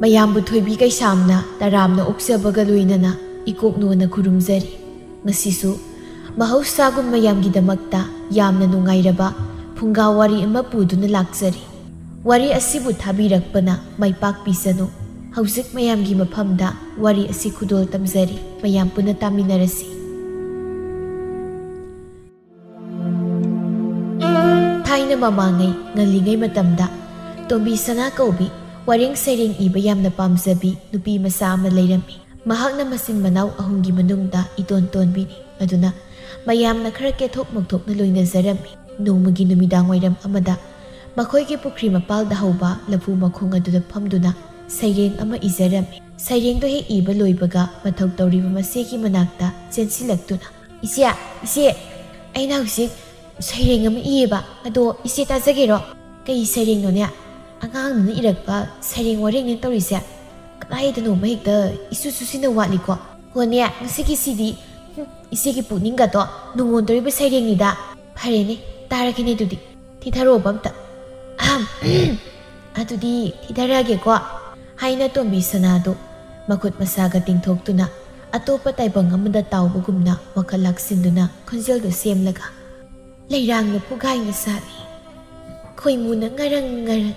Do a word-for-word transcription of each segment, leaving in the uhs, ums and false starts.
ꯃꯌꯥꯝꯕꯨ ꯊꯣꯏꯕꯤ ꯀꯩꯁꯥꯝꯅ ꯇꯔꯥꯝꯅ ꯑꯣꯛꯆꯕꯒ ꯂꯣꯏꯅꯅ ꯏꯀꯣꯛꯅꯣꯅ ꯈꯨꯔꯨꯝꯖꯔꯤ꯫ ꯉꯁꯤꯁꯨ ꯃꯍꯧꯁꯥꯒꯨꯝ ꯃꯌꯥꯝꯒꯤꯗꯃꯛꯇ ꯌꯥꯝꯅ ꯅꯨꯡꯉꯥꯏꯔꯕ ꯐꯨꯡꯒꯥ ꯋꯥꯔꯤ ꯑꯃ ꯄꯨꯗꯨꯅ ꯂꯥꯛꯆꯔꯤ꯫ ꯋꯥꯔꯤ ꯑꯁꯤꯕꯨ ꯊꯥꯕꯤꯔꯛꯄꯅ ꯃꯥꯏ ꯄꯥꯛꯄꯤꯁꯅꯨ꯫ ꯍꯧꯖꯤꯛ ꯃꯌꯥꯝꯒꯤ ꯃꯐꯝꯗ ꯋꯥꯔꯤ ꯑꯁꯤ ꯈꯨꯗꯣꯜ ꯇꯝꯖꯔꯤ꯫ ꯃꯌꯥꯝ ꯄꯨꯟꯅ ꯇꯥꯃꯤꯟꯅꯔꯁꯤ꯫ ꯊꯥꯏꯅ ꯃꯃꯥꯡꯉꯩ ꯉꯜꯂꯤꯉꯩ ꯃꯇꯝꯗ ꯇꯣꯝꯕꯤ ꯁꯅꯥ ꯀꯧꯕꯤ ꯋꯥꯔꯦꯡ ꯁꯩꯔꯦꯡ ꯏꯕ ꯌꯥꯝꯅ ꯄꯥꯝꯖꯕꯤ ꯅꯨꯄꯤ ꯃꯆꯥ ꯑꯃ ꯂꯩꯔꯝꯃꯤ꯫ ꯃꯍꯥꯛꯅ ꯃꯆꯤꯟ ꯃꯅꯥꯎ ꯑꯍꯨꯝꯒꯤ ꯃꯅꯨꯡꯗ ꯏꯇꯣꯟ ꯇꯣꯟꯕꯤꯅꯤ꯫ ꯑꯗꯨꯅ ꯃꯌꯥꯝꯅ ꯈꯔ ꯀꯦꯊꯣꯛ ꯃꯧꯊꯣꯛꯅ ꯂꯣꯏꯅꯖꯔꯝꯃꯤ꯫ ꯅꯣꯡꯃꯒꯤ ꯅꯨꯃꯤꯗꯥꯡ ꯋꯥꯏꯔꯝ ꯑꯃꯗ ꯃꯈꯣꯏꯒꯤ ꯄꯨꯈ꯭ꯔꯤ ꯃꯄꯥꯜꯗ ꯍꯧꯕ ꯂꯐꯨ ꯃꯈꯣꯡ ꯑꯗꯨꯗ ꯐꯝꯗꯨꯅ ꯁꯩꯔꯦꯡ ꯑꯃ ꯏꯖꯔꯝꯃꯤ꯫ ꯁꯩꯔꯦꯡꯗꯨ ꯍꯦꯛ ꯏꯕ ꯂꯣꯏꯕꯒ ꯃꯊꯧ ꯇꯧꯔꯤꯕ ꯃꯆꯦꯒꯤ ꯃꯅꯥꯛꯇ ꯆꯦꯟꯁꯤꯜꯂꯛꯇꯨꯅ, "ꯏꯆꯦ, ꯏꯆꯦ, ꯑꯩꯅ ꯍꯧꯖꯤꯛ ꯁꯩꯔꯦꯡ ꯑꯃ ꯏꯌꯦꯕ, ꯑꯗꯣ ꯏꯆꯦ ꯇꯥꯖꯒꯦꯔꯣ?" "ꯀꯩ ꯁꯩꯔꯦꯡꯅꯣꯅꯦ? ꯑꯉꯥꯡꯗꯨꯅ ꯏꯔꯛꯄ ꯁꯩꯔꯦꯡ ꯋꯥꯔꯦꯡꯅꯦ ꯇꯧꯔꯤꯁꯦ꯫ ꯀꯗꯥꯏꯗꯅꯣꯃ ꯍꯦꯛꯇ ꯏꯁꯨ ꯁꯨꯁꯤꯟꯅ ꯋꯥꯠꯂꯤꯀꯣ꯫ ꯍꯣꯅꯦ, ꯉꯁꯤꯒꯤꯁꯤꯗꯤ, ꯍꯨꯝ, ꯏꯆꯦꯒꯤ ꯄꯨꯛꯅꯤꯡꯒꯗꯣ ꯅꯨꯡꯉꯣꯟꯗꯣꯔꯤꯕ ꯁꯩꯔꯦꯡꯅꯤꯗ꯫ ꯐꯔꯦꯅꯦ, ꯇꯥꯔꯒꯦꯅꯦ ꯑꯗꯨꯗꯤ꯫ ꯊꯤꯊꯔꯛꯑꯣꯕ ꯑꯝꯇ꯫ ꯑꯍꯝ, ꯑꯗꯨꯗꯤ ꯊꯤꯊꯔꯛꯑꯒꯦꯀꯣ," ꯍꯥꯏꯅ ꯇꯣꯝꯕꯤ ꯁꯅꯥꯗꯨ ꯃꯈꯨꯠ ꯃꯁꯥꯒ ꯇꯤꯡꯊꯣꯛꯇꯨꯅ ꯑꯇꯣꯞꯄ ꯇꯥꯏꯕꯪ ꯑꯃꯗ ꯇꯥꯎꯕꯒꯨꯝꯅ ꯋꯥꯈꯜ ꯂꯥꯛꯁꯤꯟꯗꯨꯅ ꯈꯣꯟꯖꯦꯜꯗꯨ ꯁꯦꯝꯂꯒ, "ꯂꯩꯔꯥꯡꯅ ꯄꯨꯒꯥꯏꯅ ꯁꯥꯠꯂꯤ, ꯈꯣꯏꯃꯨꯅ ꯉꯔꯪ ꯉꯔꯪ,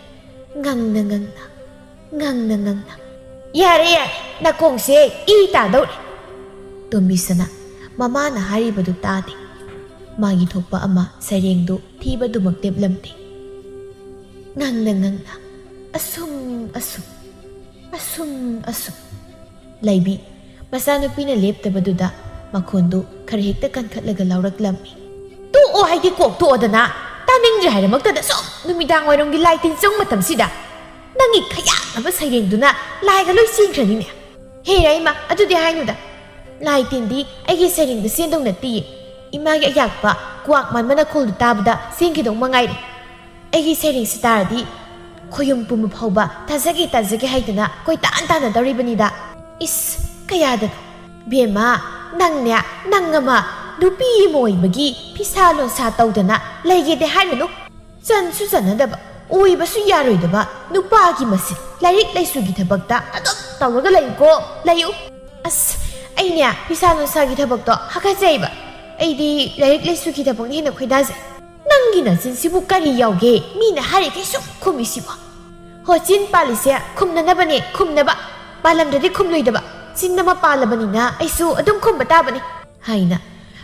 ꯉꯪꯅ ꯉꯪꯅ, ꯉꯪꯅ ꯉꯪꯅ꯫" "ꯌꯥꯔꯦ, ꯌꯥꯔꯦ, ꯅꯥꯀꯣꯡꯁꯦ ꯏ ꯇꯥꯗꯧꯔꯦ꯫" ꯇꯣꯝꯕꯤꯁꯅꯥ ꯃꯃꯥꯅ ꯍꯥꯏꯔꯤꯕꯗꯨ ꯇꯥꯗꯦ꯫ ꯃꯥꯒꯤ ꯊꯣꯛꯄ ꯑꯃ ꯁꯩꯔꯦꯡꯗꯨ ꯊꯤꯕꯗꯨꯃꯛ ꯂꯦꯞꯂꯝꯗꯦ꯫ ꯉꯪꯅ ꯉꯪꯅ, ꯑꯁꯨꯝ ꯑꯁꯨꯝ, ꯑꯁꯨꯝ ꯑꯁꯨꯝ꯫ ꯂꯩꯕꯤ ꯃꯆꯥꯅꯨꯄꯤꯅ ꯂꯦꯞꯇꯕꯗꯨꯗ ꯃꯈꯣꯟꯗꯨ ꯈꯔ ꯍꯦꯛꯇ ꯀꯟꯈꯠꯂꯒ ꯂꯥꯎꯔꯛꯂꯝꯃꯤ꯫ "ꯇꯣꯛꯑꯣ ꯍꯥꯏꯗꯤ ꯀꯣꯛ ꯇꯣꯛꯑꯣꯗꯅ! ꯇꯥꯅꯤꯡꯗ꯭ꯔꯦ ꯍꯥꯏꯔꯃꯛꯇꯗ ꯁꯨꯝ ꯅꯨꯃꯤꯗꯥꯡ ꯋꯥꯏꯔꯝꯒꯤ ꯂꯥꯏ ꯇꯤꯟ ꯆꯪ ꯃꯇꯝꯁꯤꯗ ꯅꯪꯒꯤ ꯈꯌꯥꯛꯅꯕ ꯁꯩꯔꯦꯡꯗꯨꯅ ꯂꯥꯏꯒ ꯂꯣꯏ ꯆꯦꯟꯈ꯭ꯔꯅꯤꯅꯦ꯫" "ꯍꯦ ꯔꯥꯏꯃ, ꯑꯗꯨꯗꯤ ꯍꯥꯏꯅꯨꯗ꯫ ꯂꯥꯏ ꯇꯤꯟꯗꯤ ꯑꯩꯒꯤ ꯁꯩꯔꯦꯡꯗ ꯆꯦꯟꯗꯧ ꯅꯠꯇꯤꯌꯦ꯫ ꯏꯃꯥꯒꯤ ꯑꯌꯥꯛꯄ ꯀ꯭ꯋꯥꯛ ꯃꯥꯟꯕ ꯅꯈꯣꯜꯗꯨ ꯇꯥꯕꯗ ꯆꯦꯟꯈꯤꯗꯧ ꯃꯉꯥꯏꯔꯦ꯫ ꯑꯩꯒꯤ ꯁꯩꯔꯦꯡꯁꯤ ꯇꯥꯔꯗꯤ ꯈꯣꯌꯨꯝ ꯄꯨꯝꯕ ꯐꯥꯎꯕ ꯇꯥꯖꯒꯦ, ꯇꯥꯖꯒꯦ ꯍꯥꯏꯗꯅ ꯀꯣꯏꯇꯥꯟ ꯇꯥꯟꯅꯗꯧꯔꯤꯕꯅꯤꯗ꯫ ꯏꯁ, ꯀꯌꯥꯗꯅꯣ! ꯕꯦꯝꯃ, ꯅꯪꯅꯦ, ꯅꯪ ꯑꯃ ꯅꯨꯄꯤ ꯑꯃ ꯑꯣꯏꯕꯒꯤ ꯐꯤꯁꯥ ꯂꯣꯟꯁꯥ ꯇꯧꯗꯅ ꯂꯩꯒꯦꯗꯦ ꯍꯥꯏꯔꯨꯅꯨ꯫ ꯆꯟꯁꯨ ꯆꯟꯅꯗꯕ, ꯑꯣꯏꯕꯁꯨ ꯌꯥꯔꯣꯏꯗꯕ ꯅꯨꯄꯥꯒꯤ ꯃꯁꯤꯡ꯫ ꯂꯥꯏꯔꯤꯛ ꯂꯥꯏꯁꯨꯒꯤ ꯊꯕꯛꯇ ꯑꯗꯨꯝ ꯇꯧꯔꯒ ꯂꯩꯌꯨꯀꯣ, ꯂꯩꯌꯨ꯫ ꯑꯁ, ꯑꯩꯅꯦ ꯐꯤꯁꯥ ꯂꯣꯟꯁꯥꯒꯤ ꯊꯕꯛꯇꯣ ꯍꯥꯀꯠꯆꯩꯕ꯫ ꯑꯩꯗꯤ ꯂꯥꯏꯔꯤꯛ ꯂꯥꯏꯁꯨꯒꯤ ꯊꯕꯛꯅ ꯍꯦꯟꯅ ꯈꯣꯏꯗꯥꯖꯩ꯫ ꯅꯪꯒꯤ ꯅꯆꯤꯟꯁꯤꯕꯨ ꯀꯔꯤ ꯌꯥꯎꯒꯦ? ꯃꯤꯅ ꯍꯥꯏꯔꯤꯈꯩ ꯁꯨꯝ ꯈꯨꯝꯃꯤꯁꯤꯕꯣ꯫ ꯍꯣ, ꯆꯤꯟ ꯄꯥꯜꯂꯤꯁꯦ ꯈꯨꯝꯅꯅꯕꯅꯦ, ꯈꯨꯝꯅꯕ꯫ ꯄꯥꯜꯂꯝꯗ꯭ꯔꯗꯤ ꯈꯨꯝꯂꯣꯏꯗꯕ꯫ ꯆꯤꯟ ꯑꯃ ꯄꯥꯜꯂꯕꯅꯤꯅ ꯑꯩꯁꯨ ꯑꯗꯨꯝ ꯈꯨꯝꯕ ꯇꯥꯕꯅꯤ, ꯍꯥꯏꯅ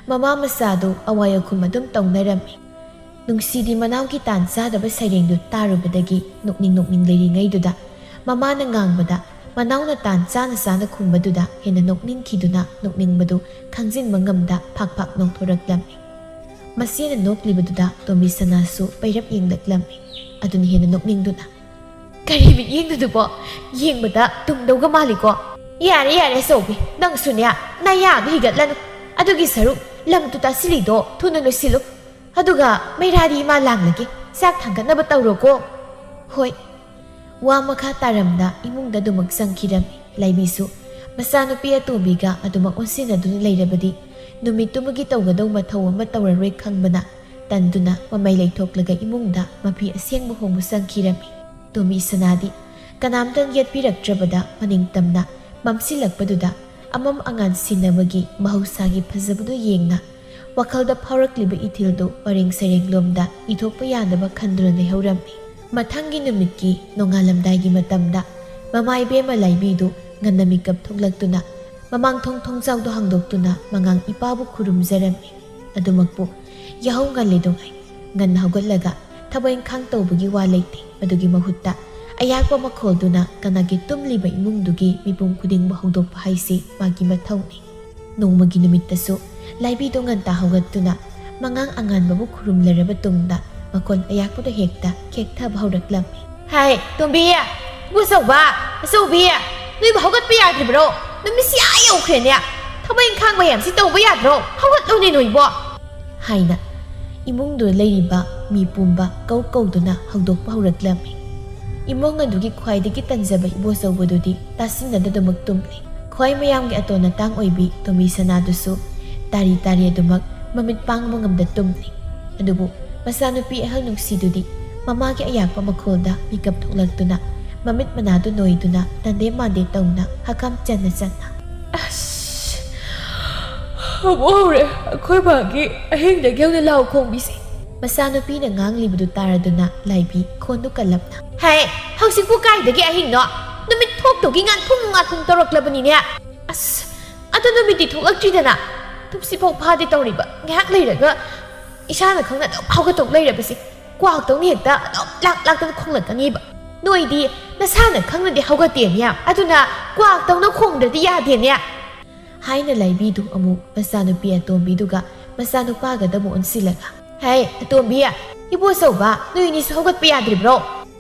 ꯃꯃꯥ ꯃꯆꯥꯗꯨ ꯑꯋꯥꯏ ꯑꯈꯨꯝ ꯑꯗꯨꯝ ꯇꯧꯅꯔꯝꯃꯤ꯫ ꯅꯨꯡꯁꯤꯗꯤ ꯃꯅꯥꯎꯒꯤ ꯇꯥꯟ ꯆꯥꯗꯕ ꯁꯩꯔꯦꯡꯗꯨ ꯇꯥꯔꯨꯕꯗꯒꯤ ꯅꯣꯛꯅꯤꯡ ꯅꯣꯛꯅꯤꯡ ꯂꯩꯔꯤꯉꯩꯗꯨꯗ ꯃꯃꯥꯅ ꯉꯥꯡꯕꯗ ꯃꯅꯥꯎꯅ ꯇꯥꯟ ꯆꯥꯅ ꯆꯥꯅ ꯈꯨꯝꯕꯗꯨꯗ ꯍꯦꯟꯅ ꯅꯣꯛꯅꯤꯡꯈꯤꯗꯨꯅ ꯅꯣꯛꯅꯤꯡꯕꯗꯨ ꯈꯪꯖꯤꯟꯕ ꯉꯝꯗ ꯐꯥꯛ ꯐꯥꯛ ꯅꯣꯛꯊꯣꯔꯛꯂꯝꯃꯤ꯫ ꯃꯆꯦꯅ ꯅꯣꯛꯂꯤꯕꯗꯨꯗ ꯇꯣꯝꯕꯤ ꯁꯅꯥꯁꯨ ꯄꯩꯔꯞ ꯌꯦꯡꯂꯛꯂꯝꯃꯤ꯫ ꯑꯗꯨꯅ ꯍꯦꯟꯅ ꯅꯣꯛꯅꯤꯡꯗꯨꯅ, "ꯀꯔꯤ ꯃꯤꯠꯌꯦꯡꯗꯨꯗꯨꯕꯣ? ꯌꯦꯡꯕꯗ ꯇꯨꯝꯗꯧꯒ ꯃꯥꯜꯂꯤꯀꯣ?" "ꯌꯥꯔꯦ, ꯌꯥꯔꯦ ꯑꯆꯧꯕꯤ, ꯅꯪꯁꯨꯅꯦ ꯅꯌꯥꯗꯣ ꯍꯤꯒꯠꯂꯅꯨ꯫ ꯑꯗꯨꯒꯤ ꯁꯔꯨꯛ ꯂꯝꯇꯨ ꯇꯥꯁꯤꯜꯂꯤꯗꯣ ꯊꯨꯅ ꯂꯣꯏꯁꯤꯜꯂꯨ꯫ ꯑꯗꯨꯒ ꯃꯩꯔꯥꯗꯤ ꯏꯃꯥ ꯂꯥꯡꯂꯒꯦ, ꯆꯥꯛ ꯊꯥꯡꯒꯠꯅꯕ ꯇꯧꯔꯣꯀꯣ꯫" "ꯍꯣꯏ꯫" ꯋꯥ ꯃꯈꯥ ꯇꯥꯔꯝꯗ ꯏꯃꯨꯡꯗ ꯑꯗꯨꯃꯛ ꯆꯪꯈꯤꯔꯝꯃꯤ꯫ ꯂꯥꯏꯕꯤꯁꯨ ꯃꯆꯥꯅꯨꯄꯤ ꯑꯇꯣꯝꯕꯤꯒ ꯑꯗꯨꯃꯛ ꯑꯣꯟꯁꯤꯟꯅꯗꯨꯅ ꯂꯩꯔꯕꯗꯤ ꯅꯨꯃꯤꯠꯇꯨꯃꯒꯤ ꯇꯧꯒꯗꯧ ꯃꯊꯧ ꯑꯃ ꯇꯧꯔꯔꯣꯏ ꯈꯪꯕꯅ ꯇꯟꯗꯨꯅ ꯃꯃꯩ ꯂꯩꯊꯣꯛꯂꯒ ꯏꯃꯨꯡꯗ ꯃꯐꯤ ꯑꯁꯦꯡꯕ ꯍꯣꯡꯕ ꯆꯪꯈꯤꯔꯝꯃꯤ꯫ ꯇꯣꯝꯕꯤ ꯁꯅꯥꯗꯤ ꯀꯅꯥꯝꯇ ꯌꯦꯠꯄꯤꯔꯛꯇ꯭ꯔꯕꯗ ꯃꯅꯤꯡ ꯇꯝꯅ ꯃꯝꯁꯤꯜꯂꯛꯄꯗꯨꯗ ꯑꯃꯝ ꯑꯉꯥꯟ ꯁꯤꯟꯅꯕꯒꯤ ꯃꯍꯧꯁꯥꯒꯤ ꯐꯖꯕꯗꯨ ꯌꯦꯡꯅ ꯋꯥꯈꯜꯗ ꯐꯥꯎꯔꯛꯂꯤꯕ ꯏꯊꯤꯜꯗꯨ ꯄꯔꯦꯡ ꯁꯩꯔꯦꯡꯂꯣꯝꯗ ꯏꯊꯣꯛꯄ ꯌꯥꯗꯕ ꯈꯟꯗꯨꯅ ꯂꯩꯍꯧꯔꯝꯃꯤ꯫ ꯃꯊꯪꯒꯤ ꯅꯨꯃꯤꯠꯀꯤ ꯅꯣꯡꯉꯥꯜꯂꯝꯗꯥꯏꯒꯤ ꯃꯇꯝꯗ ꯃꯃꯥ ꯏꯕꯦꯝꯃ ꯂꯥꯏꯕꯤꯗꯨ ꯉꯟꯅ ꯃꯤꯀꯞ ꯊꯣꯛꯂꯛꯇꯨꯅ ꯃꯃꯥꯡ ꯊꯣꯡ ꯊꯣꯡꯖꯥꯎꯗꯣ ꯍꯥꯡꯗꯣꯛꯇꯨꯅ ꯃꯉꯥꯡ ꯏꯄꯥꯕꯨ ꯈꯨꯔꯨꯝꯖꯔꯝꯃꯤ꯫ ꯑꯗꯨꯃꯛꯄꯨ ꯌꯥꯍꯧ ꯉꯜꯂꯤꯗꯨꯉꯥꯏ ꯉꯟꯅ ꯍꯧꯒꯠꯂꯒ ꯊꯕꯛ ꯏꯪꯈꯥꯡ ꯇꯧꯕꯒꯤ ꯋꯥ ꯂꯩꯇꯦ꯫ ꯑꯗꯨꯒꯤ ꯃꯍꯨꯠꯇ ꯑꯌꯥꯛꯄ ꯃꯈꯣꯜꯗꯨꯅ ꯀꯅꯥꯒꯤ ꯇꯨꯝꯂꯤꯕ ꯏꯃꯨꯡꯗꯨꯒꯤ ꯃꯤꯄꯨꯝ ꯈꯨꯗꯤꯡꯕꯨ ꯍꯧꯗꯣꯛꯄ ꯍꯥꯏꯁꯤ ꯃꯥꯒꯤ ꯃꯊꯧꯅꯤ꯫ ꯅꯣꯡꯃꯒꯤ ꯅꯨꯃꯤꯠꯇꯁꯨ ꯂꯥꯏꯕꯤꯗꯨ ꯉꯟꯇꯥ ꯍꯧꯒꯠꯇꯨꯅ ꯃꯉꯥꯡ ꯑꯉꯥꯟꯕꯕꯨ ꯈꯨꯔꯨꯝꯂꯔꯕ ꯇꯨꯡꯗ ꯃꯈꯣꯜ ꯑꯌꯥꯛꯄꯗꯨ ꯍꯦꯛꯇ ꯈꯦꯛꯊꯕ ꯍꯧꯔꯛꯂꯝꯃꯤ꯫ "ꯍꯥꯏ, ꯇꯣꯝꯕꯤ! ꯏꯕꯣꯆꯧꯕ! ꯑꯆꯧꯕꯤ! ꯅꯣꯏꯕꯨ ꯍꯧꯒꯠꯄ ꯌꯥꯗ꯭ꯔꯤꯕ꯭ꯔꯣ? ꯅꯨꯃꯤꯠꯁꯤ ꯑꯥ ꯌꯧꯈ꯭ꯔꯦꯅꯦ꯫ ꯊꯕꯛ ꯏꯪꯈꯥꯡ ꯃꯌꯥꯝꯁꯤ ꯇꯧꯕ ꯌꯥꯗ꯭ꯔꯣ? ꯍꯧꯒꯠꯂꯨꯅꯦ ꯅꯣꯏꯕꯣ!" ꯍꯥꯏꯅ ꯏꯃꯨꯡꯗꯨ ꯂꯩꯔꯤꯕ ꯃꯤ ꯄꯨꯝꯕ ꯀꯧ ꯀꯧꯗꯨꯅ ꯍꯧꯗꯣꯛꯄ ꯍꯧꯔꯛꯂꯝꯃꯤ꯫ ꯏꯃꯨꯡ ꯑꯗꯨꯒꯤ ꯈ꯭ꯋꯥꯏꯗꯒꯤ ꯇꯟꯖꯕ ꯏꯕꯣꯆꯧꯕꯗꯨꯗꯤ ꯇꯥꯁꯤꯟꯅꯗꯗꯃꯛ ꯇꯨꯝꯂꯤ꯫ ꯈ꯭ꯋꯥꯏ ꯃꯌꯥꯝꯒꯤ ꯑꯇꯣꯟ ꯑꯇꯥꯡ ꯑꯣꯏꯕꯤ ꯇꯣꯝꯕꯤ ꯁꯅꯥꯗꯨꯁꯨ ꯇꯥꯔꯤ ꯇꯥꯔꯤ ꯑꯗꯨꯃꯛ ꯃꯃꯤꯠ ꯄꯥꯡꯕ ꯉꯝꯗ ꯇꯨꯝꯂꯤ꯫ ꯑꯗꯨꯕꯨ ꯃꯆꯥꯅꯨꯄꯤ ꯑꯍꯜ ꯅꯨꯡꯁꯤꯗꯨꯗꯤ ꯃꯃꯥꯒꯤ ꯑꯌꯥꯛꯄ ꯃꯈꯣꯜꯗ ꯃꯤꯀꯞ ꯊꯣꯛꯂꯛꯇꯨꯅ ꯃꯃꯤꯠ ꯃꯅꯥꯗꯨ ꯅꯣꯏꯗꯨꯅ ꯇꯟꯗꯦ ꯃꯥꯟꯗꯦ ꯇꯧꯅ ꯍꯀꯝ ꯆꯟꯅ ꯆꯟꯅ꯫ "ꯑꯁ, ꯑꯃꯨꯛ ꯍꯧꯔꯦ ꯑꯩꯈꯣꯏ ꯕꯥꯒꯤ ꯑꯍꯤꯡꯗꯒꯤ ꯍꯧꯅ ꯂꯥꯎ ꯈꯣꯡꯕꯤꯁꯦ"꯫ ꯃꯆꯥꯅꯨꯄꯤꯅ ꯉꯥꯡꯂꯤꯕꯗꯨ ꯇꯥꯔꯗꯨꯅ ꯂꯥꯏꯕꯤ ꯈꯣꯟꯗꯨ ꯀꯜꯂꯞꯅ, "ꯍꯦ, ꯍꯧꯖꯤꯛꯄꯨ ꯀꯥꯏꯗꯒꯤ ꯑꯍꯤꯡꯅꯣ? ꯅꯨꯃꯤꯠ ꯊꯣꯛꯇꯧꯒꯤ ꯉꯥꯟꯐꯨꯡ ꯉꯥꯟꯐꯨꯡ ꯇꯧꯔꯛꯂꯕꯅꯤꯅꯦ꯫ ꯑꯁ, ꯑꯗꯨ ꯅꯨꯃꯤꯠꯇꯤ ꯊꯣꯛꯂꯛꯇ꯭ꯔꯤꯗꯅ꯫ ꯇꯨꯝꯁꯤꯠꯐꯥꯎ ꯐꯥꯗꯦ ꯇꯧꯔꯤꯕ꯫ ꯉꯥꯏꯍꯥꯛ ꯂꯩꯔꯒ ꯏꯁꯥꯅ ꯈꯪꯅ ꯑꯗꯨꯝ ꯍꯧꯒꯠꯇꯧ ꯂꯩꯔꯕꯁꯦ꯫ ꯀ꯭ꯋꯥꯛꯇꯧꯅ ꯍꯦꯛꯇ ꯑꯗꯨꯝ ꯂꯥꯛ ꯂꯥꯛꯇꯅ ꯈꯣꯡꯂꯛꯀꯅꯤꯕ꯫ ꯅꯣꯏꯗꯤ ꯅꯁꯥꯅ ꯈꯪꯅꯗꯤ ꯍꯧꯒꯠꯇꯦꯅꯦ, ꯑꯗꯨꯅ ꯀ꯭ꯋꯥꯛꯇꯧꯅ ꯈꯣꯡꯗ꯭ꯔꯗꯤ ꯌꯥꯗꯦꯅꯦ"꯫ ꯍꯥꯏꯅ ꯂꯥꯏꯕꯤꯗꯨ ꯑꯃꯨꯛ ꯃꯆꯥꯅꯨꯄꯤ ꯑꯇꯣꯝꯕꯤꯗꯨꯒ ꯃꯆꯥꯅꯨꯄꯥꯒꯗ ꯑꯃꯨꯛ ꯑꯣꯟꯁꯤꯜꯂꯒ, "ꯍꯦ ꯑꯇꯣꯝꯕꯤ, ꯏꯕꯣꯆꯧꯕ, ꯅꯣꯏ ꯑꯅꯤꯁꯨ ꯍꯧꯒꯠꯄ ꯌꯥꯗ꯭ꯔꯤꯕ꯭ꯔꯣ?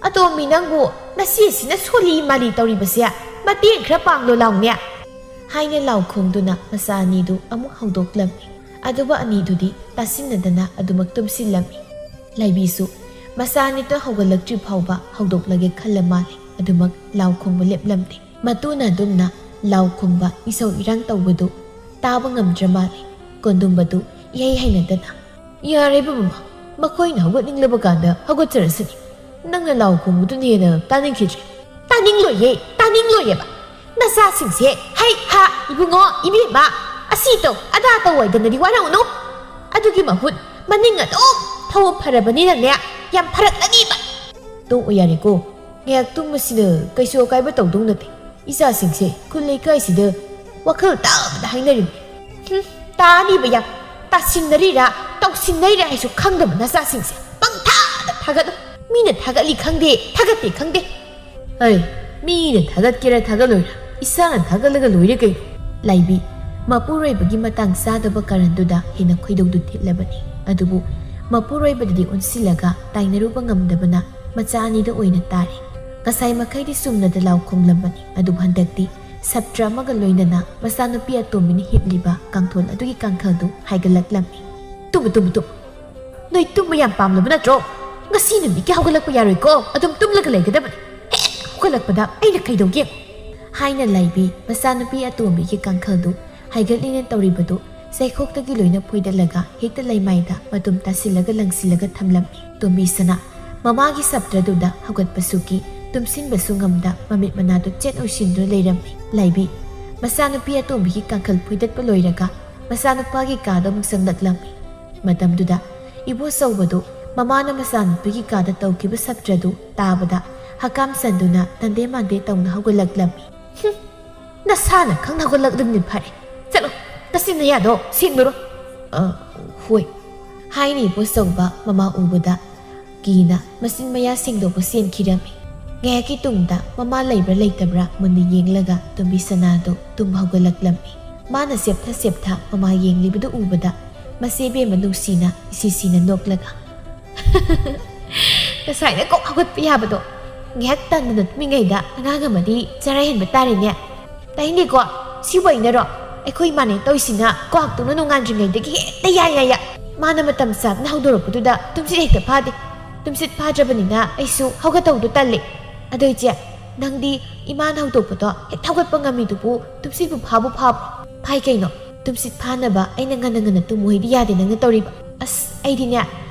ꯑꯇꯣꯝꯕꯤ, ꯅꯪꯕꯨ ꯅꯆꯦꯁꯤꯅ ꯁꯣꯜꯂꯤ ꯃꯥꯜꯂꯤ ꯇꯧꯔꯤꯕꯁꯦ ꯃꯇꯦꯡ ꯈꯔ ꯄꯥꯡꯂꯣ ꯂꯥꯎꯅꯦ"꯫ ꯍꯥꯏꯅ ꯂꯥꯎ ꯈꯣꯡꯗꯨꯅ ꯃꯆꯥ ꯑꯅꯤꯗꯨ ꯑꯃꯨꯛ ꯍꯧꯗꯣꯛꯂꯝꯃꯤ꯫ ꯑꯗꯨꯕꯨ ꯑꯅꯤꯗꯨꯗꯤ ꯇꯥꯁꯤꯟꯅꯗꯅ ꯑꯗꯨꯃꯛ ꯇꯨꯝꯁꯤꯜꯂꯝꯃꯤ꯫ ꯂꯥꯏꯕꯤꯁꯨ ꯃꯆꯥ ꯑꯅꯤꯗꯨ ꯍꯧꯒꯠꯂꯛꯇ꯭ꯔꯤ ꯐꯥꯎꯕ ꯍꯧꯗꯣꯛꯂꯒꯦ ꯈꯜꯂ ꯃꯥꯜꯂꯦ꯫ ꯑꯗꯨꯃꯛ ꯂꯥꯎ ꯈꯣꯡꯕ ꯂꯦꯞꯂꯝꯗꯦ꯫ ꯃꯇꯨꯅ ꯑꯗꯨꯝꯅ ꯂꯥꯎ ꯈꯣꯡꯕ ꯏꯁꯧ ꯏꯔꯥꯡ ꯇꯧꯕꯗꯨ ꯇꯥꯕ ꯉꯝꯗ꯭ꯔ ꯃꯥꯜꯂꯦ꯫ ꯀꯣꯟꯗꯨꯝꯕꯗꯨ ꯏꯍꯩ ꯍꯩꯅꯗꯅ, "ꯌꯥꯔꯦ ꯕꯕꯥ, ꯃꯈꯣꯏꯅ ꯍꯧꯒꯠꯅꯤꯡꯂꯕ ꯀꯥꯟꯗ ꯍꯧꯒꯠꯆꯔꯁꯅꯤ꯫ ꯅꯪꯅ ꯂꯥꯎ ꯈꯣꯡꯕꯗꯨꯅ ꯍꯦꯟꯅ ꯇꯥꯅꯤꯡꯈꯤꯗ꯭ꯔꯦ"꯫ "ꯇꯥꯅꯤꯡꯂꯣꯏꯌꯦ, ꯇꯥꯅꯤꯡꯂꯣꯏꯌꯦꯕ꯫ ꯅꯆꯥꯁꯤꯡꯁꯦ ꯍꯩ ꯍꯥ, ꯏꯕꯨꯡꯉꯣ, ꯏꯕꯦꯝꯃ, ꯑꯁꯤ ꯇꯧ, ꯑꯗꯥ ꯇꯧ ꯍꯥꯏꯗꯅꯗꯤ ꯋꯥꯔꯧꯅꯨ꯫ ꯑꯗꯨꯒꯤ ꯃꯍꯨꯠ ꯃꯅꯤꯡ ꯑꯗꯨꯝ ꯊꯧꯕ ꯐꯔꯕꯅꯤꯅꯅꯦ, ꯌꯥꯝ ꯐꯔꯛꯂꯅꯤꯕ"꯫ "ꯇꯣꯛꯑꯣ ꯌꯥꯔꯦꯀꯣ, ꯉꯥꯏꯍꯥꯛ ꯇꯨꯝꯕꯁꯤꯅ ꯀꯩꯁꯨ ꯑꯀꯥꯏꯕ ꯇꯧꯗꯧ ꯅꯠꯇꯦ꯫ ꯏꯆꯥꯁꯤꯡꯁꯦ ꯈꯨꯜ ꯂꯩꯀꯥꯏꯁꯤꯗ ꯋꯥꯈꯜ ꯇꯥꯕꯗ ꯍꯥꯏꯅꯔꯤꯕꯅꯤ"꯫ "ꯍꯨꯝ, ꯇꯥꯅꯤꯕ ꯌꯥꯝ꯫ ꯇꯥꯁꯤꯟꯅꯔꯤꯔꯥ, ꯇꯧꯁꯤꯟꯅꯔꯤꯔꯥ ꯍꯥꯏꯁꯨ ꯈꯪꯗꯕ ꯅꯆꯥꯁꯤꯡꯁꯦ꯫ ꯄꯪꯊꯥꯗ ꯊꯥꯒꯠꯂꯨ꯫ ꯃꯤꯅ ꯊꯥꯒꯠꯂꯤ ꯈꯪꯗꯦ, ꯊꯥꯒꯠꯇꯦ ꯈꯪꯗꯦ"꯫ "ꯑꯩ, ꯃꯤꯅ ꯊꯥꯒꯠꯀꯦꯔꯥ ꯊꯥꯒꯠꯂꯣꯏꯔꯥ, ꯏꯁꯥꯅ ꯊꯥꯒꯠꯂꯒ ꯂꯣꯏꯔꯦ ꯀꯩꯅꯣ"꯫ ꯂꯥꯏꯕꯤ ꯃꯄꯨꯔꯣꯏꯕꯒꯤ ꯃꯇꯥꯡ ꯆꯥꯗꯕ ꯀꯥꯔꯟꯗꯨꯗ ꯍꯦꯟꯅ ꯈꯣꯏꯗꯧꯗꯨ ꯊꯤꯠꯂꯕꯅꯤ꯫ ꯑꯗꯨꯕꯨ ꯃꯄꯨꯔꯣꯏꯕꯗꯗꯤ ꯑꯣꯟꯁꯤꯜꯂꯒ ꯇꯥꯏꯅꯔꯨꯕ ꯉꯝꯗꯕꯅ ꯃꯆꯥ ꯑꯅꯤꯗ ꯑꯣꯏꯅ ꯇꯥꯔꯦ꯫ ꯉꯁꯥꯏ ꯃꯈꯩꯗꯤ ꯆꯨꯝꯅꯗ ꯂꯥꯎ ꯈꯣꯡꯂꯝꯕꯅꯤ, ꯑꯗꯨꯕꯨ ꯍꯟꯗꯛꯇꯤ ꯁꯞꯇ꯭ꯔ ꯑꯃꯒ ꯂꯣꯏꯅꯅ ꯃꯆꯥꯅꯨꯄꯤ ꯑꯇꯣꯝꯕꯤꯅ ꯍꯤꯞꯂꯤꯕ ꯀꯥꯡꯊꯣꯜ ꯑꯗꯨꯒꯤ ꯀꯥꯡꯈꯜꯗꯨ ꯍꯥꯏꯒꯠꯂꯛꯂꯝꯃꯤ꯫ "ꯇꯨꯝꯃꯨ, ꯇꯨꯝꯃꯨ, ꯇꯨꯝꯃꯨ꯫ ꯅꯣꯏ ꯇꯨꯝꯕ ꯌꯥꯝ ꯄꯥꯝꯂꯕ ꯅꯠꯇ꯭ꯔꯣ? ꯉꯁꯤ ꯅꯨꯃꯤꯠꯀꯤ ꯍꯧꯒꯠꯂꯛꯄ ꯌꯥꯔꯣꯏꯀꯣ, ꯑꯗꯨꯝ ꯇꯨꯝꯂꯒ ꯂꯩꯒꯗꯕꯅꯤ꯫ ꯍꯦꯛ ꯍꯧꯒꯠꯂꯛꯄꯗ ꯑꯩꯅ ꯀꯩꯗꯧꯒꯦ?" ꯍꯥꯏꯅ ꯂꯥꯏꯕꯤ ꯃꯆꯥꯅꯨꯄꯤ ꯑꯇꯣꯝꯕꯤꯒꯤ ꯀꯥꯡꯈꯜꯗꯨ ꯍꯥꯏꯒꯠꯂꯤꯅ ꯇꯧꯔꯤꯕꯗꯨ ꯆꯩꯈꯣꯛꯇꯒꯤ ꯂꯣꯏꯅ ꯐꯣꯏꯗꯠꯂꯒ ꯍꯦꯛꯇ ꯂꯩꯃꯥꯏꯗ ꯃꯇꯨꯝ ꯇꯥꯁꯤꯜꯂꯒ ꯂꯪꯁꯤꯜꯂꯒ ꯊꯝꯂꯝꯃꯤ꯫ ꯇꯣꯝꯕꯤꯁꯅꯥ ꯃꯃꯥꯒꯤ ꯁꯞꯇ꯭ꯔꯗꯨꯗ ꯍꯧꯒꯠꯄꯁꯨ ꯀꯤ, ꯇꯨꯝꯁꯤꯟꯕꯁꯨ ꯉꯝꯗ ꯃꯃꯤꯠ ꯃꯅꯥꯗꯨ ꯆꯦꯠ ꯎꯏꯁꯤꯟꯗꯨꯅ ꯂꯩꯔꯝꯃꯤ꯫ ꯂꯥꯏꯕꯤ, ꯃꯆꯥꯅꯨꯄꯤ ꯑꯇꯣꯝꯕꯤꯒꯤ ꯀꯥꯡꯈꯜ ꯐꯣꯏꯗꯠꯄ ꯂꯣꯏꯔꯒ ꯃꯆꯥꯅꯨꯄꯥꯒꯤ ꯀꯥꯗ ꯑꯃꯨꯛ ꯆꯪꯂꯛꯂꯝꯃꯤ꯫ ꯃꯇꯝꯗꯨꯗ ꯏꯕꯣꯆꯧꯕꯗꯨ ꯃꯃꯥꯅ ꯃꯆꯥꯅꯨꯄꯤꯒꯤ ꯀꯥꯗ ꯇꯧꯈꯤꯕ ꯁꯞꯇ꯭ꯔꯗꯨ ꯇꯥꯕꯗ ꯍꯀꯥꯝ ꯆꯟꯗꯨꯅ ꯇꯟꯗꯦ ꯃꯥꯟꯗꯦ ꯇꯧꯅ ꯍꯧꯒꯠꯂꯛꯂꯝꯃꯤ꯫ "ꯍꯨꯝ, ꯅꯁꯥꯅ ꯈꯪꯅ ꯍꯧꯒꯠꯂꯛꯂꯤꯕꯅꯤ ꯐꯔꯦ꯫ ꯆꯠꯂꯣ, ꯅꯆꯤꯟ ꯅꯌꯥꯗꯣ ꯁꯦꯡꯗꯣꯔꯣ꯫" "ꯑ, ꯍꯣꯏ," ꯍꯥꯏꯅ ꯏꯕꯣꯆꯧꯕ ꯃꯃꯥ ꯎꯕꯗ ꯀꯤꯅ ꯃꯆꯤꯟ ꯃꯌꯥ ꯁꯦꯡꯗꯣꯛꯄ ꯆꯦꯟꯈꯤꯔꯝꯃꯤ꯫ ꯉꯥꯏꯍꯥꯛꯀꯤ ꯇꯨꯡꯗ ꯃꯃꯥ ꯂꯩꯕ꯭ꯔꯥ ꯂꯩꯇꯕ꯭ꯔꯥ ꯃꯨꯟꯅ ꯌꯦꯡꯂꯒ ꯇꯣꯝꯕꯤ ꯁꯅꯥꯗꯨ ꯇꯨꯝꯕ ꯍꯧꯒꯠꯂꯛꯂꯝꯃꯤ꯫ ꯃꯥꯅ ꯆꯦꯞꯊ ꯆꯦꯞꯊ ꯃꯃꯥ ꯌꯦꯡꯂꯤꯕꯗꯨ ꯎꯕꯗ ꯃꯆꯦ ꯕꯦꯝꯃ ꯅꯨꯡꯁꯤꯅ ꯏꯁꯤ ꯁꯤꯅ ꯅꯣꯛꯂꯒ, "ꯉꯁꯥꯏꯅ ꯀꯣꯛ ꯍꯧꯒꯠꯄ ꯌꯥꯕꯗꯣ, ꯉꯥꯏꯍꯥꯛ ꯇꯟꯗꯅ ꯇꯨꯝꯃꯤꯉꯩꯗ ꯑꯉꯥꯡ ꯑꯃꯗꯤ ꯆꯔꯥ ꯍꯦꯟꯕ ꯇꯥꯔꯦꯅꯦ꯫ ꯇꯥꯏꯅꯦꯀꯣ, ꯁꯤꯕꯨ ꯑꯩꯅꯔꯣ? ꯑꯩꯈꯣꯏ ꯏꯃꯥꯅꯦ ꯇꯧꯔꯤꯁꯤꯅ ꯀ꯭ꯋꯥꯛꯇꯧꯅ ꯅꯣꯡꯉꯥꯟꯗ꯭ꯔꯤꯉꯩꯗꯒꯤ ꯍꯦꯛꯇ ꯌꯥꯏ ꯌꯥꯏ ꯌꯥꯏ꯫ ꯃꯥꯅ ꯃꯇꯝ ꯆꯥꯗꯅ ꯍꯧꯗꯣꯔꯛꯄꯗꯨꯗ ꯇꯨꯝꯁꯤꯠ ꯍꯦꯛꯇ ꯐꯥꯗꯦ꯫ ꯇꯨꯝꯁꯤꯠ ꯐꯥꯗ꯭ꯔꯕꯅꯤꯅ ꯑꯩꯁꯨ ꯍꯧꯒꯠꯇꯧꯗꯣ ꯇꯜꯂꯦ꯫ ꯑꯗꯣ ꯏꯆꯦ, ꯅꯪꯗꯤ ꯏꯃꯥꯅ ꯍꯧꯗꯣꯛꯄꯗꯣ ꯍꯦꯛ ꯍꯧꯒꯠꯄ ꯉꯝꯃꯤꯗꯨꯕꯨ ꯇꯨꯝꯁꯤꯠꯄꯨ ꯐꯥꯕꯨ ꯐꯥꯕ꯭ꯔꯣ?" "ꯐꯥꯏ ꯀꯩꯅꯣ? ꯇꯨꯝꯁꯤꯠ ꯐꯥꯅꯕ ꯑꯩꯅ ꯉꯟꯅ ꯉꯟꯅ ꯇꯨꯝꯃꯨ ꯍꯥꯏꯗꯤ ꯌꯥꯗꯦ ꯅꯪꯅ ꯇꯧꯔꯤꯕ꯫ ꯑꯁ, ꯑꯩꯗꯤꯅꯦ,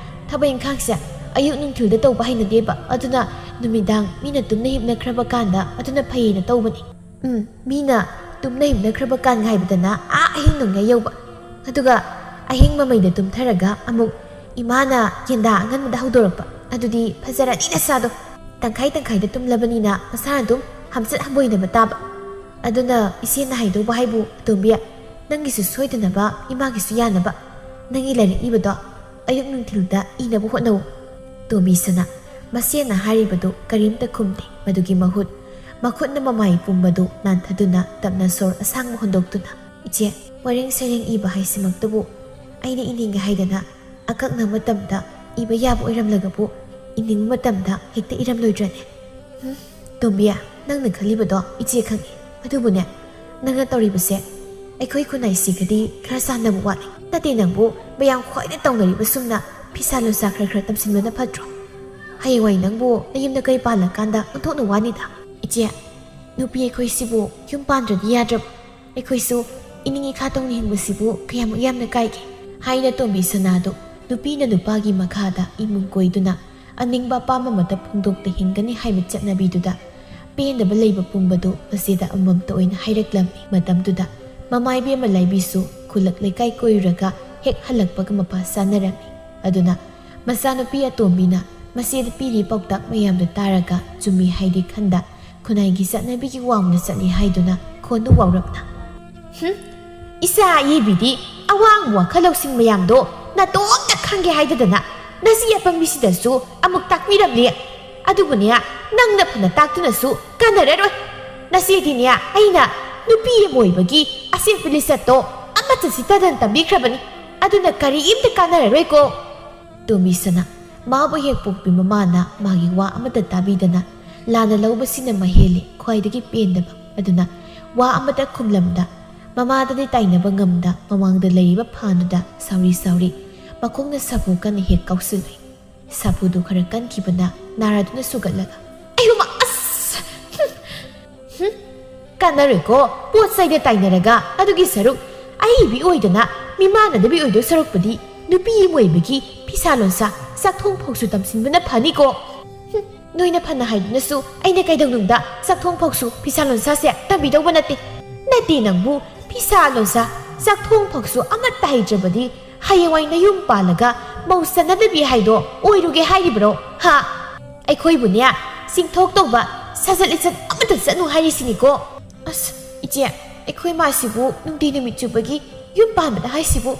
ꯊꯕꯛ ꯏꯪꯈꯥꯡꯁꯦ ꯑꯌꯨꯛ ꯅꯨꯡꯊꯤꯜꯗ ꯇꯧꯕ ꯍꯩꯅꯗꯦꯕ꯫ ꯑꯗꯨꯅ ꯅꯨꯃꯤꯗꯥꯡ ꯃꯤꯅ ꯇꯨꯝꯅ ꯍꯤꯞꯅꯈ꯭ꯔꯕ ꯀꯥꯟꯗ ꯑꯗꯨꯅ ꯐꯩꯌꯦꯅ ꯇꯧꯕꯅꯤ꯫" "ꯎꯝ, ꯃꯤꯅ ꯇꯨꯝꯅ ꯍꯤꯞꯅꯈ꯭ꯔꯕ ꯀꯥꯟ ꯍꯥꯏꯕꯗꯅ ꯑꯥ ꯑꯍꯤꯡ ꯅꯣꯡꯌꯥꯏ ꯌꯧꯕ꯫ ꯑꯗꯨꯒ ꯑꯍꯤꯡ ꯃꯃꯩꯗ ꯇꯨꯝꯊꯔꯒ ꯑꯃꯨꯛ ꯏꯃꯥꯅ ꯌꯦꯟꯗꯥ ꯑꯉꯟꯕꯗ ꯍꯧꯗꯣꯔꯛꯄ꯫ ꯑꯗꯨꯗꯤ ꯐꯖꯔꯅꯤ ꯅꯆꯥꯗꯣ꯫ ꯇꯪꯈꯥꯏ ꯇꯪꯈꯥꯏꯗ ꯇꯨꯝꯂꯕꯅꯤꯅ ꯃꯁꯥꯅ ꯑꯗꯨꯝ ꯍꯝꯆꯠ ꯍꯝꯕꯣꯏꯅꯕ ꯇꯥꯕ꯫ ꯑꯗꯨꯅ ꯏꯆꯦꯅ ꯍꯥꯏꯗꯧꯕ ꯍꯥꯏꯕꯨ, ꯇꯣꯝꯕꯤ, ꯅꯪꯒꯤꯁꯨ ꯁꯣꯏꯗꯅꯕ, ꯏꯃꯥꯒꯤꯁꯨ ꯌꯥꯅꯕ꯫ ꯅꯪꯒꯤ ꯂꯥꯏꯔꯤꯛ ꯏꯕꯗꯣ ꯑꯌꯨꯛ ꯅꯨꯡꯊꯤꯜꯗ ꯏꯅꯕ ꯍꯣꯠꯅꯧ꯫" ꯇꯣꯝꯕꯤ ꯁꯅꯥ ꯃꯆꯦꯅ ꯍꯥꯏꯔꯤꯕꯗꯨ ꯀꯔꯤꯝꯇ ꯈꯨꯝꯗꯦ꯫ ꯃꯗꯨꯒꯤ ꯃꯍꯨꯠ ꯃꯈꯨꯠꯅ ꯃꯃꯥꯏ ꯄꯨꯝꯕꯗꯨ ꯅꯥꯟꯊꯗꯨꯅ ꯇꯞꯅ ꯁꯣꯔ ꯑꯁꯥꯡꯕ ꯍꯣꯟꯗꯣꯛꯇꯨꯅ, "ꯏꯆꯦ, ꯋꯥꯔꯦꯡ ꯁꯩꯔꯦꯡ ꯏꯕ ꯍꯥꯏꯁꯤꯃꯛꯇꯕꯨ ꯑꯩꯅ ꯏꯅꯤꯡꯉꯦ ꯍꯥꯏꯗꯅ ꯑꯀꯛꯅꯕ ꯃꯇꯝꯗ ꯏꯕ ꯌꯥꯕ ꯑꯣꯏꯔꯝꯂꯒꯕꯨ ꯏꯅꯤꯡꯕ ꯃꯇꯝꯗ ꯍꯦꯛꯇ ꯏꯔꯝꯂꯣꯏꯗ꯭ꯔꯅꯦ?" "ꯍꯨꯝ, ꯇꯣꯝꯕꯤ, ꯅꯪꯅ ꯈꯜꯂꯤꯕꯗꯣ ꯏꯆꯦ ꯈꯪꯉꯤ꯫ ꯑꯗꯨꯕꯨꯅꯦ, ꯅꯪꯅ ꯇꯧꯔꯤꯕꯁꯦ ꯑꯩꯈꯣꯏ ꯈꯨꯟꯅꯥꯏꯁꯤꯒꯗꯤ ꯈꯔ ꯆꯥꯟꯅꯕ ꯋꯥꯠꯂꯤ꯫ ꯅꯠꯇꯦ, ꯅꯪꯕꯨ ꯃꯌꯥꯝ ꯈ꯭ꯋꯥꯏꯗ ꯇꯧꯅꯔꯤꯕ ꯁꯨꯝꯅ ꯐꯤꯁꯥ ꯂꯣꯟꯁꯥ ꯈꯔ ꯈꯔ ꯇꯝꯁꯤꯟꯕꯅ ꯐꯠꯇ꯭ꯔꯣ? ꯍꯌꯦꯡꯋꯥꯏ ꯅꯪꯕꯨ ꯅꯌꯨꯝꯗ ꯀꯩ ꯄꯥꯜꯂꯀꯥꯟꯗ ꯑꯣꯟꯊꯣꯛꯅ ꯋꯥꯅꯤꯗ꯫" "ꯏꯆꯦ, ꯅꯨꯄꯤ ꯑꯩꯈꯣꯏꯁꯤꯕꯨ ꯌꯨꯝ ꯄꯥꯟꯗ꯭ꯔꯗꯤ ꯌꯥꯗ꯭ꯔꯕ? ꯑꯩꯈꯣꯏꯁꯨ ꯏꯅꯤꯡ ꯏꯈꯥ ꯇꯧꯅ ꯍꯤꯡꯕꯁꯤꯕꯨ ꯀꯌꯥꯃꯨꯛ ꯌꯥꯝꯅ ꯀꯥꯏꯒꯦ?" ꯍꯥꯏꯅ ꯇꯣꯝꯕꯤ ꯁꯅꯥꯗꯨ ꯅꯨꯄꯤꯅ ꯅꯨꯄꯥꯒꯤ ꯃꯈꯥꯗ ꯏꯃꯨꯡ ꯀꯣꯏꯗꯨꯅ ꯑꯅꯤꯡꯕ ꯑꯄꯥꯝꯕ ꯑꯃꯠꯇ ꯐꯣꯡꯗꯣꯛꯇ ꯍꯤꯡꯒꯅꯤ ꯍꯥꯏꯕ ꯆꯠꯅꯕꯤꯗꯨꯗ ꯄꯦꯟꯗꯕ ꯂꯩꯕ ꯄꯨꯝꯕꯗꯨ ꯃꯆꯦꯗ ꯑꯃꯃꯝꯇ ꯑꯣꯏꯅ ꯍꯥꯏꯔꯛꯂꯝꯃꯤ꯫ ꯃꯇꯝꯗꯨꯗ ꯃꯃꯥ ꯏꯕꯦꯝꯃ ꯂꯥꯏꯕꯤꯁꯨ ꯈꯨꯜꯂꯛ ꯂꯩꯀꯥꯏ ꯀꯣꯏꯔꯨꯔꯒ ꯍꯦꯛ ꯍꯜꯂꯛꯄꯒ ꯃꯄꯥ ꯆꯥꯅꯔꯝꯃꯤ꯫ ꯑꯗꯨꯅ ꯃꯆꯥꯅꯨꯄꯤ ꯑꯇꯣꯝꯕꯤꯅ ꯃꯆꯦꯗ ꯄꯤꯔꯤ ꯄꯥꯎꯇꯥꯛ ꯃꯌꯥꯝꯗꯨ ꯇꯥꯔꯒ ꯆꯨꯝꯃꯤ ꯍꯥꯏꯗꯤ ꯈꯟꯗ ꯈꯨꯟꯅꯥꯏꯒꯤ ꯆꯠꯅꯕꯤꯒꯤ ꯋꯥꯡꯅ ꯆꯠꯂꯤ ꯍꯥꯏꯗꯨꯅ ꯈꯣꯟꯗꯨ ꯋꯥꯎꯔꯞꯅ, "ꯍꯨꯝ, ꯏꯆꯥ ꯑꯌꯤꯕꯤꯗꯤ ꯑꯋꯥꯡꯕ ꯋꯥꯈꯜ ꯂꯧꯁꯤꯡ ꯃꯌꯥꯝꯗꯣ ꯅꯇꯣꯝꯇ ꯈꯪꯒꯦ ꯍꯥꯏꯗꯗꯅ ꯅꯆꯦ ꯑꯄꯪꯕꯤꯁꯤꯗꯁꯨ ꯑꯃꯨꯛ ꯇꯥꯛꯄꯤꯔꯝꯂꯦ꯫ ꯑꯗꯨꯕꯨꯅꯦ, ꯅꯪꯅ ꯐꯅ ꯇꯥꯛꯇꯨꯅꯁꯨ ꯀꯥꯟꯅꯔꯔꯣꯏ꯫ ꯅꯆꯦꯗꯤꯅꯦ, ꯑꯩꯅ ꯅꯨꯄꯤ ꯑꯃ ꯑꯣꯏꯕꯒꯤ ꯑꯁꯦꯡꯕ ꯂꯤꯆꯠꯇꯣ ꯑꯃꯠꯇ ꯁꯤꯠꯇꯗꯅ ꯇꯝꯕꯤꯈ꯭ꯔꯕꯅꯤ꯫ ꯑꯗꯨꯅ ꯀꯔꯤꯝꯇ ꯀꯥꯟꯅꯔꯔꯣꯏꯀꯣ꯫" ꯇꯣꯝꯕꯤꯁꯅ ꯃꯥꯕꯨ ꯍꯦꯛ ꯄꯣꯛꯄꯤ ꯃꯃꯥꯅ ꯃꯥꯒꯤ ꯋꯥ ꯑꯃꯠꯇ ꯇꯥꯕꯤꯗꯅ ꯂꯥꯟꯅ ꯂꯧꯕꯁꯤꯅ ꯃꯍꯦꯜꯂꯤ ꯈ꯭ꯋꯥꯏꯗꯒꯤ ꯄꯦꯟꯗꯕ꯫ ꯑꯗꯨꯅ ꯋꯥ ꯑꯃꯠꯇ ꯈꯨꯝꯂꯝꯗ ꯃꯃꯥꯗꯗꯤ ꯇꯥꯏꯅꯕ ꯉꯝꯗ ꯃꯃꯥꯡꯗ ꯂꯩꯔꯤꯕ ꯐꯥꯟꯗꯨꯗ ꯁꯥꯎꯔꯤ ꯁꯥꯎꯔꯤ ꯃꯈꯣꯡꯅ ꯁꯥꯐꯨ ꯀꯟꯅ ꯍꯦꯛ ꯀꯥꯎꯁꯤꯜꯂꯨꯏ꯫ ꯁꯥꯐꯨꯗꯨ ꯈꯔ ꯀꯟꯈꯤꯕꯅ ꯅꯥꯔꯗꯨꯅ ꯁꯨꯒꯠꯂꯒ, "ꯑꯌꯨꯃ, ꯑꯁ! ꯍꯨꯝ, ꯍꯨꯝ, ꯀꯥꯟꯅꯔꯣꯏꯀꯣ ꯄꯣꯠ ꯆꯩꯗ ꯇꯥꯏꯅꯔꯒ꯫ ꯑꯗꯨꯒꯤ ꯁꯔꯨꯛ ꯑꯏꯕꯤ ꯑꯣꯏꯗꯅ ꯃꯤꯃꯥꯟꯅꯗꯕꯤ ꯑꯣꯏꯗꯧ ꯁꯔꯨꯛꯄꯨꯗꯤ ꯅꯨꯄꯤ ꯑꯃ ꯑꯣꯏꯕꯒꯤ ꯐꯤꯁꯥ ꯂꯣꯟꯁꯥ ꯆꯥꯛꯊꯣꯡ ꯐꯥꯎꯁꯨ ꯇꯝꯁꯤꯟꯕꯅ ꯐꯅꯤꯀꯣ꯫" "ꯍꯨꯝ, ꯅꯣꯏꯅ ꯐꯅ ꯍꯥꯏꯗꯨꯅꯁꯨ ꯑꯩꯅ ꯀꯩꯗꯧꯅꯨꯡꯗ ꯆꯥꯛꯊꯣꯡ ꯐꯥꯎꯁꯨ ꯐꯤꯁꯥ ꯂꯣꯟꯁꯥꯁꯦ ꯇꯝꯕꯤꯗꯧꯕ ꯅꯠꯇꯦ꯫" "ꯅꯠꯇꯦ ꯅꯪꯕꯨ, ꯐꯤꯁꯥ ꯂꯣꯟꯁꯥ ꯆꯥꯛꯊꯣꯡ ꯐꯥꯎꯁꯨ ꯑꯃꯠꯇ ꯍꯩꯇ꯭ꯔꯕꯗꯤ ꯍꯌꯦꯡꯋꯥꯏ ꯅꯌꯨꯝ ꯄꯥꯜꯂꯒ ꯃꯧ ꯆꯠꯅꯗꯕꯤ ꯍꯥꯏꯗꯣ ꯑꯣꯏꯔꯨꯒꯦ ꯍꯥꯏꯔꯤꯕ꯭ꯔꯣ? ꯍꯥ? ꯑꯩꯈꯣꯏꯕꯨꯅꯦ, ꯆꯤꯡꯊꯣꯛ ꯇꯧꯕ ꯁꯥꯖꯠ ꯂꯤꯆꯠ ꯑꯃꯠꯇ ꯆꯠꯅꯨ ꯍꯥꯏꯔꯤꯁꯤꯅꯤꯀꯣ꯫" "ꯑꯁ, ꯏꯆꯦ, ꯑꯩꯈꯣꯏ ꯃꯥꯁꯤꯕꯨ ꯅꯨꯡꯇꯤ ꯅꯨꯃꯤꯠ ꯆꯨꯞꯄꯒꯤ ꯌꯨꯝ ꯄꯥꯟꯕꯗ ꯍꯥꯏꯁꯤꯕꯨ,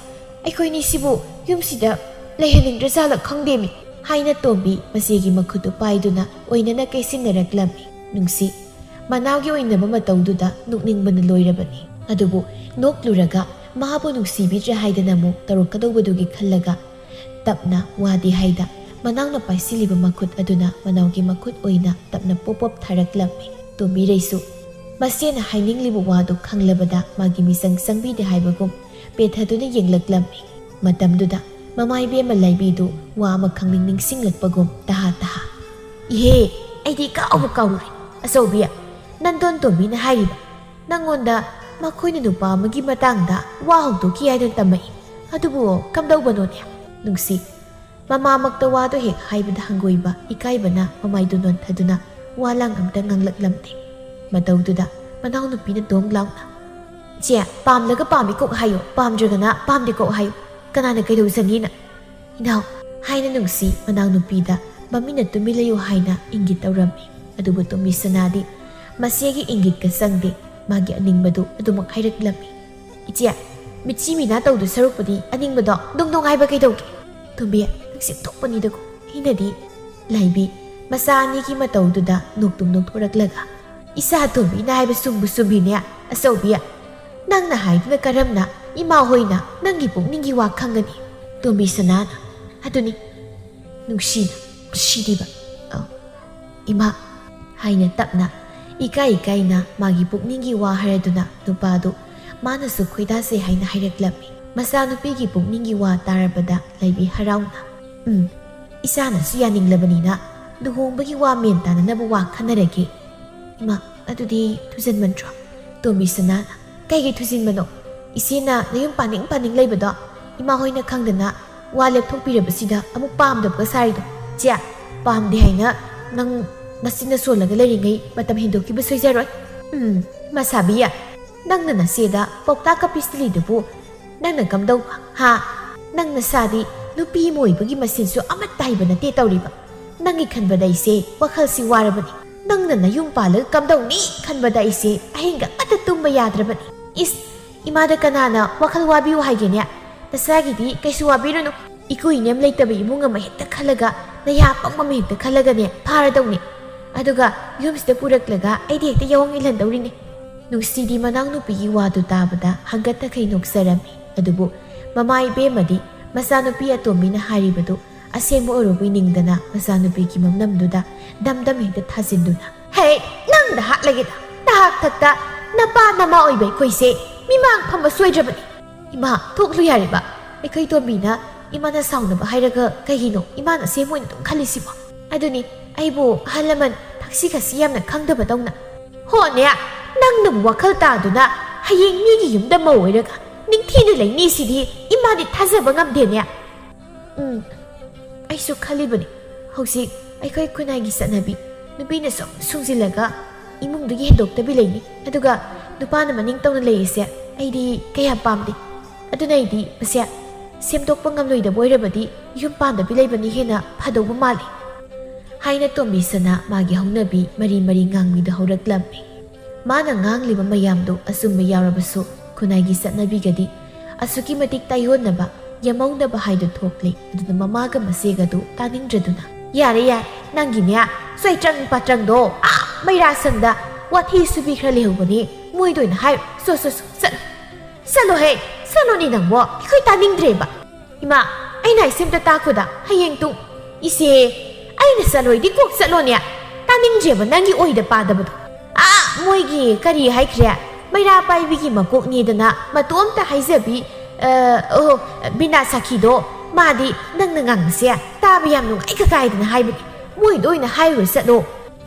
ꯑꯩꯈꯣꯏꯅꯤꯁꯤꯕꯨ ꯌꯨꯝꯁꯤꯗ ꯂꯩꯍꯟꯅꯤꯡꯗ꯭ꯔꯖꯥꯠꯂ ꯈꯪꯗꯦꯃꯤ," ꯍꯥꯏꯅ ꯇꯣꯝꯕꯤ ꯃꯆꯦꯒꯤ ꯃꯈꯨꯠꯇꯨ ꯄꯥꯏꯗꯨꯅ ꯑꯣꯏꯅꯅ ꯀꯩꯁꯤꯟꯅꯔꯛꯂꯝꯃꯤ꯫ ꯅꯨꯡꯁꯤ, ꯃꯅꯥꯎꯒꯤ ꯑꯣꯏꯅꯕ ꯃꯇꯧꯗꯨꯗ ꯅꯣꯛꯅꯤꯡꯕꯅ ꯂꯣꯏꯔꯕꯅꯤ꯫ ꯑꯗꯨꯕꯨ ꯅꯣꯛꯂꯨꯔꯒ ꯃꯥꯕꯨ ꯅꯨꯡꯁꯤꯕꯤꯗ꯭ꯔꯦ ꯍꯥꯏꯗꯅ ꯑꯃꯨꯛ ꯇꯧꯔꯛꯀꯗꯧꯕꯗꯨꯒꯤ ꯈꯜꯂꯒ ꯇꯞꯅ ꯋꯥꯗꯤ ꯍꯥꯏꯗ ꯃꯅꯥꯎꯅ ꯄꯥꯏꯁꯤꯜꯂꯤꯕ ꯃꯈꯨꯠ ꯑꯗꯨꯅ ꯃꯅꯥꯎꯒꯤ ꯃꯈꯨꯠ ꯑꯣꯏꯅ ꯇꯞꯅ ꯄꯣꯞ ꯄꯣꯞ ꯊꯥꯔꯛꯂꯝꯃꯤ꯫ ꯇꯣꯝꯕꯤꯔꯩꯁꯨ ꯃꯆꯦꯅ ꯍꯥꯏꯅꯤꯡꯂꯤꯕ ꯋꯥꯗꯨ ꯈꯪꯂꯕꯗ ꯃꯥꯒꯤ ꯃꯤꯆꯪ ꯆꯪꯕꯤꯗꯦ ꯍꯥꯏꯕꯒꯨꯝ ꯄꯦꯊꯗꯨꯅ ꯌꯦꯡꯂꯛꯂꯝꯃꯤ꯫ ꯃꯇꯝꯗꯨꯗ ꯃꯃꯥ ꯏꯕꯦꯝꯃ ꯂꯥꯏꯕꯤꯗꯨ ꯋꯥ ꯑꯃ ꯈꯪꯅꯤꯡ ꯅꯤꯡꯁꯤꯡꯂꯛꯄꯒꯨꯝ ꯇꯍꯥ ꯇꯍꯥ, "ꯏꯍꯦ, ꯑꯩꯗꯤ ꯀꯥꯎꯕ ꯀꯥꯎꯔꯨꯔꯦ꯫ ꯑꯆꯧꯕꯤ, ꯅꯟꯗꯣꯟ ꯇꯣꯝꯕꯤꯅ ꯍꯥꯏꯔꯤꯕ ꯅꯪꯉꯣꯟꯗ ꯃꯈꯣꯏꯅ ꯅꯨꯄꯥ ꯑꯃꯒꯤ ꯃꯇꯥꯡꯗ ꯋꯥ ꯍꯧꯗꯣꯛꯈꯤ ꯍꯥꯏꯗꯨꯅ ꯇꯝꯃꯛꯏ꯫ ꯑꯗꯨꯕꯨ ꯀꯝꯗꯧꯕꯅꯣꯅꯦ?" ꯅꯨꯡꯁꯤ, ꯃꯃꯥꯃꯛꯇ ꯋꯥꯗꯣ ꯍꯦꯛ ꯍꯥꯏꯕꯗ ꯍꯪꯒꯣꯏꯕ ꯏꯀꯥꯏꯕꯅ ꯃꯃꯥꯏꯗꯨ ꯅꯣꯟꯊꯗꯨꯅ ꯋꯥ ꯂꯥꯡ ꯑꯝꯇ ꯉꯥꯡꯂꯛꯂꯝꯗꯦ꯫ ꯃꯇꯧꯗꯨꯗ ꯃꯅꯥꯎꯅꯨꯄꯤꯅ ꯗꯣꯡ ꯂꯥꯎꯅ, "ꯏꯆꯦ, ꯄꯥꯝꯂꯒ ꯄꯥꯝꯃꯤ ꯀꯣꯛ ꯍꯥꯏꯌꯨ, ꯄꯥꯝꯗ꯭ꯔꯒꯅ ꯄꯥꯝꯗꯦ ꯀꯣꯛ ꯍꯥꯏꯌꯨ꯫ ꯀꯅꯥꯅ ꯀꯩꯗꯧꯖꯅꯤꯅ?" "ꯏꯅꯥꯎ," ꯍꯥꯏꯅ ꯅꯨꯡꯁꯤ ꯃꯅꯥꯎꯅꯨꯄꯤꯗ ꯃꯃꯤꯠꯅ ꯇꯨꯃꯤꯟ ꯂꯩꯌꯨ ꯍꯥꯏꯅ ꯏꯪꯒꯤꯠ ꯇꯧꯔꯝꯃꯤ꯫ ꯑꯗꯨꯕꯨ ꯇꯣꯝꯕꯤ ꯁꯅꯥꯗꯤ ꯃꯆꯦꯒꯤ ꯏꯪꯒꯤꯠꯀ ꯆꯪꯗꯦ, ꯃꯥꯒꯤ ꯑꯅꯤꯡꯕꯗꯨ ꯑꯗꯨꯃꯛ ꯍꯥꯏꯔꯛꯂꯝꯃꯤ꯫ "ꯏꯆꯦ, ꯃꯤꯠꯆꯤ ꯃꯤꯅꯥ ꯇꯧꯗꯨ ꯁꯔꯨꯛꯄꯨꯗꯤ ꯑꯅꯤꯡꯕꯗꯣ ꯗꯣꯡ ꯗꯣꯡ ꯍꯥꯏꯕ ꯀꯩꯗꯧꯒꯦ?" "ꯇꯣꯝꯕꯤ, ꯅꯪ ꯁꯦꯝꯗꯣꯛꯄꯅꯤꯗꯀꯣ꯫ ꯑꯩꯅꯗꯤ," ꯂꯥꯏꯕꯤ ꯃꯆꯥ ꯑꯅꯤꯒꯤ ꯃꯇꯧꯗꯨꯗ ꯅꯣꯛꯇꯨꯝ ꯅꯣꯛꯊꯣꯔꯛꯂꯒ, "ꯏꯆꯥ ꯇꯣꯝꯕꯤꯅ ꯍꯥꯏꯕ ꯆꯨꯝꯕꯨ ꯆꯨꯝꯃꯤꯅꯦ, ꯑꯆꯧꯕꯤ꯫ ꯅꯪꯅ ꯍꯥꯏꯗꯨꯅ ꯀꯔꯝꯅ ꯏꯃꯥ ꯍꯣꯏꯅ ꯅꯪꯒꯤ ꯄꯨꯛꯅꯤꯡꯒꯤ ꯋꯥ ꯈꯪꯒꯅꯤ?" ꯇꯣꯝꯕꯤ ꯁꯅꯥꯅ, "ꯑꯗꯨꯅꯤ, ꯅꯨꯡꯁꯤꯅ, ꯅꯨꯡꯁꯤꯗꯤꯕ꯫ ꯑ, ꯏꯃꯥ," ꯍꯥꯏꯅ ꯇꯞꯅ, ꯏꯀꯥꯏ ꯏꯀꯥꯏꯅ ꯃꯥꯒꯤ ꯄꯨꯛꯅꯤꯡꯒꯤ ꯋꯥ ꯍꯥꯏꯔꯗꯨꯅ ꯅꯨꯄꯥꯗꯨ ꯃꯥꯅꯁꯨ ꯈꯣꯏꯗꯥꯖꯩ ꯍꯥꯏꯅ ꯍꯥꯏꯔꯛꯂꯝꯃꯤ꯫ ꯃꯆꯥꯅꯨꯄꯤꯒꯤ ꯄꯨꯛꯅꯤꯡꯒꯤ ꯋꯥ ꯇꯥꯔꯕꯗ ꯂꯩꯕꯤ ꯍꯔꯥꯎꯅ, "ꯎꯝ, ꯏꯆꯥꯅꯁꯨ ꯌꯥꯅꯤꯡꯂꯕꯅꯤꯅ ꯂꯨꯍꯣꯡꯕꯒꯤ ꯋꯥ ꯃꯦꯟ ꯇꯥꯅꯅꯕ ꯋꯥ ꯈꯟꯅꯔꯒꯦ꯫ ꯏꯃꯥ, ꯑꯗꯨꯗꯤ ꯊꯨꯖꯟꯃꯟꯗ꯭ꯔꯣ?" ꯇꯣꯝꯕꯤ ꯁꯅꯥꯅ, "ꯀꯩꯒꯤ ꯊꯨꯖꯤꯟꯕꯅꯣ? ꯏꯆꯦꯅ ꯅꯌꯨꯝ ꯄꯥꯅꯤꯡ ꯄꯥꯅꯤꯡ ꯂꯩꯕꯗꯣ ꯏꯃꯥ ꯍꯣꯏꯅ ꯈꯪꯗꯅ ꯋꯥ ꯂꯦꯞꯊꯣꯛꯄꯤꯔꯕꯁꯤꯗ ꯑꯃꯨꯛ ꯄꯥꯝꯗꯕꯒ ꯁꯥꯔꯤꯗꯣ? ꯆꯦ, ꯄꯥꯝꯗꯦ ꯍꯥꯏꯅ ꯅꯪ ꯅꯆꯤꯟꯅ ꯁꯣꯜꯂꯒ ꯂꯩꯔꯤꯉꯩ ꯃꯇꯝ ꯍꯦꯟꯗꯣꯛꯈꯤꯕ ꯁꯣꯏꯖꯔꯣꯏ꯫ ꯎꯝ, ꯃꯁꯥꯕꯤ, ꯅꯪꯅ ꯅꯆꯦꯗ ꯄꯥꯎꯇꯥꯛꯀ ꯄꯤꯁꯤꯜꯂꯤꯗꯨꯕꯨ ꯅꯪꯅ ꯀꯝꯗꯧꯕ, ꯍꯥ? ꯅꯪ ꯅꯁꯥꯗꯤ ꯅꯨꯄꯤ ꯑꯃ ꯑꯣꯏꯕꯒꯤ ꯃꯁꯦꯟꯁꯨ ꯑꯃꯠꯇ ꯍꯩꯕ ꯅꯠꯇꯦ ꯇꯧꯔꯤꯕ꯫ ꯅꯪꯒꯤ ꯈꯟꯕꯗ ꯑꯩꯁꯦ ꯋꯥꯈꯜꯁꯤ ꯋꯥꯔꯕꯅꯤ꯫ ꯅꯪꯅ ꯅꯌꯨꯝ ꯄꯥꯜꯂꯒ ꯀꯝꯗꯧꯅꯤ ꯈꯟꯕꯗ ꯑꯩꯁꯦ ꯑꯍꯤꯡꯒ ꯑꯃꯠꯇ ꯇꯨꯝꯕ ꯌꯥꯗ꯭ꯔꯕꯅꯤ꯫ ꯏꯁ, ꯏꯃꯥꯗ ꯀꯅꯥꯅ ꯋꯥꯈꯜ ꯋꯥꯕꯤꯌꯨ ꯍꯥꯏꯒꯦꯅꯦ? ꯅꯆꯥꯒꯤꯗꯤ ꯀꯩꯁꯨ ꯋꯥꯕꯤꯔꯨꯅꯨ꯫ ꯏꯀꯨꯏ ꯏꯅꯦꯝ ꯂꯩꯇꯕ ꯏꯃꯨꯡ ꯑꯃ ꯍꯦꯛꯇ ꯈꯜꯂꯒ, ꯅꯌꯥ ꯄꯪꯕ ꯑꯃ ꯍꯦꯛꯇ ꯈꯜꯂꯒꯅꯦ ꯐꯥꯔꯗꯧꯅꯤ꯫ ꯑꯗꯨꯒ ꯌꯨꯝꯁꯤꯗ ꯄꯨꯔꯛꯂꯒ ꯑꯩꯗꯤ ꯍꯦꯛꯇ ꯌꯥꯑꯣꯡ ꯏꯜꯍꯟꯗꯧꯔꯤꯅꯤ꯫" ꯅꯨꯡꯁꯤꯗꯤ ꯃꯅꯥꯎꯅꯨꯄꯤꯒꯤ ꯋꯥꯗꯨ ꯇꯥꯕꯗ ꯍꯪꯒꯠ ꯇꯈꯩ ꯅꯣꯛꯆꯔꯝꯃꯤ꯫ ꯑꯗꯨꯕꯨ ꯃꯃꯥ ꯏꯕꯦꯝꯃꯗꯤ ꯃꯆꯥꯅꯨꯄꯤ ꯑꯇꯣꯝꯕꯤꯅ ꯍꯥꯏꯔꯤꯕꯗꯨ ꯑꯁꯦꯡꯕ ꯑꯣꯏꯔꯨꯕꯣꯏ ꯅꯤꯡꯗꯅ ꯃꯆꯥꯅꯨꯄꯤꯒꯤ ꯃꯪꯅꯝꯗꯨꯗ ꯗꯝ ꯗꯝ ꯍꯦꯛꯇ ꯊꯥꯖꯤꯟꯗꯨꯅ, "ꯍꯦ, ꯅꯪꯗ ꯍꯥꯠꯂꯒꯦꯗ! ꯅꯍꯥꯛ ꯊꯛꯇ ꯅꯄꯥ ꯅꯃꯥ ꯑꯣꯏꯕ ꯑꯩꯈꯣꯏꯁꯦ ꯃꯤꯃꯥꯡ ꯐꯝꯕ ꯁꯣꯏꯗ꯭ꯔꯕꯅꯤ꯫" "ꯏꯃꯥ, ꯊꯣꯛꯂꯨ ꯌꯥꯔꯦꯕ꯫ ꯑꯩꯈꯣꯏ ꯇꯣꯝꯕꯤꯅ ꯏꯃꯥꯅ ꯁꯥꯎꯅꯕ ꯍꯥꯏꯔꯒ ꯀꯩꯒꯤꯅꯣ ꯏꯃꯥꯅ ꯑꯁꯦꯡꯕ ꯑꯣꯏꯅ ꯑꯗꯨꯝ ꯈꯜꯂꯤꯁꯤꯕꯣ? ꯑꯗꯨꯅꯤ, ꯑꯩꯕꯨ ꯑꯍꯜ ꯂꯃꯟ ꯊꯛꯁꯤ ꯈꯥꯁꯤ ꯌꯥꯝꯅ ꯈꯪꯗꯕꯗꯧꯅ꯫" "ꯍꯣꯅꯦ, ꯅꯪꯅꯕꯨ ꯋꯥꯈꯜ ꯇꯥꯗꯨꯅ ꯍꯌꯦꯡ ꯃꯤꯒꯤ ꯌꯨꯝꯗ ꯃꯧ ꯑꯣꯏꯔꯒ ꯅꯤꯡꯊꯤꯅ ꯂꯩꯅꯤ ꯁꯤꯗꯤ ꯏꯃꯥꯗꯤ ꯊꯥꯖꯕ ꯉꯝꯗꯦꯅꯦ꯫" "ꯎꯝ, ꯑꯩꯁꯨ ꯈꯜꯂꯤꯕꯅꯤ, ꯍꯧꯖꯤꯛ ꯑꯩꯈꯣꯏ ꯈꯨꯟꯅꯥꯏꯒꯤ ꯆꯠꯅꯕꯤ, ꯅꯨꯄꯤꯅ ꯁꯨꯝ ꯁꯨꯡꯖꯤꯜꯂꯒ ꯏꯃꯨꯡꯗꯒꯤ ꯍꯦꯟꯗꯣꯛꯇꯕꯤ ꯂꯩꯅꯤ, ꯑꯗꯨꯒ ꯅꯨꯄꯥꯅ ꯃꯅꯤꯡ ꯇꯧꯅ ꯂꯩꯔꯤꯁꯦ ꯑꯩꯗꯤ ꯀꯌꯥ ꯄꯥꯝꯗꯦ꯫ ꯑꯗꯨꯅ ꯑꯩꯗꯤ ꯃꯁꯦ ꯁꯦꯝꯗꯣꯛꯄ ꯉꯝꯂꯣꯏꯗꯕ ꯑꯣꯏꯔꯕꯗꯤ ꯌꯨꯝ ꯄꯥꯟꯗꯕꯤ ꯂꯩꯕꯅ ꯍꯦꯟꯅ ꯐꯗꯧꯕ ꯃꯥꯜꯂꯤ" ꯍꯥꯏꯅ ꯇꯣꯝꯕꯤ ꯁꯅꯥ ꯃꯥꯒꯤ ꯍꯧꯅꯕꯤ ꯃꯔꯤ ꯃꯔꯤ ꯉꯥꯡꯕꯤꯗꯨ ꯍꯧꯔꯛꯂꯝꯃꯤ꯫ ꯃꯥꯅ ꯉꯥꯡꯂꯤꯕ ꯃꯌꯥꯝꯗꯨ ꯑꯆꯨꯝꯕ ꯌꯥꯎꯔꯕꯁꯨ, ꯈꯨꯟꯅꯥꯏꯒꯤ ꯆꯠꯅꯕꯤꯒꯗꯤ ꯑꯁꯨꯛꯀꯤ ꯃꯇꯤꯛ ꯇꯥꯏꯑꯣꯟꯅꯕ, ꯌꯥꯃꯧꯅꯕ ꯍꯥꯏꯗꯨ ꯊꯣꯛꯂꯦ꯫ ꯑꯗꯨꯅ ꯃꯃꯥꯒ ꯃꯆꯦꯒꯗꯨ ꯇꯥꯅꯤꯡꯗ꯭ꯔꯗꯨꯅ, "ꯌꯥꯔꯦ, ꯌꯥꯔꯦ, ꯅꯪꯒꯤꯅꯦ ꯆꯣꯏꯇ꯭ꯔꯪ ꯄꯥꯇ꯭ꯔꯪꯗꯣ ꯑꯥ ꯃꯩꯔꯥ ꯁꯪꯗ ꯋꯥꯊꯤ ꯁꯨꯕꯤ ꯈꯔ ꯂꯩꯍꯧꯕꯅꯤ, ꯃꯣꯏꯗ ꯑꯣꯏꯅ ꯍꯥꯏꯔꯣ꯫ ꯁꯣ, ꯁꯣ, ꯁꯣ, ꯆꯠꯂꯣ, ꯆꯠꯂꯣꯍꯦ, ꯆꯠꯂꯣꯅꯦ ꯅꯪꯕꯣ, ꯑꯩꯈꯣꯏ ꯇꯥꯅꯤꯡꯗ꯭ꯔꯦꯕ꯫ ꯏꯃꯥ, ꯑꯩꯅ ꯍꯥꯏꯁꯦ ꯑꯝꯇ ꯇꯥꯈꯣꯗ, ꯍꯌꯦꯡ ꯇꯨꯡ..." "ꯏꯆꯦ, ꯑꯩꯅ ꯆꯠꯂꯣꯏꯗꯤ ꯀꯣꯛ ꯆꯠꯂꯣꯅꯦ, ꯇꯥꯅꯤꯡꯗ꯭ꯔꯦꯕ ꯅꯪꯒꯤ ꯑꯣꯏꯗ ꯄꯥꯗꯕꯗꯣ꯫ ꯑꯥ, ꯃꯣꯏꯒꯤ ꯀꯔꯤ ꯍꯥꯏꯈ꯭ꯔꯦ, ꯃꯩꯔꯥ ꯄꯥꯏꯕꯤꯒꯤ ꯃꯀꯣꯛꯅꯦꯗꯅ ꯃꯇꯣꯝꯇ ꯍꯥꯏꯖꯕꯤ, ꯑ, ꯑꯣ, ꯕꯤꯅꯥ ꯁꯥꯈꯤꯗꯣ, ꯃꯥꯗꯤ ꯅꯪꯅ ꯉꯥꯡꯕꯁꯦ ꯇꯥꯕ ꯌꯥꯝ ꯅꯨꯡꯉꯥꯏ ꯀꯀꯥꯏꯗꯅ ꯍꯥꯏꯕꯅꯦ, ꯃꯣꯏꯗ ꯑꯣꯏꯅ ꯍꯥꯏꯔꯨꯔ ꯆꯠꯂꯣ꯫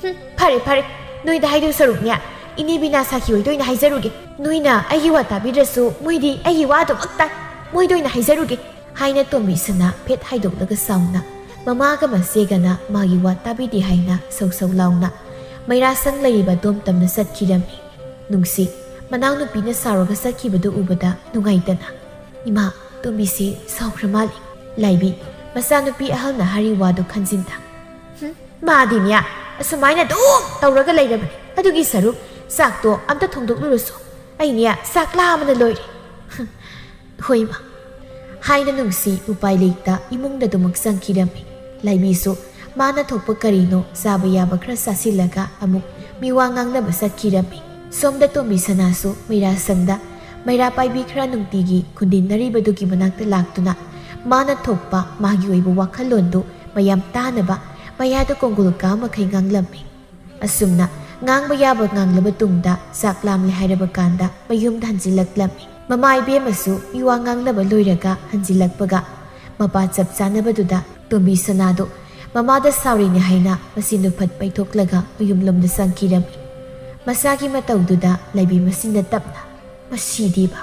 ꯍꯨꯝ, ꯐꯔꯦ, ꯐꯔꯦ, ꯅꯣꯏꯗ ꯍꯥꯏꯗꯣꯏ ꯁꯔꯨꯛꯅꯦ, ꯏꯅꯦ ꯕꯤꯅꯥ ꯁꯥꯈꯤ ꯍꯣꯏꯗ ꯑꯣꯏꯅ ꯍꯥꯏꯖꯔꯨꯒꯦ꯫ ꯅꯣꯏꯅ ꯑꯩꯒꯤ ꯋꯥ ꯇꯥꯕꯤꯗ꯭ꯔꯁꯨ ꯃꯣꯏꯗꯤ ꯑꯩꯒꯤ ꯋꯥ ꯑꯗꯨꯃꯛ ꯇꯥꯏ, ꯃꯣꯏꯗ ꯑꯣꯏꯅ ꯍꯥꯏꯖꯔꯨꯒꯦ" ꯍꯥꯏꯅ ꯇꯣꯝꯕꯤ ꯁꯅꯥ ꯐꯦꯠ ꯍꯥꯏꯗꯣꯛꯂꯒ ꯁꯥꯎꯅ, ꯃꯃꯥꯒ ꯃꯆꯦꯒꯅ ꯃꯥꯒꯤ ꯋꯥ ꯇꯥꯕꯤꯗꯦ ꯍꯥꯏꯅ ꯁꯧ ꯁꯧ ꯂꯥꯎꯅ ꯃꯩꯔꯥꯁꯪ ꯂꯩꯔꯤꯕ ꯑꯗꯣꯝ ꯇꯝꯅ ꯆꯠꯈꯤꯔꯝꯃꯤ꯫ ꯅꯨꯡꯁꯤ, ꯃꯅꯥꯎꯅꯨꯄꯤꯅ ꯁꯥꯎꯔꯒ ꯆꯠꯈꯤꯕꯗꯨ ꯎꯕꯗ ꯅꯨꯡꯉꯥꯏꯇꯅ, "ꯏꯃꯥ, ꯇꯣꯝꯕꯤꯁꯤ ꯁꯥꯎꯈ꯭ꯔ ꯃꯥꯜꯂꯤ꯫" ꯂꯥꯏꯕꯤ, ꯃꯆꯥꯅꯨꯄꯤ ꯑꯍꯜꯅ ꯍꯥꯏꯔꯤ ꯋꯥꯗꯨ ꯈꯟꯖꯤꯟꯗ, "ꯍꯨꯝ, ꯃꯥꯗꯤꯅꯦ ꯑꯁꯨꯃꯥꯏꯅ ꯑꯗꯨꯝ ꯇꯧꯔꯒ ꯂꯩꯔꯕꯅꯤ꯫ ꯑꯗꯨꯒꯤ ꯁꯔꯨꯛ ꯆꯥꯛꯇꯣ ꯑꯝꯇ ꯊꯣꯡꯗꯣꯛꯂꯨꯔꯁꯨ, ꯑꯩꯅꯦ ꯆꯥꯛ ꯂꯥꯝꯕꯅ ꯂꯣꯏꯔꯦ꯫" "ꯍꯣꯏ ꯏꯃꯥ" ꯍꯥꯏꯅ ꯅꯨꯡꯁꯤ ꯎꯄꯥꯏ ꯂꯩꯇ ꯏꯃꯨꯡꯗ ꯑꯗꯨꯃꯛ ꯆꯪꯈꯤꯔꯝꯃꯤ꯫ ꯂꯥꯏꯕꯤꯁꯨ ꯃꯥꯅ ꯊꯣꯛꯄ ꯀꯔꯤꯅꯣ ꯆꯥꯕ ꯌꯥꯕ ꯈꯔ ꯆꯥꯁꯤꯜꯂꯒ ꯑꯃꯨꯛ ꯃꯤꯋꯥ ꯉꯥꯡꯅꯕ ꯆꯠꯈꯤꯔꯝꯃꯤ꯫ ꯁꯣꯝꯗ ꯇꯣꯝꯕꯤ ꯁꯅꯥꯁꯨ ꯃꯩꯔꯥ ꯁꯪꯗ ꯃꯩꯔꯥ ꯄꯥꯏꯕꯤ ꯈꯔ ꯅꯨꯡꯇꯤꯒꯤ ꯈꯨꯟꯗꯤꯟꯅꯔꯤꯕꯗꯨꯒꯤ ꯃꯅꯥꯛꯇ ꯂꯥꯛꯇꯨꯅ ꯃꯥꯅ ꯊꯣꯛꯄ ꯃꯥꯒꯤ ꯑꯣꯏꯕ ꯋꯥꯈꯜꯂꯣꯟꯗꯨ ꯃꯌꯥꯝ ꯇꯥꯅꯕ ꯃꯌꯥꯗ ꯀꯣꯡꯒꯣꯜ ꯀꯥ ꯃꯈꯩ ꯉꯥꯡꯂꯝꯃꯤ꯫ ꯑꯁꯨꯝꯅ ꯉꯥꯡꯕ ꯌꯥꯕ ꯉꯥꯡꯂꯕ ꯇꯨꯡꯗ ꯆꯥꯛ ꯂꯥꯝꯂꯦ ꯍꯥꯏꯔꯕ ꯀꯥꯟꯗ ꯃꯌꯨꯝꯗ ꯍꯟꯖꯤꯜꯂꯛꯂꯝꯃꯤ꯫ ꯃꯃꯥ ꯏꯕꯦꯝꯃꯁꯨ ꯃꯤꯋꯥ ꯉꯥꯡꯅꯕ ꯂꯣꯏꯔꯒ ꯍꯟꯖꯤꯜꯂꯛꯄꯒ ꯃꯄꯥ ꯆꯞ ꯆꯥꯅꯕꯗꯨꯗ ꯇꯣꯝꯕꯤ ꯁꯅꯥꯗꯨ ꯃꯃꯥꯗ ꯁꯥꯎꯔꯤꯅꯦ ꯍꯥꯏꯅ ꯃꯆꯤꯟꯗꯨ ꯐꯠ ꯄꯩꯊꯣꯛꯂꯒ ꯃꯌꯨꯝꯂꯣꯝꯗ ꯆꯪꯈꯤꯔꯝꯃꯤ꯫ ꯃꯆꯥꯒꯤ ꯃꯇꯧꯗꯨꯗ ꯂꯥꯏꯕꯤ ꯃꯆꯤꯟꯗ ꯇꯞꯅ, "ꯃꯁꯤꯗꯤꯕ"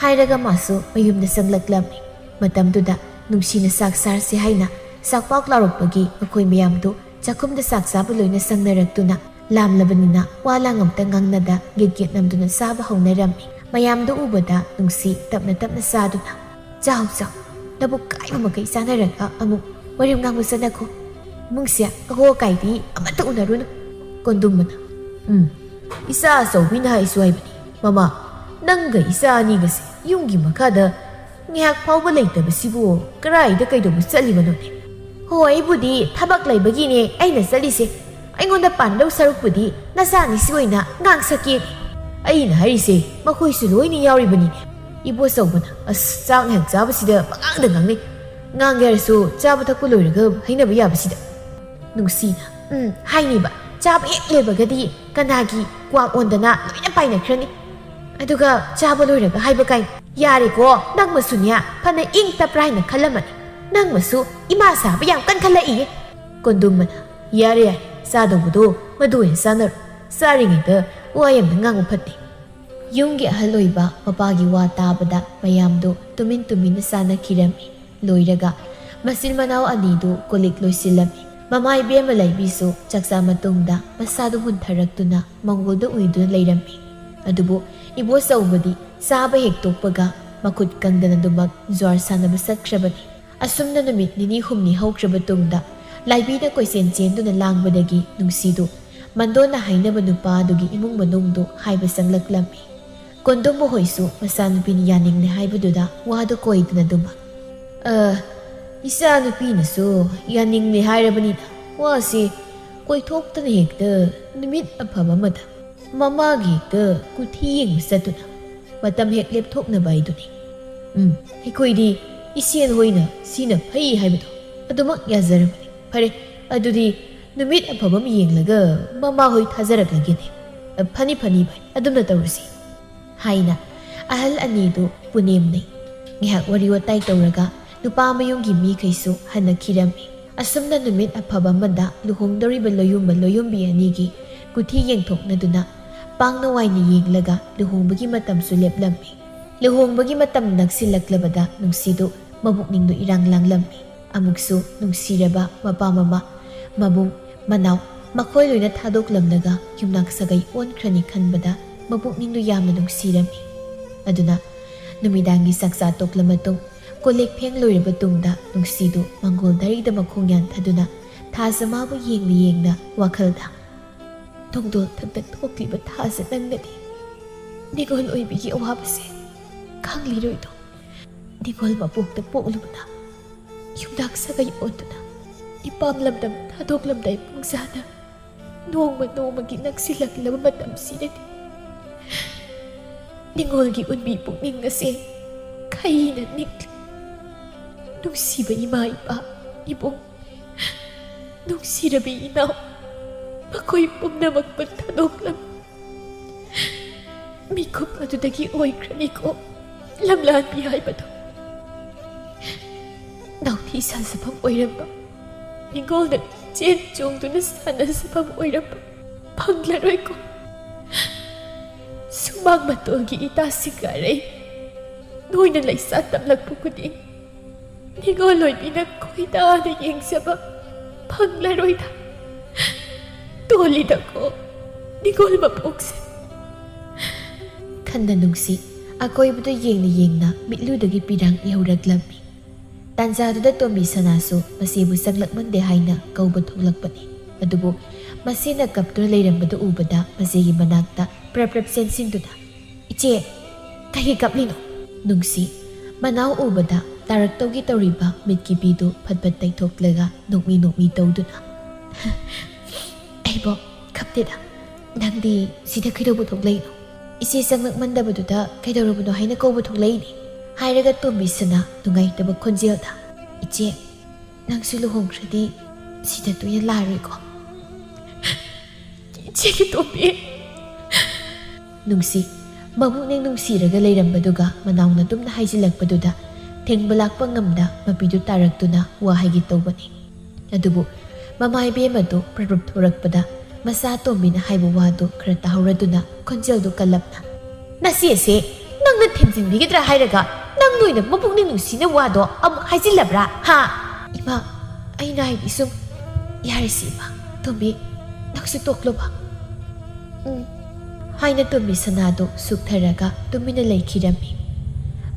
ꯍꯥꯏꯔꯒ ꯃꯥꯁꯨ ꯃꯌꯨꯝꯗ ꯆꯪꯂꯛꯂꯝꯃꯤ꯫ ꯃꯇꯝꯗꯨꯗ ꯅꯨꯡꯁꯤꯅ ꯆꯥꯛ ꯆꯥꯔꯁꯤ ꯍꯥꯏꯅ ꯆꯥꯛꯄꯥꯛ ꯂꯥꯎꯔꯛꯄꯒꯤ ꯃꯈꯣꯏ ꯃꯌꯥꯝꯗꯨ ꯆꯥꯛꯈꯨꯝꯗ ꯆꯥꯛ ꯆꯥꯕ ꯂꯣꯏꯅ ꯁꯪꯅꯔꯛꯇꯨꯅ ꯂꯥꯝꯂꯕꯅꯤꯅ ꯋꯥ ꯂꯥꯡ ꯑꯝꯇ ꯉꯥꯡꯅꯗ ꯒꯦꯠ ꯒꯦꯠ ꯅꯝꯗꯨꯅ ꯆꯥꯕ ꯍꯧꯅꯔꯝꯃꯤ꯫ ꯃꯌꯥꯝꯗꯨ ꯎꯕꯗ ꯅꯨꯡꯁꯤ ꯇꯞꯅ ꯇꯞꯅ ꯆꯥꯗꯨꯅ, "ꯆꯥꯎ ꯆꯥꯎ, ꯅꯕꯨꯛ ꯀꯥꯏꯕ ꯃꯈꯩ ꯆꯥꯅꯔꯒ ꯑꯃꯨꯛ ꯋꯥꯔꯦꯝ ꯉꯥꯡꯕ ꯆꯠꯅꯈꯣ꯫ ꯏꯃꯨꯡꯁꯦ ꯑꯍꯣ ꯑꯀꯥꯏꯗꯤ ꯑꯃꯠꯇ ꯎꯅꯔꯨꯅꯨ꯫" ꯀꯣꯟꯗꯨꯝꯕꯅ, "ꯎꯝ, ꯏꯆꯥ ꯑꯆꯧꯕꯤꯅ ꯍꯥꯏꯁꯨ ꯍꯥꯏꯕꯅꯤ, ꯃꯃꯥ, ꯅꯪꯒ ꯏꯆꯥ ꯑꯅꯤꯒꯁꯦ ꯌꯨꯝꯒꯤ ꯃꯈꯥꯗ ꯉꯥꯏꯍꯥꯛ ꯐꯥꯎꯕ ꯂꯩꯇꯕꯁꯤꯕꯨ ꯀꯔꯥꯏꯗ ꯀꯩꯗꯧꯕ ꯆꯠꯂꯤꯕꯅꯣꯅꯦ?" "ꯍꯣ, ꯑꯩꯕꯨꯗꯤ ꯊꯕꯛ ꯂꯩꯕꯒꯤꯅꯦ ꯑꯩꯅ ꯆꯠꯂꯤꯁꯦ꯫ ꯑꯩꯉꯣꯟꯗ ꯄꯥꯟꯗꯧ ꯁꯔꯨꯛꯄꯨꯗꯤ ꯅꯆꯥꯅꯤꯁꯤ ꯑꯣꯏꯅ ꯉꯥꯡꯁꯛꯀꯦꯅꯦ꯫ ꯑꯩꯅ ꯍꯥꯏꯔꯤꯁꯦ ꯃꯈꯣꯏꯁꯨ ꯂꯣꯏꯅ ꯌꯥꯎꯔꯤꯕꯅꯤꯅꯦ꯫" ꯏꯕꯣꯆꯧꯕꯅ, "ꯑꯁ, ꯆꯥꯛ ꯉꯥꯏꯍꯥꯛ ꯆꯥꯕꯁꯤꯗ ꯄꯉꯥꯡꯗ ꯉꯥꯡꯅꯩ꯫ ꯉꯥꯡꯒꯦ ꯍꯥꯏꯔꯁꯨ ꯆꯥꯕ ꯊꯛꯄ ꯂꯣꯏꯔꯒ ꯍꯥꯏꯅꯕ ꯌꯥꯕꯁꯤꯗ꯫" ꯅꯨꯡꯁꯤꯅ, "ꯎꯝ, ꯍꯥꯏꯅꯤꯕ꯫ ꯆꯥꯕ ꯍꯦꯛ ꯂꯣꯏꯕꯒꯗꯤ ꯀꯅꯥꯒꯤ ꯀ꯭ꯋꯥꯛ ꯑꯣꯟꯗꯅ ꯂꯣꯏꯅ ꯄꯥꯏꯅꯈ꯭ꯔꯅꯤ꯫ ꯑꯗꯨꯒ ꯆꯥꯕ ꯂꯣꯏꯔꯒ ꯍꯥꯏꯕ ꯀꯥꯏ꯫ ꯌꯥꯔꯦꯀꯣ, ꯅꯪꯃꯁꯨꯅꯦ ꯐꯅ ꯏꯪ ꯇꯞꯄ꯭ꯔꯥ ꯍꯥꯏꯅ ꯈꯜꯂꯝꯃꯅꯤ꯫ ꯅꯪꯃꯁꯨ ꯏꯃꯥ ꯁꯥꯕ ꯌꯥꯝ ꯀꯟꯈꯠꯂꯛꯏꯌꯦ꯫" ꯀꯣꯟꯗꯨꯝꯕꯅ, "ꯌꯥꯔꯦ ꯌꯥꯔꯦ, ꯆꯥꯗꯧꯕꯗꯣ ꯃꯗꯨ ꯑꯣꯏꯅ ꯆꯥꯅꯔꯣ꯫ ꯆꯥꯔꯤꯉꯩꯗ ꯋꯥ ꯌꯥꯝꯅ ꯉꯥꯡꯕ ꯐꯠꯇꯦ꯫" ꯌꯨꯝꯒꯤ ꯑꯍꯜ ꯑꯣꯏꯕ ꯃꯄꯥꯒꯤ ꯋꯥ ꯇꯥꯕꯗ ꯃꯌꯥꯝꯗꯨ ꯇꯨꯃꯤꯟ ꯇꯨꯃꯤꯟꯅ ꯆꯥꯅꯈꯤꯔꯝꯃꯤ꯫ ꯂꯣꯏꯔꯒ ꯃꯆꯤꯟ ꯃꯅꯥꯎ ꯑꯅꯤꯗꯨ ꯀꯣꯂꯤꯛ ꯂꯣꯏꯁꯤꯜꯂꯝꯃꯤ꯫ ꯃꯃꯥ ꯏꯕꯦꯝꯃ ꯂꯥꯏꯕꯤꯁꯨ ꯆꯥꯛꯆꯥ ꯃꯇꯨꯡꯗ ꯃꯁꯥꯗꯨ ꯃꯨꯟꯊꯔꯛꯇꯨꯅ ꯃꯪꯒꯣꯜꯗ ꯎꯏꯗꯨꯅ ꯂꯩꯔꯝꯃꯤ꯫ ꯑꯗꯨꯕꯨ ꯏꯕꯣꯆꯧꯕꯗꯤ ꯆꯥꯕ ꯍꯦꯛ ꯇꯣꯛꯄꯒ ꯃꯈꯨꯠ ꯀꯪꯗꯅꯗꯨꯃꯛ ꯖ꯭ꯋꯥꯔ ꯁꯥꯟꯅꯕ ꯆꯠꯈ꯭ꯔꯕꯅꯤ꯫ ꯑꯁꯨꯝꯅ ꯅꯨꯃꯤꯠ ꯅꯤꯅꯤ ꯍꯨꯝꯅꯤ ꯍꯧꯈ꯭ꯔꯕ ꯇꯨꯡꯗ ꯂꯥꯏꯕꯤꯅ ꯀꯣꯏꯆꯦꯟ ꯆꯦꯟꯗꯨꯅ ꯂꯥꯡꯕꯗꯒꯤ ꯅꯨꯡꯁꯤꯗꯨ ꯃꯟꯗꯣꯟꯅ ꯍꯥꯏꯅꯕ ꯅꯨꯄꯥ ꯑꯗꯨꯒꯤ ꯏꯃꯨꯡ ꯃꯅꯨꯡꯗꯨ ꯍꯥꯏꯕ ꯆꯪꯂꯛꯂꯝꯃꯤ꯫ ꯀꯣꯟꯗꯨꯝꯕ ꯍꯣꯏꯁꯨ ꯃꯆꯥꯅꯨꯄꯤꯅ ꯌꯥꯅꯤꯡꯂꯦ ꯍꯥꯏꯕꯗꯨꯗ ꯋꯥꯗꯨ ꯀꯣꯏꯗꯅꯗꯨꯃꯛ, "ꯑ, ꯏꯆꯥꯅꯨꯄꯤꯅꯁꯨ ꯌꯥꯅꯤꯡꯂꯦ ꯍꯥꯏꯔꯕꯅꯤꯅ ꯋꯥꯁꯦ ꯀꯣꯏꯊꯣꯛꯇꯅ ꯍꯦꯛꯇ ꯅꯨꯃꯤꯠ ꯑꯐꯕ ꯑꯃꯗ ꯃꯃꯥꯒꯤ ꯍꯦꯛꯇ ꯀꯨꯊꯤ ꯌꯦꯡꯕ ꯆꯠꯇꯨꯅ ꯃꯇꯝ ꯍꯦꯛ ꯂꯦꯞꯊꯣꯛꯅꯕ ꯍꯥꯏꯗꯨꯅꯤ꯫ ꯎꯝ, ꯑꯩꯈꯣꯏꯗꯤ ꯏꯆꯦ ꯍꯣꯏꯅ ꯁꯤꯅ ꯐꯩ ꯍꯥꯏꯕꯗꯣ ꯑꯗꯨꯃꯛ ꯌꯥꯖꯔꯕꯅꯤ꯫ ꯐꯔꯦ, ꯑꯗꯨꯗꯤ ꯅꯨꯃꯤꯠ ꯑꯐꯕ ꯑꯃ ꯌꯦꯡꯂꯒ ꯃꯃꯥ ꯍꯣꯏ ꯊꯥꯖꯔꯛꯂꯒꯦꯅꯦ꯫ ꯑ, ꯐꯅꯤ, ꯐꯅꯤ ꯚꯥꯏ, ꯑꯗꯨꯝꯅ ꯇꯧꯔꯁꯤ," ꯍꯥꯏꯅ ꯑꯍꯜ ꯑꯅꯤꯗꯨ ꯄꯨꯅꯦꯝꯅꯩ꯫ ꯉꯥꯏꯍꯥꯛ ꯋꯥꯔꯤ ꯋꯥꯇꯥꯏ ꯇꯧꯔꯒ ꯅꯨꯄꯥ ꯃꯌꯨꯝꯒꯤ ꯃꯤꯈꯩꯁꯨ ꯍꯟꯅꯈꯤꯔꯝꯃꯤ꯫ ꯑꯁꯨꯝꯅ ꯅꯨꯃꯤꯠ ꯑꯐꯕ ꯑꯃꯗ ꯂꯨꯍꯣꯡꯗꯧꯔꯤꯕ ꯂꯣꯌꯨꯝꯕ ꯂꯣꯌꯨꯝꯕꯤ ꯑꯅꯤꯒꯤ ꯀꯨꯊꯤ ꯌꯦꯡꯊꯣꯛꯅꯗꯨꯅ ꯄꯥꯡꯅ ꯋꯥꯏꯅ ꯌꯦꯡꯂꯒ ꯂꯨꯍꯣꯡꯕꯒꯤ ꯃꯇꯝꯁꯨ ꯂꯦꯞꯂꯝꯃꯤ꯫ ꯂꯨꯍꯣꯡꯕꯒꯤ ꯃꯇꯝ ꯅꯛꯁꯤꯜꯂꯛꯂꯕꯗ ꯅꯨꯡꯁꯤꯗꯨ ꯃꯕꯨꯛꯅꯤꯡꯗꯨ ꯏꯔꯥꯡ ꯂꯥꯡꯂꯝꯃꯤ꯫ ꯑꯃꯨꯛꯁꯨ ꯅꯨꯡꯁꯤꯔꯕ ꯃꯄꯥ ꯃꯃꯥ, ꯃꯕꯨꯡ, ꯃꯅꯥꯎ, ꯃꯈꯣꯏ ꯂꯣꯏꯅ ꯊꯥꯗꯣꯛꯂꯝꯂꯒ ꯌꯨꯝꯅꯥꯛ ꯁꯥꯒꯩ ꯑꯣꯟꯈ꯭ꯔꯅꯤ ꯈꯟꯕꯗ ꯃꯄꯨꯛꯅꯤꯡꯗꯨ ꯌꯥꯝꯅ ꯅꯨꯡꯁꯤꯔꯝꯃꯤ꯫ ꯑꯗꯨꯅ ꯅꯨꯃꯤꯗꯥꯡꯒꯤ ꯆꯥꯛꯆꯥ ꯇꯣꯛꯂ ꯃꯇꯨꯡ, ꯀꯣꯜꯂꯤꯛ ꯐꯦꯡ ꯂꯣꯏꯔꯕ ꯇꯨꯡꯗ ꯅꯨꯡꯁꯤꯗꯨ ꯃꯪꯒꯣꯜ ꯙꯔꯤꯗ ꯃꯈꯣꯡ ꯌꯥꯟꯊꯗꯨꯅ ꯊꯥꯖ ꯃꯥꯕꯨ ꯌꯦꯡꯅ ꯌꯦꯡꯅ ꯋꯥꯈꯜꯗ, "ꯅꯣꯡꯗꯣꯜ ꯊꯛꯇ ꯊꯣꯛꯂꯤꯕ ꯊꯥꯖ ꯅꯪꯅꯗꯤ ꯅꯤꯉꯣꯜ ꯑꯣꯏꯕꯤꯒꯤ ꯑꯋꯥꯕꯁꯦ ꯈꯪꯂꯤꯔꯣꯏꯗꯣ꯫ ꯅꯤꯉꯣꯜ ꯃꯄꯣꯛꯇ ꯄꯣꯛꯂꯨꯕꯅ ꯌꯨꯝꯅꯥꯛ ꯁꯥꯒꯩ ꯑꯣꯟꯗꯨꯅ ꯏꯄꯥꯝ ꯂꯝꯗꯝ ꯊꯥꯗꯣꯛꯂꯝꯗꯥꯏ ꯄꯨꯡꯖꯥꯗ ꯅꯣꯡꯃ ꯅꯣꯡꯃꯒꯤ ꯅꯛꯁꯤꯜꯂꯛꯂꯕ ꯃꯇꯝꯁꯤꯗꯗꯤ ꯅꯤꯉꯣꯜꯒꯤ ꯎꯟꯕꯤ ꯄꯨꯛꯅꯤꯡ ꯑꯁꯦ ꯈꯩꯅ ꯅꯤꯛꯂꯤ꯫ ꯅꯨꯡꯁꯤꯕ ꯏꯃꯥ ꯏꯄꯥ, ꯏꯕꯨꯡ, ꯅꯨꯡꯁꯤꯔꯕꯤ ꯏꯅꯥꯎ, ꯃꯈꯣꯏ ꯄꯨꯝꯅꯃꯛꯄꯨ ꯊꯥꯗꯣꯛꯂꯝ ꯃꯤꯀꯨꯞ ꯑꯗꯨꯗꯒꯤ ꯑꯣꯏꯈ꯭ꯔꯅꯤꯀꯣ ꯂꯝꯂꯥꯟꯕꯤ ꯍꯥꯏꯕꯗꯣ꯫ ꯅꯥꯎꯊꯤ ꯁꯥꯖꯐꯝ ꯑꯣꯏꯔꯝꯕ, ꯅꯤꯡꯒꯣꯜꯗ ꯆꯦꯟ ꯆꯣꯡꯗꯨꯅ ꯁꯥꯟꯅꯖꯐꯝ ꯑꯣꯏꯔꯝꯕ ꯐꯪꯂꯔꯣꯏꯀꯣ꯫ ꯁꯨꯃꯥꯡ ꯃꯇꯣꯜꯒꯤ ꯏꯇꯥꯁꯤꯡ ꯀꯥꯔꯩ ꯅꯣꯏꯅ ꯂꯩꯁꯥ ꯇꯝꯂꯛꯄ ꯈꯨꯗꯤꯡ ꯅꯤꯡꯒꯣꯜ ꯑꯣꯏꯕꯤꯅ ꯈꯣꯏꯗꯥꯅ ꯌꯦꯡꯖꯕ ꯐꯪꯂꯔꯣꯏꯗ꯫ ꯇꯣꯜꯂꯤꯗꯀꯣ ꯅꯤꯡꯒꯣꯜ ꯃꯄꯣꯛꯁꯦ꯫ ꯈꯟꯗ ꯅꯨꯡꯁꯤ ꯑꯀꯣꯏꯕꯗꯨ ꯌꯦꯡꯅ ꯌꯦꯡꯅ ꯃꯤꯠꯂꯨꯗꯒꯤ ꯄꯤꯔꯥꯡ ꯏꯍꯧꯔꯛꯂꯝꯃꯤ꯫ ꯇꯥꯟꯖꯥꯗꯨꯗ ꯇꯣꯝꯕꯤ ꯁꯅꯥꯁꯨ ꯃꯆꯦꯕꯨ ꯆꯪꯂꯛꯃꯟꯗꯦ ꯍꯥꯏꯅ ꯀꯧꯕ ꯊꯣꯛꯂꯛꯄꯅꯤ꯫ ꯑꯗꯨꯕꯨ ꯃꯆꯦꯅ ꯀꯞꯇꯨꯅ ꯂꯩꯔꯝꯕꯗꯨ ꯎꯕꯗ ꯃꯆꯦꯒꯤ ꯃꯅꯥꯛꯇ ꯄ꯭ꯔꯞ ꯄ꯭ꯔꯞ ꯆꯦꯟꯁꯤꯟꯗꯨꯅ, "ꯏꯆꯦ, ꯀꯩꯒꯤ ꯀꯞꯂꯤꯅꯣ?" ꯅꯨꯡꯁꯤ ꯃꯅꯥꯎ ꯎꯕꯗ ꯇꯥꯔꯛꯇꯧꯒꯤ ꯇꯧꯔꯤꯕ ꯃꯤꯠꯀꯤ ꯄꯤꯗꯨ ꯐꯠ ꯐꯠ ꯇꯩꯊꯣꯛꯂꯒ ꯅꯣꯛꯃꯤ ꯅꯣꯛꯃꯤ ꯇꯧꯗꯨꯅ, "ꯑꯩꯕꯣ ꯀꯞꯇꯦꯗ, ꯅꯪꯗꯤ ꯁꯤꯗ ꯀꯩꯗꯧꯕ ꯊꯣꯛꯂꯛꯏꯅꯣ? ꯏꯆꯦ ꯆꯪꯂꯛꯃꯟꯗꯕꯗꯨꯗ ꯀꯩꯗꯧꯔꯕꯅꯣ ꯍꯥꯏꯅ ꯀꯧꯕ ꯊꯣꯛꯂꯛꯏꯅꯤ," ꯍꯥꯏꯔꯒ ꯇꯣꯝꯕꯤꯁꯅ ꯅꯨꯡꯉꯥꯏꯇꯕ ꯈꯣꯟꯖꯦꯜꯗ, "ꯏꯆꯦ, ꯅꯪꯁꯨ ꯂꯨꯍꯣꯡꯈ꯭ꯔꯗꯤ ꯁꯤꯗ ꯇꯣꯏꯅ ꯂꯥꯛꯑꯔꯣꯏꯀꯣ?" "ꯏꯆꯦꯒꯤ ꯇꯣꯝꯕꯤ!" ꯅꯨꯡꯁꯤ ꯃꯕꯨꯛꯅꯤꯡ ꯅꯨꯡꯁꯤꯔꯒ ꯂꯩꯔꯝꯕꯗꯨꯒ ꯃꯅꯥꯎꯅ ꯇꯨꯝꯅ ꯍꯥꯏꯖꯤꯜꯂꯛꯄꯗꯨꯗ ꯊꯦꯡꯕ ꯂꯥꯛꯄ ꯉꯝꯗ ꯃꯄꯤꯗꯨ ꯇꯥꯔꯛꯇꯨꯅ ꯋꯥ ꯍꯥꯏꯒꯦ ꯇꯧꯕꯅꯤ꯫ ꯑꯗꯨꯕꯨ ꯃꯃꯥ ꯏꯕꯦꯝꯃꯗꯨ ꯄ꯭ꯔꯞ ꯄ꯭ꯔꯞ ꯊꯣꯔꯛꯄꯗ ꯃꯆꯥ ꯇꯣꯝꯕꯤꯅ ꯍꯥꯏꯕ ꯋꯥꯗꯨ ꯈꯔ ꯇꯥꯍꯧꯔꯗꯨꯅ ꯈꯣꯟꯖꯦꯜꯗꯨ ꯀꯜꯂꯞꯅ, "ꯅꯆꯦꯁꯦ ꯅꯪꯅ ꯊꯦꯝꯖꯤꯟꯕꯤꯒꯗ꯭ꯔꯥ ꯍꯥꯏꯔꯒ ꯅꯪ ꯅꯣꯏꯅ ꯃꯕꯨꯛꯅꯤꯡ ꯅꯨꯡꯁꯤꯅ ꯋꯥꯗꯣ ꯑꯃꯨꯛ ꯍꯥꯏꯖꯤꯜꯂꯕ꯭ꯔꯥ? ꯍꯥ?" "ꯏꯃꯥ, ꯑꯩꯅ ꯍꯥꯏꯗꯤ ꯁꯨꯝ, ꯌꯥꯔꯦꯁꯤ ꯏꯃꯥ, ꯇꯣꯝꯕꯤ, ꯅꯪꯁꯨ ꯇꯣꯛꯂꯣꯕ꯫ ꯎꯝ," ꯍꯥꯏꯅ ꯇꯣꯝꯕꯤ ꯁꯅꯥꯗꯨ ꯁꯨꯛꯊꯔꯒ ꯇꯨꯃꯤꯟꯅ ꯂꯩꯈꯤꯔꯝꯃꯤ꯫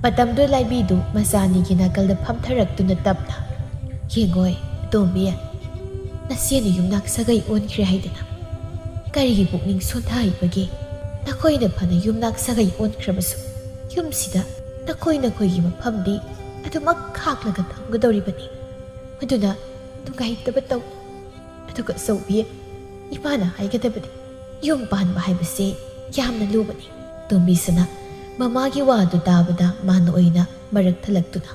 ꯃꯇꯝꯗꯨ ꯂꯥꯏꯕꯤꯗꯨ ꯃꯆꯥꯅꯤꯒꯤ ꯅꯥꯀꯜꯗ ꯐꯝꯊꯔꯛꯇꯨꯅ ꯇꯞꯅ, "ꯌꯦꯡꯉꯣꯏ, ꯇꯣꯝꯕꯤ, ꯅꯆꯦꯅ ꯌꯨꯝꯅꯥꯛ ꯁꯥꯒꯩ ꯑꯣꯟꯈ꯭ꯔꯦ ꯍꯥꯏꯗꯅ ꯀꯔꯤꯒꯤ ꯄꯨꯛꯅꯤꯡ ꯁꯣꯟꯊꯍꯩꯕꯒꯦ? ꯅꯈꯣꯏꯅ ꯐꯅ ꯌꯨꯝꯅꯥꯛ ꯁꯥꯒꯩ ꯑꯣꯟꯈ꯭ꯔꯕꯁꯨ, ꯌꯨꯝꯁꯤꯗ ꯅꯈꯣꯏ ꯅꯈꯣꯏꯒꯤ ꯃꯐꯝꯗꯤ ꯑꯗꯨꯃꯛ ꯈꯥꯛꯂꯒ ꯊꯝꯒꯗꯧꯔꯤꯕꯅꯤ꯫ ꯑꯗꯨꯅ ꯅꯨꯡꯉꯥꯏꯇꯕ ꯇꯧ꯫ ꯑꯗꯨꯒ ꯑꯆꯧꯕꯤ, ꯏꯃꯥꯅ ꯍꯥꯏꯒꯗꯕꯗꯤ, ꯌꯨꯝ ꯄꯥꯟꯕ ꯍꯥꯏꯕꯁꯦ ꯌꯥꯝꯅ ꯂꯨꯕꯅꯤ꯫" ꯇꯣꯝꯕꯤꯁꯅ ꯃꯃꯥꯒꯤ ꯋꯥꯗꯨ ꯇꯥꯕꯗ ꯃꯥꯅ ꯑꯣꯏꯅ ꯃꯔꯛ ꯊꯠꯂꯛꯇꯨꯅ,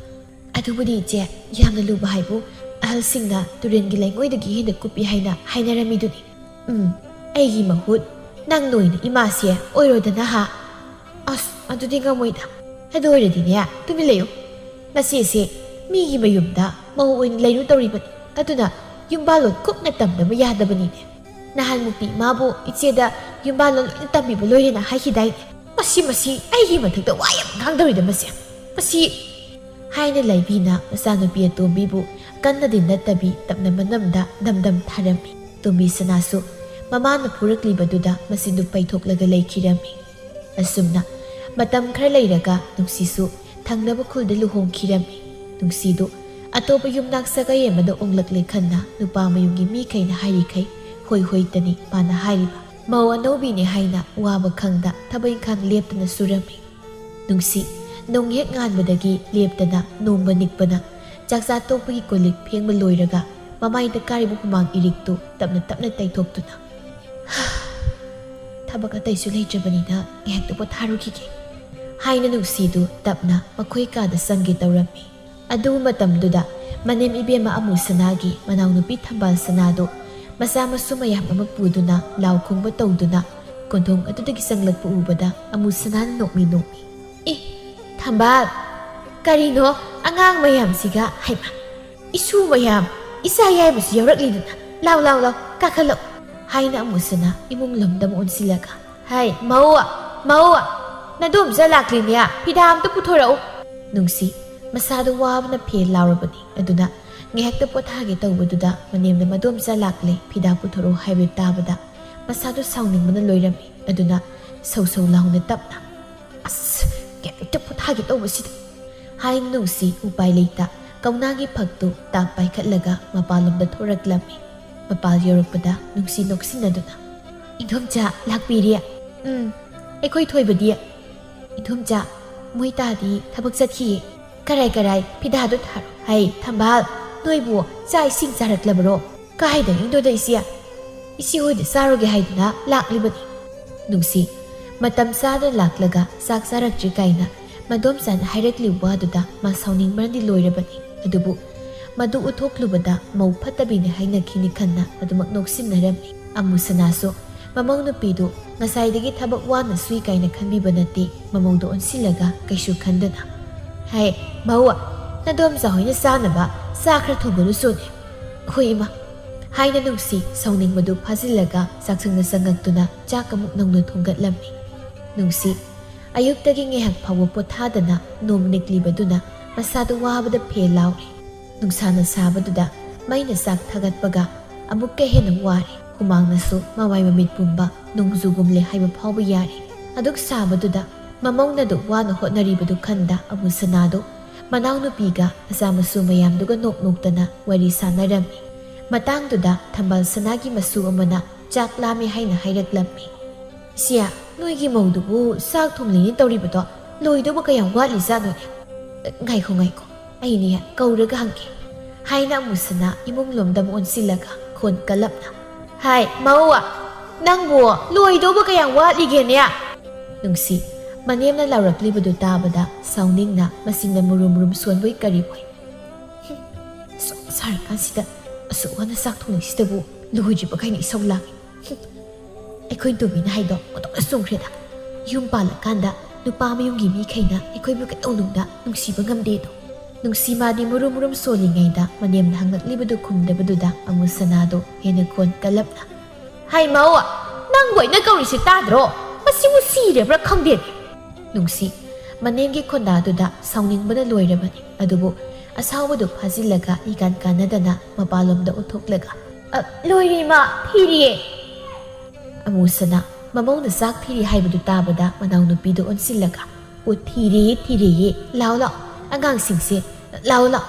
"ꯑꯗꯨꯕꯨꯗꯤ ꯏꯆꯦ, ꯌꯥꯝꯅ ꯂꯨꯕ ꯍꯥꯏꯕꯨ ꯑꯍꯜꯁꯤꯡꯅ ꯇꯨꯔꯦꯜꯒꯤ ꯂꯩꯉꯣꯏꯗꯒꯤ ꯍꯦꯟꯅ ꯀꯨꯞꯄꯤ ꯍꯥꯏꯅ ꯍꯥꯏꯅꯔꯝꯃꯤꯗꯨꯅꯤ꯫ ꯎꯝ, ꯑꯩꯒꯤ ꯃꯍꯨꯠ ꯅꯪꯅ ꯑꯣꯏꯅ ꯏꯃꯥꯁꯦ ꯑꯣꯏꯔꯣꯗꯅ ꯍꯥ?" "ꯑꯁ, ꯑꯗꯨꯗꯤ ꯉꯝꯃꯣꯏꯗ꯫ ꯑꯗꯨ ꯑꯣꯏꯔꯗꯤꯅꯦ, ꯇꯨꯃꯤꯟ ꯂꯩꯌꯨ꯫ ꯅꯆꯦꯁꯦ ꯃꯤꯒꯤ ꯃꯌꯨꯝꯗ ꯃꯧ ꯑꯣꯏꯅ ꯂꯩꯔꯨ ꯇꯧꯔꯤꯕꯅꯤ꯫ ꯑꯗꯨꯅ ꯌꯨꯝꯕꯥꯜꯂꯣꯟ ꯀꯨꯞꯅ ꯇꯝꯗꯕ ꯌꯥꯗꯕꯅꯤꯅꯦ꯫ ꯅꯍꯥꯟꯃꯨꯛꯇꯤ ꯃꯥꯕꯨ ꯏꯆꯦꯗ ꯌꯨꯝꯕꯥꯜꯂꯣꯟ ꯂꯣꯏꯅ ꯇꯝꯕꯤꯕ ꯂꯣꯏꯔꯦꯅ ꯍꯥꯏꯈꯤꯗꯥꯏꯅꯦ? ꯃꯁꯤ, ꯃꯁꯤ ꯑꯩꯒꯤ ꯃꯊꯛꯇ ꯋꯥ ꯌꯥꯝ ꯉꯥꯡꯗꯧꯔꯤꯗ ꯃꯁꯤ꯫ ꯃꯁꯤ," ꯍꯥꯏꯅ ꯂꯥꯏꯕꯤꯅ ꯃꯆꯥꯅꯨꯄꯤ ꯑꯇꯣꯝꯕꯤꯕꯨ ꯀꯟꯅꯗꯤ ꯅꯠꯇꯕꯤ ꯇꯞꯅ ꯃꯅꯝꯗ ꯗꯝꯗꯝ ꯊꯥꯔꯝꯃꯤ꯫ ꯇꯣꯝꯕꯤ ꯁꯅꯥꯁꯨ ꯃꯃꯥꯅ ꯐꯨꯔꯛꯂꯤꯕꯗꯨꯗ ꯃꯆꯤꯟꯗꯨ ꯄꯩꯊꯣꯛꯂꯒ ꯂꯩꯈꯤꯔꯝꯃꯤ꯫ ꯑꯁꯨꯝꯅ ꯃꯇꯝ ꯈꯔ ꯂꯩꯔꯒ ꯅꯨꯡꯁꯤꯁꯨ ꯊꯪꯅꯕ ꯈꯨꯜꯗ ꯂꯨꯍꯣꯡꯈꯤꯔꯝꯃꯤ꯫ ꯅꯨꯡꯁꯤꯗꯨ ꯑꯇꯣꯞꯄ ꯌꯨꯝꯅꯥꯛ ꯁꯥꯒꯩ ꯑꯃꯗ ꯍꯣꯡꯂꯛꯂꯦ ꯈꯟꯅ ꯅꯨꯄꯥ ꯃꯌꯨꯝꯒꯤ ꯃꯤꯈꯩꯅ ꯍꯥꯏꯔꯤꯈꯩ ꯍꯣꯏ ꯍꯣꯏꯇꯅꯤ ꯃꯥꯅ ꯍꯥꯏꯔꯤꯕ꯫ ꯃꯧ ꯑꯅꯧꯕꯤꯅꯤ ꯍꯥꯏꯅ ꯋꯥꯕ ꯈꯪꯗ ꯊꯕꯛ ꯏꯪꯈꯥꯡ ꯂꯦꯞꯇꯅ ꯁꯨꯔꯝꯃꯤ꯫ ꯅꯨꯡꯁꯤ ꯅꯣꯡ ꯍꯦꯛ ꯉꯥꯟꯕꯗꯒꯤ ꯂꯦꯞꯇꯅ ꯅꯣꯡꯕ ꯅꯤꯛꯄꯅ ꯆꯥꯛꯆꯥ ꯇꯣꯛꯄꯒꯤ ꯀꯣꯜꯂꯤꯛ ꯐꯦꯡꯕ ꯂꯣꯏꯔꯒ ꯃꯃꯥꯏꯗ ꯀꯥꯔꯤꯕ ꯍꯨꯃꯥꯡ ꯏꯔꯤꯛꯇꯨ ꯇꯞꯅ ꯇꯞꯅ ꯇꯩꯊꯣꯛꯇꯨꯅ, "ꯊꯕꯛ ꯑꯇꯩꯁꯨ ꯂꯩꯇ꯭ꯔꯕꯅꯤꯅ ꯉꯥꯏꯍꯥꯛꯇ ꯄꯣꯊꯥꯔꯨꯈꯤꯒꯦ" ꯍꯥꯏꯅ ꯅꯨꯡꯁꯤꯗꯨ ꯇꯞꯅ ꯃꯈꯣꯏ ꯀꯥꯗ ꯆꯪꯒꯦ ꯇꯧꯔꯝꯃꯤ꯫ ꯑꯗꯨ ꯃꯇꯝꯗꯨꯗ ꯃꯅꯦꯝ ꯏꯕꯦꯝꯃ ꯑꯃꯨ ꯁꯅꯥꯒꯤ ꯃꯅꯥꯎꯅꯨꯄꯤ ꯊꯝꯕꯥꯜ ꯁꯅꯥꯗꯨ ꯃꯆꯥ ꯃꯁꯨ ꯃꯌꯥꯝ ꯑꯃ ꯄꯨꯗꯨꯅ ꯂꯥꯎ ꯈꯣꯡꯕ ꯇꯧꯗꯨꯅ ꯀꯣꯟꯊꯣꯡ ꯑꯗꯨꯗꯒꯤ ꯆꯪꯂꯛꯄ ꯎꯕꯗ ꯑꯃꯨ ꯁꯅꯥꯅ ꯅꯣꯛꯃꯤ ꯅꯣꯛꯃꯤ, "ꯑꯦ, ꯊꯝꯕꯥꯜ, ꯀꯔꯤꯅꯣ ꯑꯉꯥꯡ ꯃꯌꯥꯝꯁꯤꯒ? ꯍꯩꯃꯥ, ꯏꯁꯨ ꯃꯌꯥꯝ, ꯏꯆꯥ ꯌꯥꯏꯃꯁꯨ ꯌꯥꯎꯔꯛꯂꯤꯗꯅ꯫ ꯂꯥꯎ, ꯂꯥꯎ, ꯂꯥꯎ, ꯀꯥꯈꯠꯂꯛꯎ" ꯍꯥꯏꯅ ꯑꯃꯨ ꯁꯅꯥ ꯏꯃꯨꯡ ꯂꯣꯝꯗ ꯑꯃꯨꯛ ꯑꯣꯟꯁꯤꯜꯂꯒ, "ꯍꯥꯏ, ꯃꯧ, ꯃꯧ, ꯅꯗꯣꯝꯆꯥ ꯂꯥꯛꯂꯤꯅꯦ, ꯐꯤꯗꯥ ꯑꯝꯇ ꯄꯨꯊꯣꯔꯛꯎ"꯫ ꯅꯨꯡꯁꯤ ꯃꯁꯥꯗꯨ ꯋꯥꯕꯅ ꯐꯦꯜ ꯂꯥꯎꯔꯕꯅꯤ꯫ ꯑꯗꯨꯅ ꯉꯥꯏꯍꯥꯛꯇ ꯄꯣꯊꯥꯒꯦ ꯇꯧꯕꯗꯨꯗ ꯃꯅꯦꯝꯅ "ꯃꯗꯣꯝꯆꯥ ꯂꯥꯛꯂꯦ, ꯐꯤꯗꯥ ꯄꯨꯊꯣꯔꯛꯎ" ꯍꯥꯏꯕ ꯇꯥꯕꯗ ꯃꯁꯥꯗꯨ ꯁꯥꯎꯅꯤꯡꯕꯅ ꯂꯣꯏꯔꯝꯃꯤ꯫ ꯑꯗꯨꯅ ꯁꯧ ꯁꯧ ꯂꯥꯎꯅ ꯇꯞꯅ, "ꯑꯁ, ꯉꯥꯏꯍꯥꯛꯇ ꯄꯣꯊꯥꯒꯦ ꯇꯧꯕꯁꯤꯗ" ꯍꯥꯏꯅ ꯅꯨꯡꯁꯤ ꯎꯄꯥꯏ ꯂꯩꯇ ꯀꯧꯅꯥꯒꯤ ꯐꯛꯇꯨ ꯇꯥꯞ ꯄꯥꯏꯈꯠꯂꯒ ꯃꯄꯥꯟꯂꯣꯝꯗ ꯊꯣꯔꯛꯂꯝꯃꯤ꯫ ꯃꯄꯥꯜ ꯌꯧꯔꯛꯄꯗ ꯅꯨꯡꯁꯤ ꯅꯣꯛꯁꯤꯟꯅꯗꯨꯅ, "ꯏꯟꯗꯣꯝꯆꯥ ꯂꯥꯛꯄꯤꯔꯦ?" "ꯎꯝ, ꯑꯩꯈꯣꯏ ꯊꯣꯏꯕꯗꯤ?" "ꯏꯟꯗꯣꯝꯆꯥ, ꯃꯣꯏ ꯇꯥꯗꯤ ꯊꯕꯛ ꯆꯠꯈꯤꯌꯦ꯫" "ꯀꯔꯥꯏ ꯀꯔꯥꯏ? ꯐꯤꯗꯥꯗꯨ ꯊꯥꯔꯣ꯫" "ꯍꯩ ꯊꯝꯕꯥꯜ, ꯅꯣꯏꯕꯨ ꯆꯥꯛ ꯏꯁꯤꯡ ꯆꯥꯔꯛꯂꯕꯔꯣ?" "ꯀꯥꯏꯗ ꯏꯟꯗꯣꯗ ꯏꯆꯦ? ꯏꯆꯦ ꯍꯣꯏꯗ ꯆꯥꯔꯨꯒꯦ ꯍꯥꯏꯗꯨꯅ ꯂꯥꯛꯂꯤꯕꯅꯤ꯫" ꯅꯨꯡꯁꯤ ꯃꯇꯝ ꯆꯥꯅ ꯂꯥꯛꯂꯒ ꯆꯥꯛ ꯆꯥꯔꯛꯇ꯭ꯔꯤ ꯀꯥꯏꯅ ꯃꯗꯣꯝꯆꯥꯅ ꯍꯥꯏꯔꯛꯂꯤꯕ ꯋꯥꯗꯨꯗ ꯃꯥ ꯁꯥꯎꯅꯤꯡꯕꯅꯗꯤ ꯂꯣꯏꯔꯕꯅꯤ꯫ ꯑꯗꯨꯕꯨ ꯃꯗꯨ ꯎꯠꯊꯣꯛꯂꯨꯕꯗ ꯃꯧ ꯐꯠꯇꯕꯤꯅꯤ ꯍꯥꯏꯅꯈꯤꯅꯤ ꯈꯟꯅ ꯑꯗꯨꯃꯛ ꯅꯣꯛꯁꯤꯟꯅꯔꯝꯃꯤ꯫ ꯑꯃꯨꯁꯅꯥꯁꯨ ꯃꯃꯧ ꯅꯨꯄꯤꯗꯨ ꯉꯁꯥꯏꯗꯒꯤ ꯊꯕꯛ ꯋꯥꯅ ꯁꯨꯏ ꯀꯥꯏꯅ ꯈꯟꯕꯤꯕ ꯅꯠꯇꯦ꯫ ꯃꯃꯧꯗꯣ ꯑꯣꯟꯁꯤꯜꯂꯒ ꯀꯩꯁꯨ ꯈꯟꯗꯅ, "ꯍꯦ ꯃꯧ, ꯅꯗꯣꯝꯆꯥ ꯍꯣꯏꯅ ꯆꯥꯅꯕ ꯆꯥ ꯈꯔ ꯊꯣꯡꯒꯠꯂꯨꯆꯣꯅꯦ꯫" "ꯍꯣꯏ ꯏꯃꯥ" ꯍꯥꯏꯅ ꯅꯨꯡꯁꯤ ꯁꯥꯎꯅꯤꯡꯕꯗꯨ ꯐꯥꯖꯤꯜꯂꯒ ꯆꯥꯛꯁꯪꯗ ꯆꯪꯉꯛꯇꯨꯅ ꯆꯥꯛ ꯑꯃꯨꯛ ꯅꯧꯅ ꯊꯣꯡꯒꯠꯂꯝꯃꯤ꯫ ꯅꯨꯡꯁꯤ ꯑꯌꯨꯛꯇꯒꯤ ꯉꯥꯏꯍꯥꯛ ꯐꯥꯎꯕ ꯄꯣꯊꯥꯗꯅ ꯅꯣꯡ ꯅꯤꯛꯂꯤꯕꯗꯨꯅ ꯃꯁꯥꯗꯨ ꯋꯥꯕꯗ ꯐꯦ ꯂꯥꯎꯔꯦ꯫ ꯅꯨꯡꯁꯥꯅ ꯁꯥꯕꯗꯨꯗ ꯃꯩꯅ ꯆꯥꯛ ꯊꯥꯒꯠꯄꯒ ꯑꯃꯨꯛꯀ ꯍꯦꯟꯅ ꯋꯥꯔꯦ꯫ ꯍꯨꯃꯥꯡꯅꯁꯨ ꯃꯃꯥꯏ ꯃꯃꯤꯠ ꯄꯨꯝꯕ ꯅꯣꯡꯖꯨꯒꯨꯝꯂꯦ ꯍꯥꯏꯕ ꯐꯥꯎꯕ ꯌꯥꯔꯦ꯫ ꯑꯗꯨꯛ ꯁꯥꯕꯗꯨꯗ ꯃꯃꯧꯅ ꯑꯗꯨꯛ ꯋꯥꯅ ꯍꯣꯠꯅꯔꯤꯕꯗꯨ ꯈꯟꯗ ꯑꯃꯨꯁꯅꯥꯗꯨ ꯃꯅꯥꯎꯅꯨꯄꯤꯒ ꯃꯆꯥ ꯃꯁꯨ ꯃꯌꯥꯝꯗꯨꯒ ꯅꯣꯛ ꯅꯣꯛꯇꯅ ꯋꯥꯔꯤ ꯁꯥꯟꯅꯔꯝꯃꯤ꯫ ꯃꯇꯥꯡꯗꯨꯗ ꯊꯝꯕꯥꯜ ꯁꯅꯥꯒꯤ ꯃꯁꯨ ꯑꯃꯅ ꯆꯥꯛ ꯂꯥꯝꯃꯤ ꯍꯥꯏꯅ ꯍꯥꯏꯔꯛꯂꯝꯃꯤ꯫ "ꯁꯤꯌꯥ, ꯅꯣꯏꯒꯤ ꯃꯧꯗꯨꯕꯨ ꯆꯥꯛ ꯊꯣꯡꯂꯤꯅꯤ ꯇꯧꯔꯤꯕꯗꯣ ꯂꯣꯏꯗꯧꯕ ꯀꯌꯥꯝ ꯋꯥꯠꯂꯤꯖꯥꯠꯅꯣꯅꯦ?" "ꯉꯥꯏꯈꯣ ꯉꯥꯏꯈꯣ, ꯑꯩꯅꯦ ꯀꯧꯔꯒ ꯍꯪꯒꯦ" ꯍꯥꯏꯅ ꯑꯃꯨꯁꯅꯥ ꯏꯃꯨꯡ ꯂꯣꯝꯗ ꯑꯃꯨꯛ ꯑꯣꯟꯁꯤꯜꯂꯒ ꯈꯣꯟ ꯀꯜꯂꯞꯅ, "ꯍꯥꯏ ꯃꯧ, ꯅꯪꯕꯨ ꯂꯣꯏꯗꯧꯕ ꯀꯌꯥꯝ ꯋꯥꯠꯂꯤꯒꯦꯅꯦ?" ꯅꯨꯡꯁꯤ ꯃꯅꯦꯝꯅ ꯂꯥꯎꯔꯛꯂꯤꯕꯗꯨ ꯇꯥꯕꯗ ꯁꯥꯎꯅꯤꯡꯅ ꯃꯁꯤꯡꯅ ꯃꯨꯔꯨꯝ ꯃꯨꯔꯨꯝ ꯁꯣꯟꯕꯣꯏ ꯀꯔꯤꯕꯣꯏ, "ꯍꯨꯝ, ꯑꯁꯨꯛ ꯁꯥꯔꯀꯥꯟꯁꯤꯗ ꯑꯁꯨꯛ ꯋꯥꯅ ꯆꯥꯛ ꯊꯣꯡꯂꯤꯁꯤꯗꯕꯨ ꯂꯣꯏꯗ꯭ꯔꯤꯕ ꯀꯩꯅ ꯏꯁꯧ ꯂꯥꯡꯉꯤ꯫ ꯍꯨꯝ, ꯑꯩꯈꯣꯏ ꯇꯣꯝꯕꯤꯅ ꯍꯥꯏꯗꯣ ꯑꯣꯟꯊꯣꯛꯅ ꯆꯨꯝꯈ꯭ꯔꯦꯗ꯫ ꯌꯨꯝ ꯄꯥꯜꯂꯀꯥꯟꯗ ꯅꯨꯄꯥ ꯃꯌꯨꯝꯒꯤ ꯃꯤꯈꯩꯅ ꯑꯩꯈꯣꯏꯕꯨ ꯀꯩꯗꯧꯅꯨꯡꯗ ꯅꯨꯡꯁꯤꯕ ꯉꯝꯗꯦꯗꯣ꯫" ꯅꯨꯡꯁꯤ ꯃꯥꯗꯤ ꯃꯨꯔꯨꯝ ꯃꯨꯔꯨꯝ ꯁꯣꯜꯂꯤꯉꯩꯗ ꯃꯅꯦꯝꯅ ꯍꯪꯂꯛꯂꯤꯕꯗꯨ ꯈꯨꯝꯗꯕꯗꯨꯗ ꯑꯃꯨꯁꯅꯥꯗꯣ ꯍꯦꯟꯅ ꯈꯣꯟ ꯀꯜꯂꯞꯅ, "ꯍꯥꯏ ꯃꯧ, ꯅꯪꯕꯨ ꯑꯩꯅ ꯀꯧꯔꯤꯁꯦ ꯇꯥꯗ꯭ꯔꯣ? ꯃꯁꯤꯕꯨ ꯁꯤꯔꯕ꯭ꯔꯥ ꯈꯪꯗꯦꯅꯦ꯫" ꯅꯨꯡꯁꯤ ꯃꯅꯦꯝꯒꯤ ꯈꯣꯟꯗꯥꯗꯨꯗ ꯁꯥꯎꯅꯤꯡꯕꯅ ꯂꯣꯏꯔꯕꯅꯤ꯫ ꯑꯗꯨꯕꯨ ꯑꯁꯥꯎꯕꯗꯨ ꯐꯥꯖꯤꯜꯂꯒ ꯏꯀꯥꯟ ꯀꯥꯟꯅꯗꯅ ꯃꯄꯥꯟꯂꯣꯝꯗ ꯑꯣꯟꯊꯣꯛꯂꯒ, "ꯑ, ꯂꯣꯏꯔꯦ ꯏꯃꯥ, ꯊꯤꯔꯤꯌꯦ!" ꯑꯃꯨꯁꯅꯥ ꯃꯃꯧꯅ ꯆꯥꯛ ꯊꯤꯔꯤ ꯍꯥꯏꯕꯗꯨ ꯇꯥꯕꯗ ꯃꯅꯥꯎꯅꯨꯄꯤꯗꯨ ꯑꯣꯟꯁꯤꯜꯂꯒ, "ꯑꯣ, ꯊꯤꯔꯦꯌꯦ, ꯊꯤꯔꯦꯌꯦ, ꯂꯥꯎ ꯂꯥꯎ, ꯑꯉꯥꯡꯁꯤꯡꯁꯦ, ꯂꯥꯎ ꯂꯥꯎ,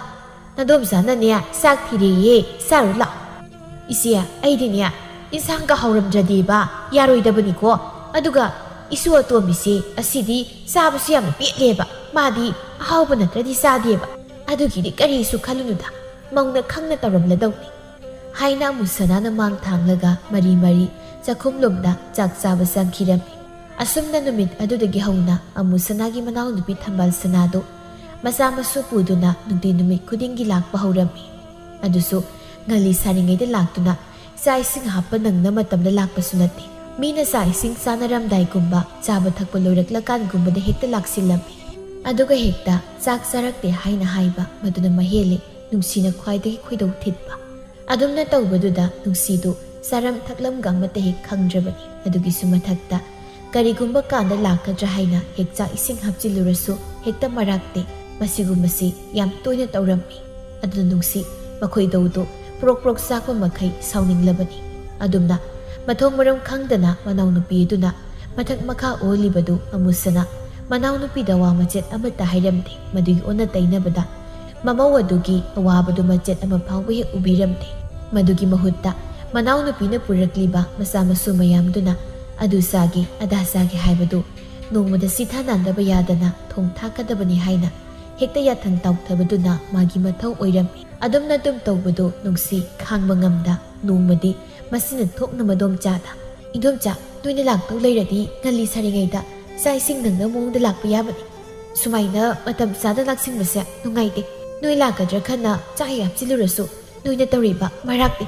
ꯅꯗꯣꯝꯆꯥꯅꯅꯦ ꯆꯥꯛ ꯊꯤꯔꯦꯌꯦ, ꯆꯥꯔꯨ ꯂꯥꯎ꯫ ꯏꯆꯦ, ꯑꯩꯗꯤꯅꯦ ꯏꯟꯁꯥꯡꯒ ꯍꯥꯎꯔꯝꯗ꯭ꯔꯗꯤꯕ ꯌꯥꯔꯣꯏꯗꯕꯅꯤꯀꯣ꯫ ꯑꯗꯨꯒ ꯏꯁꯨ ꯑꯇꯣꯝꯕꯤꯁꯦ ꯑꯁꯤꯗꯤ ꯆꯥꯕꯁꯨ ꯌꯥꯝꯅ ꯄꯦꯠꯂꯦꯕ, ꯃꯥꯗꯤ ꯑꯍꯥꯎꯕ ꯅꯠꯇ꯭ꯔꯗꯤ ꯆꯥꯗꯦꯕ, ꯑꯗꯨꯒꯤꯗꯤ ꯀꯔꯤꯁꯨ ꯈꯜꯂꯨꯅꯨꯗ, ꯃꯧꯅ ꯈꯪꯅ ꯇꯧꯔꯝꯂꯗꯧꯅꯤ" ꯍꯥꯏꯅ ꯑꯃꯨꯁꯅꯥꯅ ꯃꯥꯡ ꯊꯥꯡꯂꯒ ꯃꯔꯤ ꯃꯔꯤ ꯆꯥꯛꯈꯨꯝꯂꯣꯝꯗ ꯆꯥꯛ ꯆꯥꯕ ꯆꯪꯈꯤꯔꯝꯃꯤ꯫ ꯑꯁꯨꯝꯅ ꯅꯨꯃꯤꯠ ꯑꯗꯨꯗꯒꯤ ꯍꯧꯅ ꯑꯃꯨꯁꯅꯥꯒꯤ ꯃꯅꯥꯎꯅꯨꯄꯤ ꯊꯝꯕꯥꯜ ꯁꯅꯥꯗꯨ ꯃꯆꯥ ꯃꯁꯨ ꯄꯨꯗꯨꯅ ꯅꯨꯡꯇꯤ ꯅꯨꯃꯤꯠ ꯈꯨꯗꯤꯡꯒꯤ ꯂꯥꯛꯄ ꯍꯧꯔꯝꯃꯤ꯫ ꯑꯗꯨꯁꯨ ꯉꯜꯂꯤ ꯁꯥꯔꯤꯉꯩꯗ ꯂꯥꯛꯇꯨꯅ ꯆꯥꯛ ꯏꯁꯤꯡ ꯍꯥꯞꯄ ꯅꯪꯅ ꯃꯇꯝꯗ ꯂꯥꯛꯄꯁꯨ ꯅꯠꯇꯦ꯫ ꯃꯤꯅ ꯆꯥꯛ ꯏꯁꯤꯡ ꯆꯥꯅꯔꯝꯗꯥꯏꯒꯨꯝꯕ, ꯆꯥꯕ ꯊꯛꯄ ꯂꯣꯏꯔꯛꯂꯀꯥꯟꯒꯨꯝꯕꯗ ꯍꯦꯛꯇ ꯂꯥꯛꯁꯤꯜꯂꯝꯃꯤ꯫ ꯑꯗꯨꯒ ꯍꯦꯛꯇ "ꯆꯥꯛ ꯆꯥꯔꯛꯇꯦ" ꯍꯥꯏꯅ ꯍꯥꯏꯕ, ꯃꯗꯨꯅ ꯃꯍꯦꯜꯂꯤ ꯅꯨꯡꯁꯤꯅ ꯈ꯭ꯋꯥꯏꯗꯒꯤ ꯈꯣꯏꯗꯧ ꯊꯤꯠꯄ꯫ ꯑꯗꯨꯝꯅ ꯇꯧꯕꯗꯨꯗ ꯅꯨꯡꯁꯤꯗꯨ ꯆꯥꯔꯝ ꯊꯛꯂꯝꯒ ꯑꯃꯠꯇ ꯍꯦꯛ ꯈꯪꯗ꯭ꯔꯕꯅꯤ꯫ ꯑꯗꯨꯒꯤꯁꯨ ꯃꯊꯛꯇ ꯀꯔꯤꯒꯨꯝꯕ ꯀꯥꯟꯗ ꯂꯥꯛꯀꯗ꯭ꯔꯥ ꯍꯥꯏꯅ ꯍꯦꯛ ꯆꯥꯛ ꯏꯁꯤꯡ ꯍꯥꯞꯆꯤꯜꯂꯨꯔꯁꯨ ꯍꯦꯛꯇ ꯃꯔꯥꯛꯇꯦ꯫ ꯃꯁꯤꯒꯨꯝꯕꯁꯤ ꯌꯥꯝ ꯇꯣꯏꯅ ꯇꯧꯔꯝꯃꯤ꯫ ꯑꯗꯨꯅ ꯅꯨꯡꯁꯤ ꯃꯈꯣꯏꯗꯧꯗꯨ ꯄ꯭ꯔꯣꯛ ꯄ꯭ꯔꯣꯛ ꯆꯥꯛꯄ ꯃꯈꯩ ꯁꯥꯎꯅꯤꯡꯂꯕꯅꯤ꯫ ꯑꯗꯨꯝꯅ ꯃꯊꯣꯡ ꯃꯔꯝ ꯈꯪꯗꯅ ꯃꯅꯥꯎꯅꯨꯄꯤ ꯑꯗꯨꯅ ꯃꯊꯛ ꯃꯈꯥ ꯑꯣꯜꯂꯤꯕꯗꯨ ꯑꯃꯨꯁꯅ ꯃꯅꯥꯎꯅꯨꯄꯤꯗ ꯋꯥ ꯃꯆꯦꯠ ꯑꯃꯠꯇ ꯍꯥꯏꯔꯝꯗꯦ꯫ ꯃꯗꯨꯒꯤ ꯑꯣꯟꯅ ꯇꯩꯅꯕꯗ ꯃꯃꯧ ꯑꯗꯨꯒꯤ ꯑꯋꯥꯕꯗꯨ ꯃꯆꯦꯠ ꯑꯃ ꯐꯥꯎꯕ ꯍꯦꯛ ꯎꯕꯤꯔꯝꯗꯦ꯫ ꯃꯗꯨꯒꯤ ꯃꯍꯨꯠꯇ ꯃꯅꯥꯎꯅꯨꯄꯤꯅ ꯄꯨꯔꯛꯂꯤꯕ ꯃꯆꯥ ꯃꯁꯨ ꯃꯌꯥꯝꯗꯨꯅ ꯑꯗꯨ ꯆꯥꯒꯦ, ꯑꯗꯥ ꯆꯥꯒꯦ ꯍꯥꯏꯕꯗꯨ ꯅꯣꯡꯃꯗ ꯁꯤꯊꯥ ꯅꯥꯟꯗꯕ ꯌꯥꯗꯅ ꯊꯣꯡ ꯊꯥꯛꯀꯗꯕꯅꯤ ꯍꯥꯏꯅ ꯍꯦꯛꯇ ꯌꯥꯊꯪ ꯇꯥꯎꯊꯕꯗꯨꯅ ꯃꯥꯒꯤ ꯃꯊꯧ ꯑꯣꯏꯔꯝꯃꯤ꯫ ꯑꯗꯨꯝꯅ ꯑꯗꯨꯝ ꯇꯧꯕꯗꯨ ꯅꯨꯡꯁꯤ ꯈꯥꯡꯕ ꯉꯝꯗ ꯅꯣꯡꯃꯗꯤ ꯃꯁꯤꯅ ꯊꯣꯛꯅ ꯃꯗꯣꯝꯆꯥꯗ, "ꯏꯗꯣꯝꯆꯥ, ꯅꯣꯏꯅ ꯂꯥꯛꯇꯧ ꯂꯩꯔꯗꯤ ꯉꯜꯂꯤ ꯁꯥꯔꯤꯉꯩꯗ ꯆꯥꯛ ꯏꯁꯤꯡ ꯅꯪꯅ ꯃꯑꯣꯡꯗ ꯂꯥꯛꯄ ꯌꯥꯕꯅꯤ꯫ ꯁꯨꯃꯥꯏꯅ ꯃꯇꯝ ꯆꯥꯗ ꯂꯥꯛꯁꯤꯟꯕꯁꯦ ꯅꯨꯡꯉꯥꯏꯇꯦ꯫ ꯅꯣꯏ ꯂꯥꯛꯀꯗ꯭ꯔꯥ ꯈꯟꯅ ꯆꯥꯛ ꯍꯦꯛ ꯍꯥꯞꯆꯤꯜꯂꯨꯔꯁꯨ ꯅꯣꯏꯅ ꯇꯧꯔꯤꯕ ꯃꯔꯥꯛꯇꯤ꯫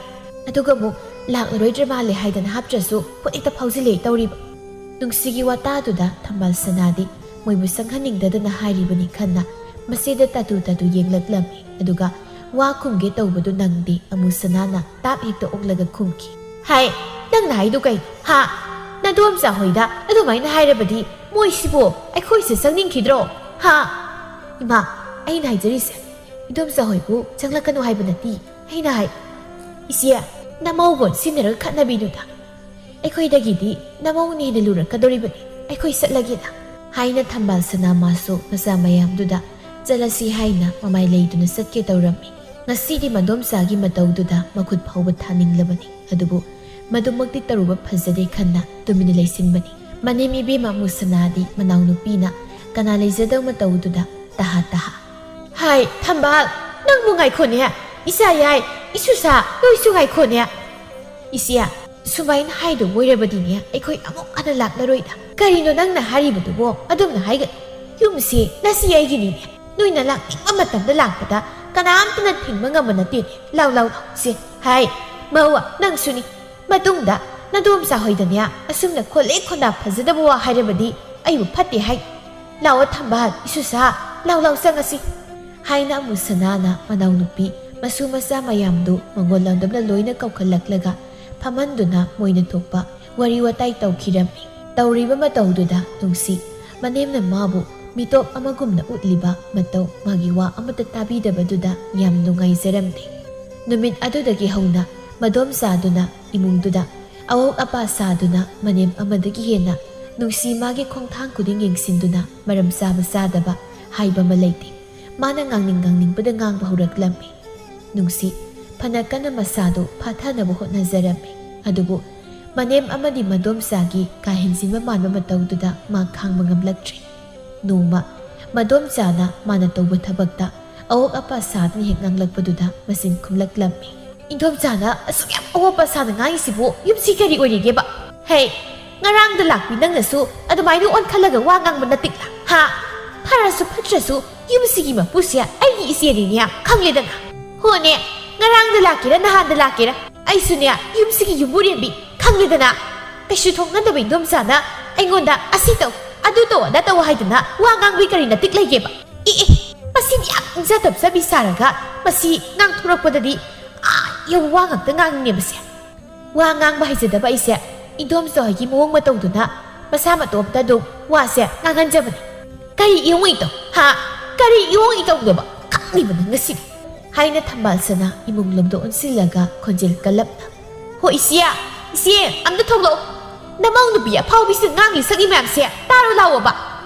ꯑꯗꯨꯒ ꯑꯃꯨꯛ ꯂꯥꯛꯂꯔꯣꯏꯗ꯭ꯔꯥ ꯃꯥꯜꯂꯦ ꯍꯥꯏꯗꯅ ꯍꯥꯞꯇ꯭ꯔꯁꯨ ꯄꯣꯠ ꯍꯦꯛꯇ ꯐꯥꯎꯖꯤꯜꯂꯦ ꯇꯧꯔꯤꯕ"꯫ ꯅꯨꯡꯁꯤꯒꯤ ꯋꯥꯇꯥꯗꯨꯗ ꯊꯝꯕꯥꯜ ꯁꯅꯥꯗꯤ ꯃꯣꯏꯕꯨ ꯁꯪꯍꯟꯅꯤꯡꯗꯗꯅ ꯍꯥꯏꯔꯤꯕꯅꯤ ꯈꯟꯅ ꯃꯆꯦꯗ ꯇꯥꯇꯨ ꯇꯥꯇꯨ ꯌꯦꯡꯂꯛꯂꯝꯃꯤ꯫ ꯑꯗꯨꯒ ꯋꯥ ꯈꯨꯝꯒꯦ ꯇꯧꯕꯗꯨ ꯅꯪꯗꯦ꯫ ꯑꯃꯨꯁꯅꯥꯅ ꯇꯥꯞ ꯍꯦꯛꯇ ꯑꯣꯛꯂꯒ ꯈꯨꯝꯈꯤ꯫ "ꯍꯥꯏ, ꯅꯪꯅ ꯍꯥꯏꯗꯨ ꯀꯩ? ꯍꯥ? ꯅꯗꯣꯝꯆꯥ ꯍꯣꯏꯗ ꯑꯗꯨꯃꯥꯏꯅ ꯍꯥꯏꯔꯕꯗꯤ ꯃꯣꯏꯁꯤꯕꯨ ꯑꯩꯈꯣꯏꯁꯦ ꯆꯪꯅꯤꯡꯈꯤꯗ꯭ꯔꯣ? ꯍꯥ? ꯏꯃꯥ, ꯑꯩꯅ ꯍꯥꯏꯖꯔꯤꯁꯦ, "ꯏꯗꯣꯝꯆꯥ ꯍꯣꯏꯕꯨ ꯆꯪꯂꯛꯀꯅꯨ ꯍꯥꯏꯕ ꯅꯠꯇꯦ," ꯑꯩꯅ ꯍꯥꯏ꯫ "ꯏꯆꯦ, ꯅꯃꯧꯒ ꯑꯣꯟꯁꯤꯟꯅꯔꯒ ꯈꯠꯅꯕꯤꯅꯨꯗ꯫ ꯑꯩꯈꯣꯏꯗꯒꯤꯗꯤ ꯅꯃꯧꯅ ꯍꯦꯟꯅ ꯂꯨꯔꯛꯀꯗꯧꯔꯤꯕꯅꯤ꯫ ꯑꯩꯈꯣꯏ ꯆꯠꯂꯒꯦꯗ," ꯍꯥꯏꯅ ꯊꯝꯕꯥꯜ ꯁꯅꯥ ꯃꯥꯁꯨ ꯃꯆꯥ ꯃꯌꯥꯝꯗꯨꯗ ꯆꯠꯂꯁꯤ ꯍꯥꯏꯅ ꯃꯃꯥꯏ ꯂꯩꯗꯨꯅ ꯆꯠꯀꯦ ꯇꯧꯔꯝꯃꯤ꯫ ꯉꯁꯤꯗꯤ ꯃꯗꯣꯝꯆꯥꯒꯤ ꯃꯇꯧꯗꯨꯗ ꯃꯈꯨꯠ ꯐꯥꯎꯕ ꯊꯥꯅꯤꯡꯂꯕꯅꯤ꯫ ꯑꯗꯨꯕꯨ ꯃꯗꯨꯃꯛꯇꯤ ꯇꯧꯔꯨꯕ ꯐꯖꯗꯦ ꯈꯟꯅ ꯇꯨꯃꯤꯟꯅ ꯂꯩꯁꯤꯟꯕꯅꯤ꯫ ꯃꯅꯦꯝ ꯏꯕꯦꯝꯃ ꯃꯨꯁꯅꯥꯗꯤ ꯃꯅꯥꯎꯅꯨꯄꯤꯅ ꯀꯅꯥ ꯂꯩꯖꯗꯧ ꯃꯇꯧꯗꯨꯗ ꯇꯍꯥ ꯇꯍꯥ, "ꯍꯥꯏ ꯊꯝꯕꯥꯜ, ꯅꯪꯕꯨ ꯉꯥꯏꯈꯣꯅꯦ꯫ ꯏꯆꯥ ꯌꯥꯏ, ꯏꯁꯨꯁꯥ, ꯅꯣꯏꯁꯨ ꯉꯥꯏꯈꯣꯅꯦ꯫ ꯏꯆꯦ, ꯁꯨꯃꯥꯏꯅ ꯍꯥꯏꯗꯧ ꯑꯣꯏꯔꯕꯗꯤꯅꯦ, ꯑꯩꯈꯣꯏ ꯑꯃꯨꯛ ꯍꯟꯅ ꯂꯥꯛꯂꯔꯣꯏꯗ꯫ ꯀꯔꯤꯅꯣ ꯅꯪꯅ ꯍꯥꯏꯔꯤꯕꯗꯨꯕꯣ? ꯑꯗꯨꯝꯅ ꯍꯥꯏꯒꯅꯨ꯫ ꯌꯨꯝꯁꯤ ꯉꯁꯤ ꯑꯩꯒꯤꯅꯤꯅꯦ꯫ ꯅꯣꯏꯅ ꯂꯥꯛꯅꯤꯡꯕ ꯃꯇꯝꯗ ꯂꯥꯛꯄꯗ ꯀꯅꯥꯝꯇꯅ ꯊꯤꯡꯕ ꯉꯝꯕ ꯅꯠꯇꯦꯅꯦ꯫ ꯂꯥꯎ, ꯂꯥꯎ, ꯂꯥꯎ꯫ ꯁꯦ, ꯍꯥꯏ, ꯃꯧ, ꯅꯪꯁꯨꯅꯤ꯫ ꯃꯇꯨꯡꯗ ꯅꯗꯣꯝꯆꯥ ꯍꯣꯏꯗꯅꯦ ꯑꯁꯨꯝꯅ ꯈꯣꯠꯂꯦ ꯈꯣꯟꯗꯥ ꯐꯖꯗꯕ ꯋꯥ ꯍꯥꯏꯔꯕꯗꯤ ꯑꯩꯕꯨ ꯐꯠꯇꯦ ꯍꯥꯏ꯫ ꯂꯥꯛꯑꯣ ꯊꯝꯕꯥꯜ, ꯏꯁꯨꯁꯥ, ꯂꯥꯎ, ꯂꯥꯎ, ꯆꯪꯉꯁꯤ," ꯍꯥꯏꯅ ꯑꯃꯨꯁꯅꯥꯅ ꯃꯅꯥꯎꯅꯨꯄꯤ ꯃꯁꯨ ꯃꯆꯥ ꯃꯌꯥꯝꯗꯨ ꯃꯉꯣꯟ ꯂꯥꯟꯗꯝꯅ ꯂꯣꯏꯅ ꯀꯧꯈꯠꯂꯛꯂꯒ ꯐꯝꯍꯟꯗꯨꯅ ꯃꯣꯏꯅ ꯊꯣꯛꯄ ꯋꯥꯔꯤ ꯋꯥꯇꯥꯏ ꯇꯧꯈꯤꯔꯝꯃꯤ꯫ ꯇꯧꯔꯤꯕ ꯃꯇꯧꯗꯨꯗ ꯅꯨꯡꯁꯤ ꯃꯅꯦꯝꯅ ꯃꯥꯕꯨ ꯃꯤꯇꯣꯞ ꯑꯃꯒꯨꯝꯅ ꯎꯠꯂꯤꯕ ꯃꯇꯧ, ꯃꯥꯒꯤ ꯋꯥ ꯑꯃꯠꯇ ꯇꯥꯕꯤꯗꯕꯗꯨꯗ ꯌꯥꯝ ꯅꯨꯡꯉꯥꯏꯖꯔꯝꯗꯦ꯫ ꯅꯨꯃꯤꯠ ꯑꯗꯨꯗꯒꯤ ꯍꯧꯅ ꯃꯗꯣꯝꯆꯥꯗꯨꯅ ꯏꯃꯨꯡꯗꯨꯗ ꯑꯋꯣꯛ ꯑꯄꯥ ꯁꯥꯗꯨꯅ ꯃꯅꯦꯝ ꯑꯃꯗꯒꯤ ꯍꯦꯟꯅ ꯅꯨꯡꯁꯤ ꯃꯥꯒꯤ ꯈꯣꯡꯊꯥꯡ ꯈꯨꯗꯤꯡ ꯌꯦꯡꯁꯤꯟꯗꯨꯅ ꯃꯔꯝ ꯆꯥꯕ ꯆꯥꯗꯕ ꯍꯥꯏꯕ ꯑꯃ ꯂꯩꯇꯦ꯫ ꯃꯥꯅ ꯉꯥꯡꯅꯤꯡ ꯉꯥꯡꯅꯤꯡꯕꯗ ꯉꯥꯡꯕ ꯍꯧꯔꯛꯂꯝꯃꯤ꯫ ꯅꯨꯡꯁꯤ ꯐꯅ ꯀꯟꯅ ꯃꯁꯥꯗꯨ ꯐꯥꯊꯅꯕ ꯍꯣꯠꯅꯖꯔꯝꯃꯤ꯫ ꯑꯗꯨꯕꯨ ꯃꯅꯦꯝ ꯑꯃꯗꯤ ꯃꯗꯣꯝꯆꯥꯒꯤ ꯀꯥ ꯍꯦꯟꯖꯤꯟꯕ ꯃꯥꯟꯕ ꯃꯇꯧꯗꯨꯗ ꯃꯥ ꯈꯥꯡꯕ ꯉꯝꯂꯛꯇ꯭ꯔꯦ꯫ ꯅꯣꯡꯃ ꯃꯗꯣꯝꯆꯥꯅ ꯃꯥꯅ ꯇꯧꯕ ꯊꯕꯛꯇ ꯑꯋꯣꯛ ꯑꯄꯥ ꯁꯥꯗꯨꯅ ꯍꯦꯛ ꯉꯥꯡꯂꯛꯄꯗꯨꯗ ꯃꯆꯤꯟ ꯈꯨꯝꯂꯛꯂꯝꯃꯤ꯫ "ꯏꯟꯗꯣꯝꯆꯥꯅ ꯑꯁꯨꯛ ꯌꯥꯝ ꯑꯋꯣꯛ ꯑꯄꯥ ꯁꯥꯅ ꯉꯥꯡꯉꯤꯁꯤꯕꯨ ꯌꯨꯝꯁꯤ ꯀꯔꯤ ꯑꯣꯏꯔꯤꯒꯦꯕ? ꯍꯦ, ꯉꯔꯥꯡꯗ ꯂꯥꯛꯄꯤ ꯅꯪꯅꯁꯨ ꯑꯗꯨꯃꯥꯏꯅ ꯑꯣꯟꯈꯠꯂꯒ ꯋꯥ ꯉꯥꯡꯕ ꯅꯠꯇꯤꯛꯂꯥ? ꯍꯥ? ꯐꯔꯁꯨ ꯐꯠꯇ꯭ꯔꯁꯨ ꯌꯨꯝꯁꯤꯒꯤ ꯃꯄꯨꯁꯦ ꯑꯩꯒꯤ ꯏꯆꯦꯅꯤꯅꯦ, ꯈꯪꯂꯦꯗꯅ?" "ꯍꯣꯅꯦ, ꯉꯔꯥꯡꯗ ꯂꯥꯛꯀꯦꯔꯥ ꯅꯍꯥꯟꯗ ꯂꯥꯛꯀꯦꯔꯥ, ꯑꯩꯁꯨꯅꯦ ꯌꯨꯝꯁꯤꯒꯤ ꯌꯨꯝꯕꯨꯔꯦꯝꯕꯤ, ꯈꯪꯂꯦꯗꯅ? ꯀꯩꯁꯨ ꯊꯣꯛꯅꯗꯕ ꯏꯟꯗꯣꯝꯆꯥꯅ ꯑꯩꯉꯣꯟꯗ ꯑꯁꯤ ꯇꯧ, ꯑꯗꯨ ꯇꯧ, ꯑꯗꯥ ꯇꯧ ꯍꯥꯏꯗꯅ ꯋꯥ ꯉꯥꯡꯕꯒꯤ ꯀꯔꯤ ꯅꯇꯤꯛ ꯂꯩꯒꯦꯕ? ꯑꯦ, ꯑꯦ, ꯃꯁꯤꯗꯤ ꯌꯥꯝ ꯏꯪꯖꯗꯕ ꯆꯥꯕꯤ ꯁꯥꯔꯒ ꯃꯁꯤ ꯉꯥꯡꯊꯣꯔꯛꯄꯗꯗꯤ ꯑꯥ ꯌꯧ ꯋꯥ ꯉꯥꯛꯇ ꯉꯥꯡꯉꯤꯅꯦ ꯃꯁꯦ꯫ ꯋꯥ ꯉꯥꯡꯕ ꯍꯩꯖꯗꯕ ꯑꯩꯁꯦ ꯏꯟꯗꯣꯝꯆꯥ ꯍꯣꯏꯒꯤ ꯃꯑꯣꯡ ꯃꯇꯧꯗꯨꯅ ꯃꯁꯥ ꯃꯇꯣꯝꯇ ꯑꯗꯨꯝ ꯋꯥꯁꯦ ꯉꯥꯡꯍꯟꯖꯕꯅꯤ꯫ ꯀꯔꯤ ꯏꯌꯣꯡ ꯏꯇꯧ? ꯍꯥ? ꯀꯔꯤ ꯏꯌꯣꯡ ꯏꯇꯧꯅꯣꯕ? ꯈ-, ꯉꯥꯡꯂꯤꯕ ꯅꯪ ꯉꯁꯤꯗꯤ?" ꯍꯥꯏꯅ ꯊꯝꯕꯥꯜ ꯁꯅꯥ ꯏꯃꯨꯡ ꯂꯣꯝꯗ ꯑꯣꯟꯁꯤꯜꯂꯒ ꯈꯣꯟꯖꯦꯜ ꯀꯜꯂꯞꯅ, "ꯍꯣ ꯏꯆꯦ, ꯏꯆꯦ, ꯑꯝꯇ ꯊꯣꯛꯂꯛꯑꯣ꯫ ꯅꯃꯧ ꯅꯨꯄꯤ ꯑꯐꯥꯎꯕꯤꯁꯤꯅ ꯉꯥꯡꯂꯤ ꯁꯛꯂꯤ ꯃꯌꯥꯝꯁꯦ ꯇꯥꯔꯨ ꯂꯥꯎꯑꯣꯕ꯫"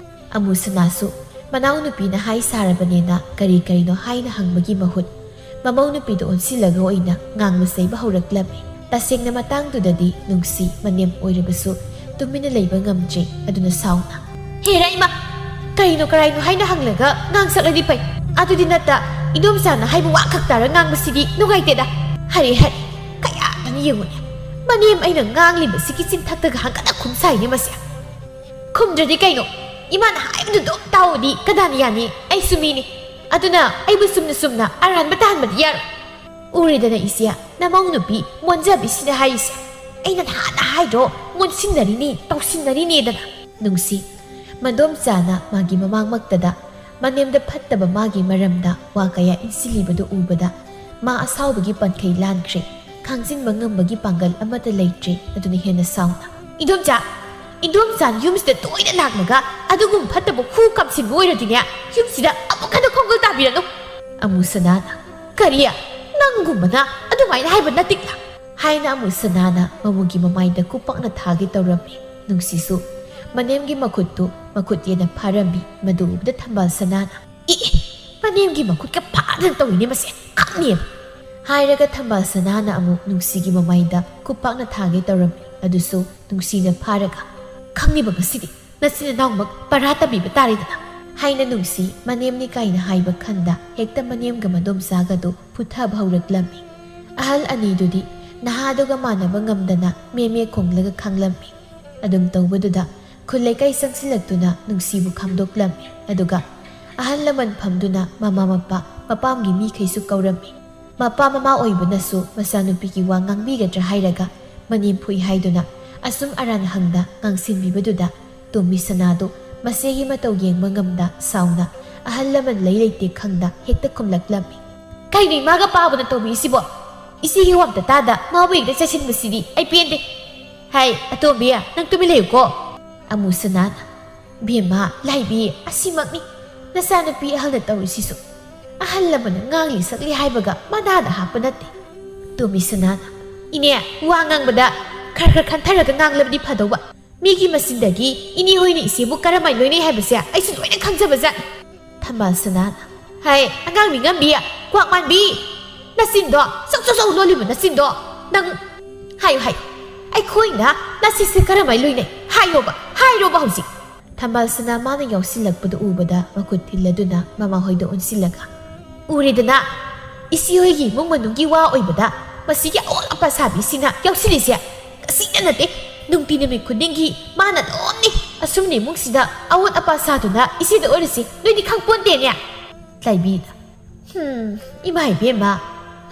ꯑꯃꯨ ꯁꯅꯥꯁꯨ ꯃꯅꯥꯎꯅꯨꯄꯤꯅ ꯍꯥꯏ ꯁꯥꯔꯕꯅꯦꯅ ꯀꯔꯤ ꯀꯔꯤꯅꯣ ꯍꯥꯏꯅ ꯍꯪꯕꯒꯤ ꯃꯍꯨꯠ, ꯃꯃꯧ ꯅꯨꯄꯤꯗ ꯑꯣꯟꯁꯤꯜꯂꯒ ꯑꯣꯏꯅ ꯉꯥꯡꯕ ꯆꯩꯕ ꯍꯧꯔꯛꯂꯝꯃꯤ꯫ ꯇꯁꯦꯡꯅ ꯃꯇꯥꯡꯗꯨꯗꯗꯤ ꯅꯨꯡꯁꯤ ꯃꯅꯦꯝ ꯑꯣꯏꯔꯕꯁꯨ ꯇꯨꯃꯤꯟꯅ ꯂꯩꯕ ꯉꯝꯗ꯭ꯔꯦ꯫ ꯑꯗꯨꯅ ꯁꯥꯎꯅ, "ꯍꯦ ꯔꯥꯏꯃ, ꯀꯩꯅꯣ ꯀꯔꯥꯏꯅꯣ ꯍꯥꯏꯅ ꯍꯪꯂꯒ ꯉꯥꯡꯁꯛꯂꯗꯤ ꯐꯩ꯫ ꯑꯗꯨꯗꯤ ꯅꯠꯇ ꯏꯗꯣꯝꯆꯥꯅ ꯍꯥꯏꯕ ꯋꯥ ꯈꯛ ꯇꯥꯔ ꯉꯥꯡꯕꯁꯤꯗꯤ ꯅꯨꯡꯉꯥꯏꯇꯦꯗ꯫ ꯍꯔꯦ ꯍꯔꯦ, ꯀꯌꯥꯗꯅ ꯌꯦꯡꯉꯨꯅꯦ꯫ ꯃꯅꯦꯝ ꯑꯩꯅ ꯉꯥꯡꯂꯤꯕꯁꯤꯒꯤ ꯆꯤꯟꯊꯛꯇꯒ ꯍꯪꯒꯠꯅ ꯈꯨꯝ ꯁꯥꯏꯅꯦ ꯃꯁꯦ꯫ ꯈꯨꯝꯗ꯭ꯔꯗꯤ ꯀꯩꯅꯣ? ꯏꯃꯥꯅ ꯍꯥꯏꯕꯗꯨ ꯑꯗꯨꯝ ꯇꯥꯎꯑꯣꯗꯤ ꯀꯅꯥꯅ ꯌꯥꯅꯤ? ꯑꯩꯁꯨ ꯃꯤꯅꯤ꯫ ꯑꯗꯨꯅ ꯑꯩꯕꯨ ꯆꯨꯝꯅ ꯆꯨꯝꯅ ꯑꯔꯥꯟꯕ ꯇꯥꯍꯟꯕꯗꯤ ꯌꯥꯔꯣꯏ꯫ ꯎꯔꯦꯗꯅ ꯏꯆꯦ, ꯅꯃꯧ ꯅꯨꯄꯤ ꯃꯣꯟꯖꯕꯤꯁꯤꯅ ꯍꯥꯏꯔꯤꯁꯦ꯫ ꯑꯩꯅ ꯅꯍꯥꯟꯅ ꯍꯥꯏꯗ꯭ꯔꯣ, ꯃꯣꯟꯁꯤꯟꯅꯔꯤꯅꯤ, ꯇꯧꯁꯤꯟꯅꯔꯤꯅꯦꯗꯅ꯫" ꯅꯨꯡꯁꯤ, ꯃꯗꯣꯝꯆꯥꯅ ꯃꯥꯒꯤ ꯃꯃꯥꯡꯃꯛꯇꯗ ꯃꯅꯦꯝꯗ ꯐꯠꯇꯕ ꯃꯥꯒꯤ ꯃꯔꯝꯗ ꯋꯥ ꯀꯌꯥ ꯏꯟꯁꯤꯜꯂꯤꯕꯗꯨ ꯎꯕꯗ ꯃꯥ ꯑꯁꯥꯎꯕꯒꯤ ꯄꯟꯈꯩ ꯂꯥꯟꯈ꯭ꯔꯦ꯫ ꯈꯥꯡꯖꯤꯟꯕ ꯉꯝꯕꯒꯤ ꯄꯥꯡꯒꯜ ꯑꯃꯠꯇ ꯂꯩꯇ꯭ꯔꯦ꯫ ꯑꯗꯨꯅ ꯍꯦꯟꯅ ꯁꯥꯎꯅ, "ꯏꯗꯣꯝꯆꯥ, ꯏꯗꯣꯝꯆꯥꯅ ꯌꯨꯝꯁꯤꯗ ꯇꯣꯏꯅ ꯂꯥꯛꯂꯒ ꯑꯗꯨꯒꯨꯝꯕ ꯐꯠꯇꯕ ꯈꯨ ꯀꯥꯝꯁꯤꯟꯕ ꯑꯣꯏꯔꯗꯤꯅꯦ, ꯌꯨꯝꯁꯤꯗ ꯑꯃꯨꯛ ꯍꯟꯅ ꯈꯣꯡꯒꯨꯜ ꯇꯥꯕꯤꯔꯅꯨ꯫" ꯑꯃꯨ ꯁꯅꯥꯅ, "ꯀꯔꯤ? ꯅꯪꯒꯨꯝꯕꯅ ꯑꯗꯨꯃꯥꯏꯅ ꯍꯥꯏꯕ ꯅꯠꯇꯦ?" ꯍꯥꯏꯅ ꯑꯃꯨ ꯁꯅꯥꯅ ꯃꯃꯨꯒꯤ ꯃꯃꯥꯏꯗ ꯈꯨꯄꯥꯛꯅ ꯊꯥꯒꯦ ꯇꯧꯔꯝꯃꯤ꯫ ꯅꯨꯡꯁꯤꯁꯨ ꯃꯅꯦꯝꯒꯤ ꯃꯈꯨꯠꯇꯨ ꯃꯈꯨꯠ ꯌꯦꯠꯅ ꯐꯥꯔꯝꯃꯤ꯫ ꯃꯗꯨ ꯎꯕꯗ ꯊꯝꯕꯥꯜ ꯁꯅꯥꯅ, "ꯏ, ꯏ, ꯃꯅꯦꯝꯒꯤ ꯃꯈꯨꯠꯀ ꯐꯥꯗꯅ ꯇꯧꯔꯤꯅꯦ ꯃꯁꯦ, ꯈꯪꯅꯤꯕ!" ꯍꯥꯏꯔꯒ ꯊꯝꯕꯥꯜ ꯁꯅꯥꯅ ꯑꯃꯨꯛ ꯅꯨꯡꯁꯤꯒꯤ ꯃꯃꯥꯏꯗ ꯈꯨꯄꯥꯛꯅ ꯊꯥꯒꯦ ꯇꯧꯔꯝꯃꯤ꯫ ꯑꯗꯨꯁꯨ ꯅꯨꯡꯁꯤꯅ ꯐꯥꯔꯒ, "ꯈꯪꯅꯤꯕ ꯉꯁꯤꯗꯤ ꯅꯆꯤꯟ ꯅꯅꯥꯎꯃꯛ ꯄꯔꯥ ꯇꯝꯕꯤꯕ ꯇꯥꯔꯦꯗꯅ!" ꯍꯥꯏꯅ ꯅꯨꯡꯁꯤ ꯃꯅꯦꯝꯅꯤ ꯀꯥꯏꯅ ꯍꯥꯏꯕ ꯈꯟꯗ ꯍꯦꯛꯇ ꯃꯅꯦꯝꯒ ꯃꯗꯣꯝꯆꯥꯒꯗꯨ ꯐꯨꯊꯕ ꯍꯧꯔꯛꯂꯝꯃꯤ꯫ ꯑꯍꯜ ꯑꯅꯤꯗꯨꯗꯤ ꯅꯍꯥꯗꯨꯒ ꯃꯥꯟꯅꯕ ꯉꯝꯗꯅ ꯃꯦ ꯃꯦ ꯈꯣꯡꯂꯒ ꯈꯥꯡꯂꯝꯃꯤ꯫ ꯑꯗꯨꯝ ꯇꯧꯕꯗꯨꯗ ꯈꯨꯜ ꯂꯩꯀꯥꯏ ꯆꯪꯁꯤꯜꯂꯛꯇꯨꯅ ꯅꯨꯡꯁꯤꯕꯨ ꯈꯥꯝꯗꯣꯛꯂꯝꯃꯤ꯫ ꯑꯗꯨꯒ ꯑꯍꯜ ꯂꯃꯟ ꯐꯝꯗꯨꯅ ꯃꯃꯥ ꯃꯄꯥ ꯃꯄꯥꯝꯒꯤ ꯃꯤꯈꯩꯁꯨ ꯀꯧꯔꯝꯃꯤ꯫ ꯃꯄꯥ ꯃꯃꯥ ꯑꯣꯏꯕꯅꯁꯨ ꯃꯆꯥꯅꯨꯄꯤꯒꯤ ꯋꯥ ꯉꯥꯡꯕꯤꯒꯗ꯭ꯔꯥ ꯍꯥꯏꯔꯒ ꯃꯅꯦꯝ ꯐꯨꯏ ꯍꯥꯏꯗꯨꯅ ꯑꯁꯨꯝ ꯑꯔꯥꯟ ꯍꯪꯗ ꯉꯥꯡꯁꯤꯟꯕꯤꯕꯗꯨꯗ ꯇꯣꯝꯕꯤ ꯁꯅꯥꯗꯨ ꯃꯆꯦꯒꯤ ꯃꯇꯧ ꯌꯦꯡꯕ ꯉꯝꯗ ꯁꯥꯎꯅ ꯑꯍꯜ ꯂꯃꯟ ꯂꯩ ꯂꯩꯇꯦ ꯈꯪꯗ ꯍꯦꯛꯇ ꯈꯨꯝꯂꯛꯂꯝꯃꯤ꯫ "ꯀꯩꯅꯣ ꯏꯃꯥꯒ ꯄꯥꯕꯅ ꯇꯧꯕꯤꯔꯤꯁꯤꯕꯣ? ꯏꯆꯦꯒꯤ ꯋꯥ ꯑꯝꯇ ꯇꯥꯗ ꯃꯥꯕꯨ ꯍꯦꯛꯇ ꯆꯩꯁꯤꯟꯕꯁꯤꯗꯤ ꯑꯩ ꯄꯦꯟꯗꯦ꯫ ꯍꯥꯏ, ꯑꯇꯣꯝꯕꯤ, ꯅꯪ ꯇꯨꯃꯤꯟ ꯂꯩꯌꯨꯀꯣ꯫" ꯑꯃꯨ ꯁꯅꯥꯅ, "ꯕꯦꯝꯃ, ꯂꯥꯏꯕꯤ, ꯑꯁꯤꯃꯛꯅꯤ ꯅꯆꯥꯅꯨꯄꯤ ꯑꯍꯜꯅ ꯇꯧꯔꯤꯁꯤꯁꯨ꯫ ꯑꯍꯜ ꯑꯃꯅ ꯉꯥꯡꯂꯤ ꯁꯛꯂꯤ ꯍꯥꯏꯕꯒ ꯃꯅꯥꯗ ꯍꯥꯞꯄ ꯅꯠꯇꯦ꯫ ꯇꯣꯝꯕꯤ ꯁꯅꯥꯅ, "ꯏꯅꯦ, ꯋꯥ ꯉꯥꯡꯕꯗ ꯈꯔ ꯈꯔ ꯈꯟꯊꯔꯒ ꯉꯥꯡꯂꯕꯗꯤ ꯐꯗꯧꯕ꯫ ꯃꯤꯒꯤ ꯃꯆꯤꯟꯗꯒꯤ ꯏꯅꯦ ꯍꯣꯏꯅ ꯏꯆꯦꯕꯨ ꯀꯔꯝꯍꯥꯏꯅ ꯂꯣꯏꯅꯩ ꯍꯥꯏꯕꯁꯦ ꯑꯩꯁꯨ ꯂꯣꯏꯅ ꯈꯪꯖꯕꯖꯥꯠꯅꯤ꯫" ꯊꯝꯕꯥꯜ ꯁꯅꯥꯅ, "ꯍꯥꯏ, ꯑꯉꯥꯡ ꯃꯤꯉꯝꯕꯤ, ꯀ꯭ꯋꯥꯛ ꯃꯥꯟꯕꯤ, ꯅꯆꯤꯟꯗꯣ, ꯆꯧ ꯆꯧ ꯆꯧ ꯂꯣꯜꯂꯤꯕ ꯅꯆꯤꯟꯗꯣ, ꯅꯪ ꯍꯥꯏꯌꯨ, ꯍꯥꯏꯌꯨ, ꯑꯩꯈꯣꯏꯅ ꯅꯆꯦꯁꯦ ꯀꯔꯝꯍꯥꯏꯅ ꯂꯣꯏꯅꯩ? ꯍꯥꯏꯌꯣꯕ, ꯍꯥꯏꯔꯣꯕ ꯍꯧꯖꯤꯛ꯫" ꯊꯝꯕꯥꯜ ꯁꯅꯥ ꯃꯥꯅ ꯌꯥꯎꯁꯤꯜꯂꯛꯄꯗꯨ ꯎꯕꯗ ꯃꯈꯨꯠ ꯊꯤꯜꯂꯗꯨꯅ ꯃꯃꯥꯍꯣꯏꯗ ꯑꯣꯟꯁꯤꯜꯂꯒ, "ꯎꯔꯦꯗꯅ, ꯏꯆꯦꯍꯣꯏꯒꯤ ꯏꯃꯨꯡ ꯃꯅꯨꯡꯒꯤ ꯋꯥ ꯑꯣꯏꯕꯗ ꯃꯁꯤꯒꯤ ꯑꯑꯣꯠ ꯑꯄꯥ ꯁꯥꯕꯤꯁꯤꯅ ꯌꯥꯎꯁꯤꯜꯂꯤꯁꯦ꯫ ꯉꯁꯤꯇ ꯅꯠꯇꯦ, ꯅꯨꯡꯇꯤ ꯅꯨꯃꯤꯠ ꯈꯨꯗꯤꯡꯒꯤ ꯃꯥꯅ ꯑꯗꯨꯝꯅꯤ ꯑꯁꯨꯝꯅ ꯏꯃꯨꯡꯁꯤꯗ ꯑꯑꯣꯠ ꯑꯄꯥ ꯁꯥꯗꯨꯅ ꯏꯆꯦꯗ ꯑꯣꯏꯔꯁꯤ꯫ ꯅꯣꯏꯗꯤ ꯈꯪꯄꯣꯟꯇꯦꯅꯦ꯫" ꯂꯥꯏꯕꯤꯅ, "ꯍꯝ, ꯏꯃꯥ ꯏꯕꯦꯝꯃ,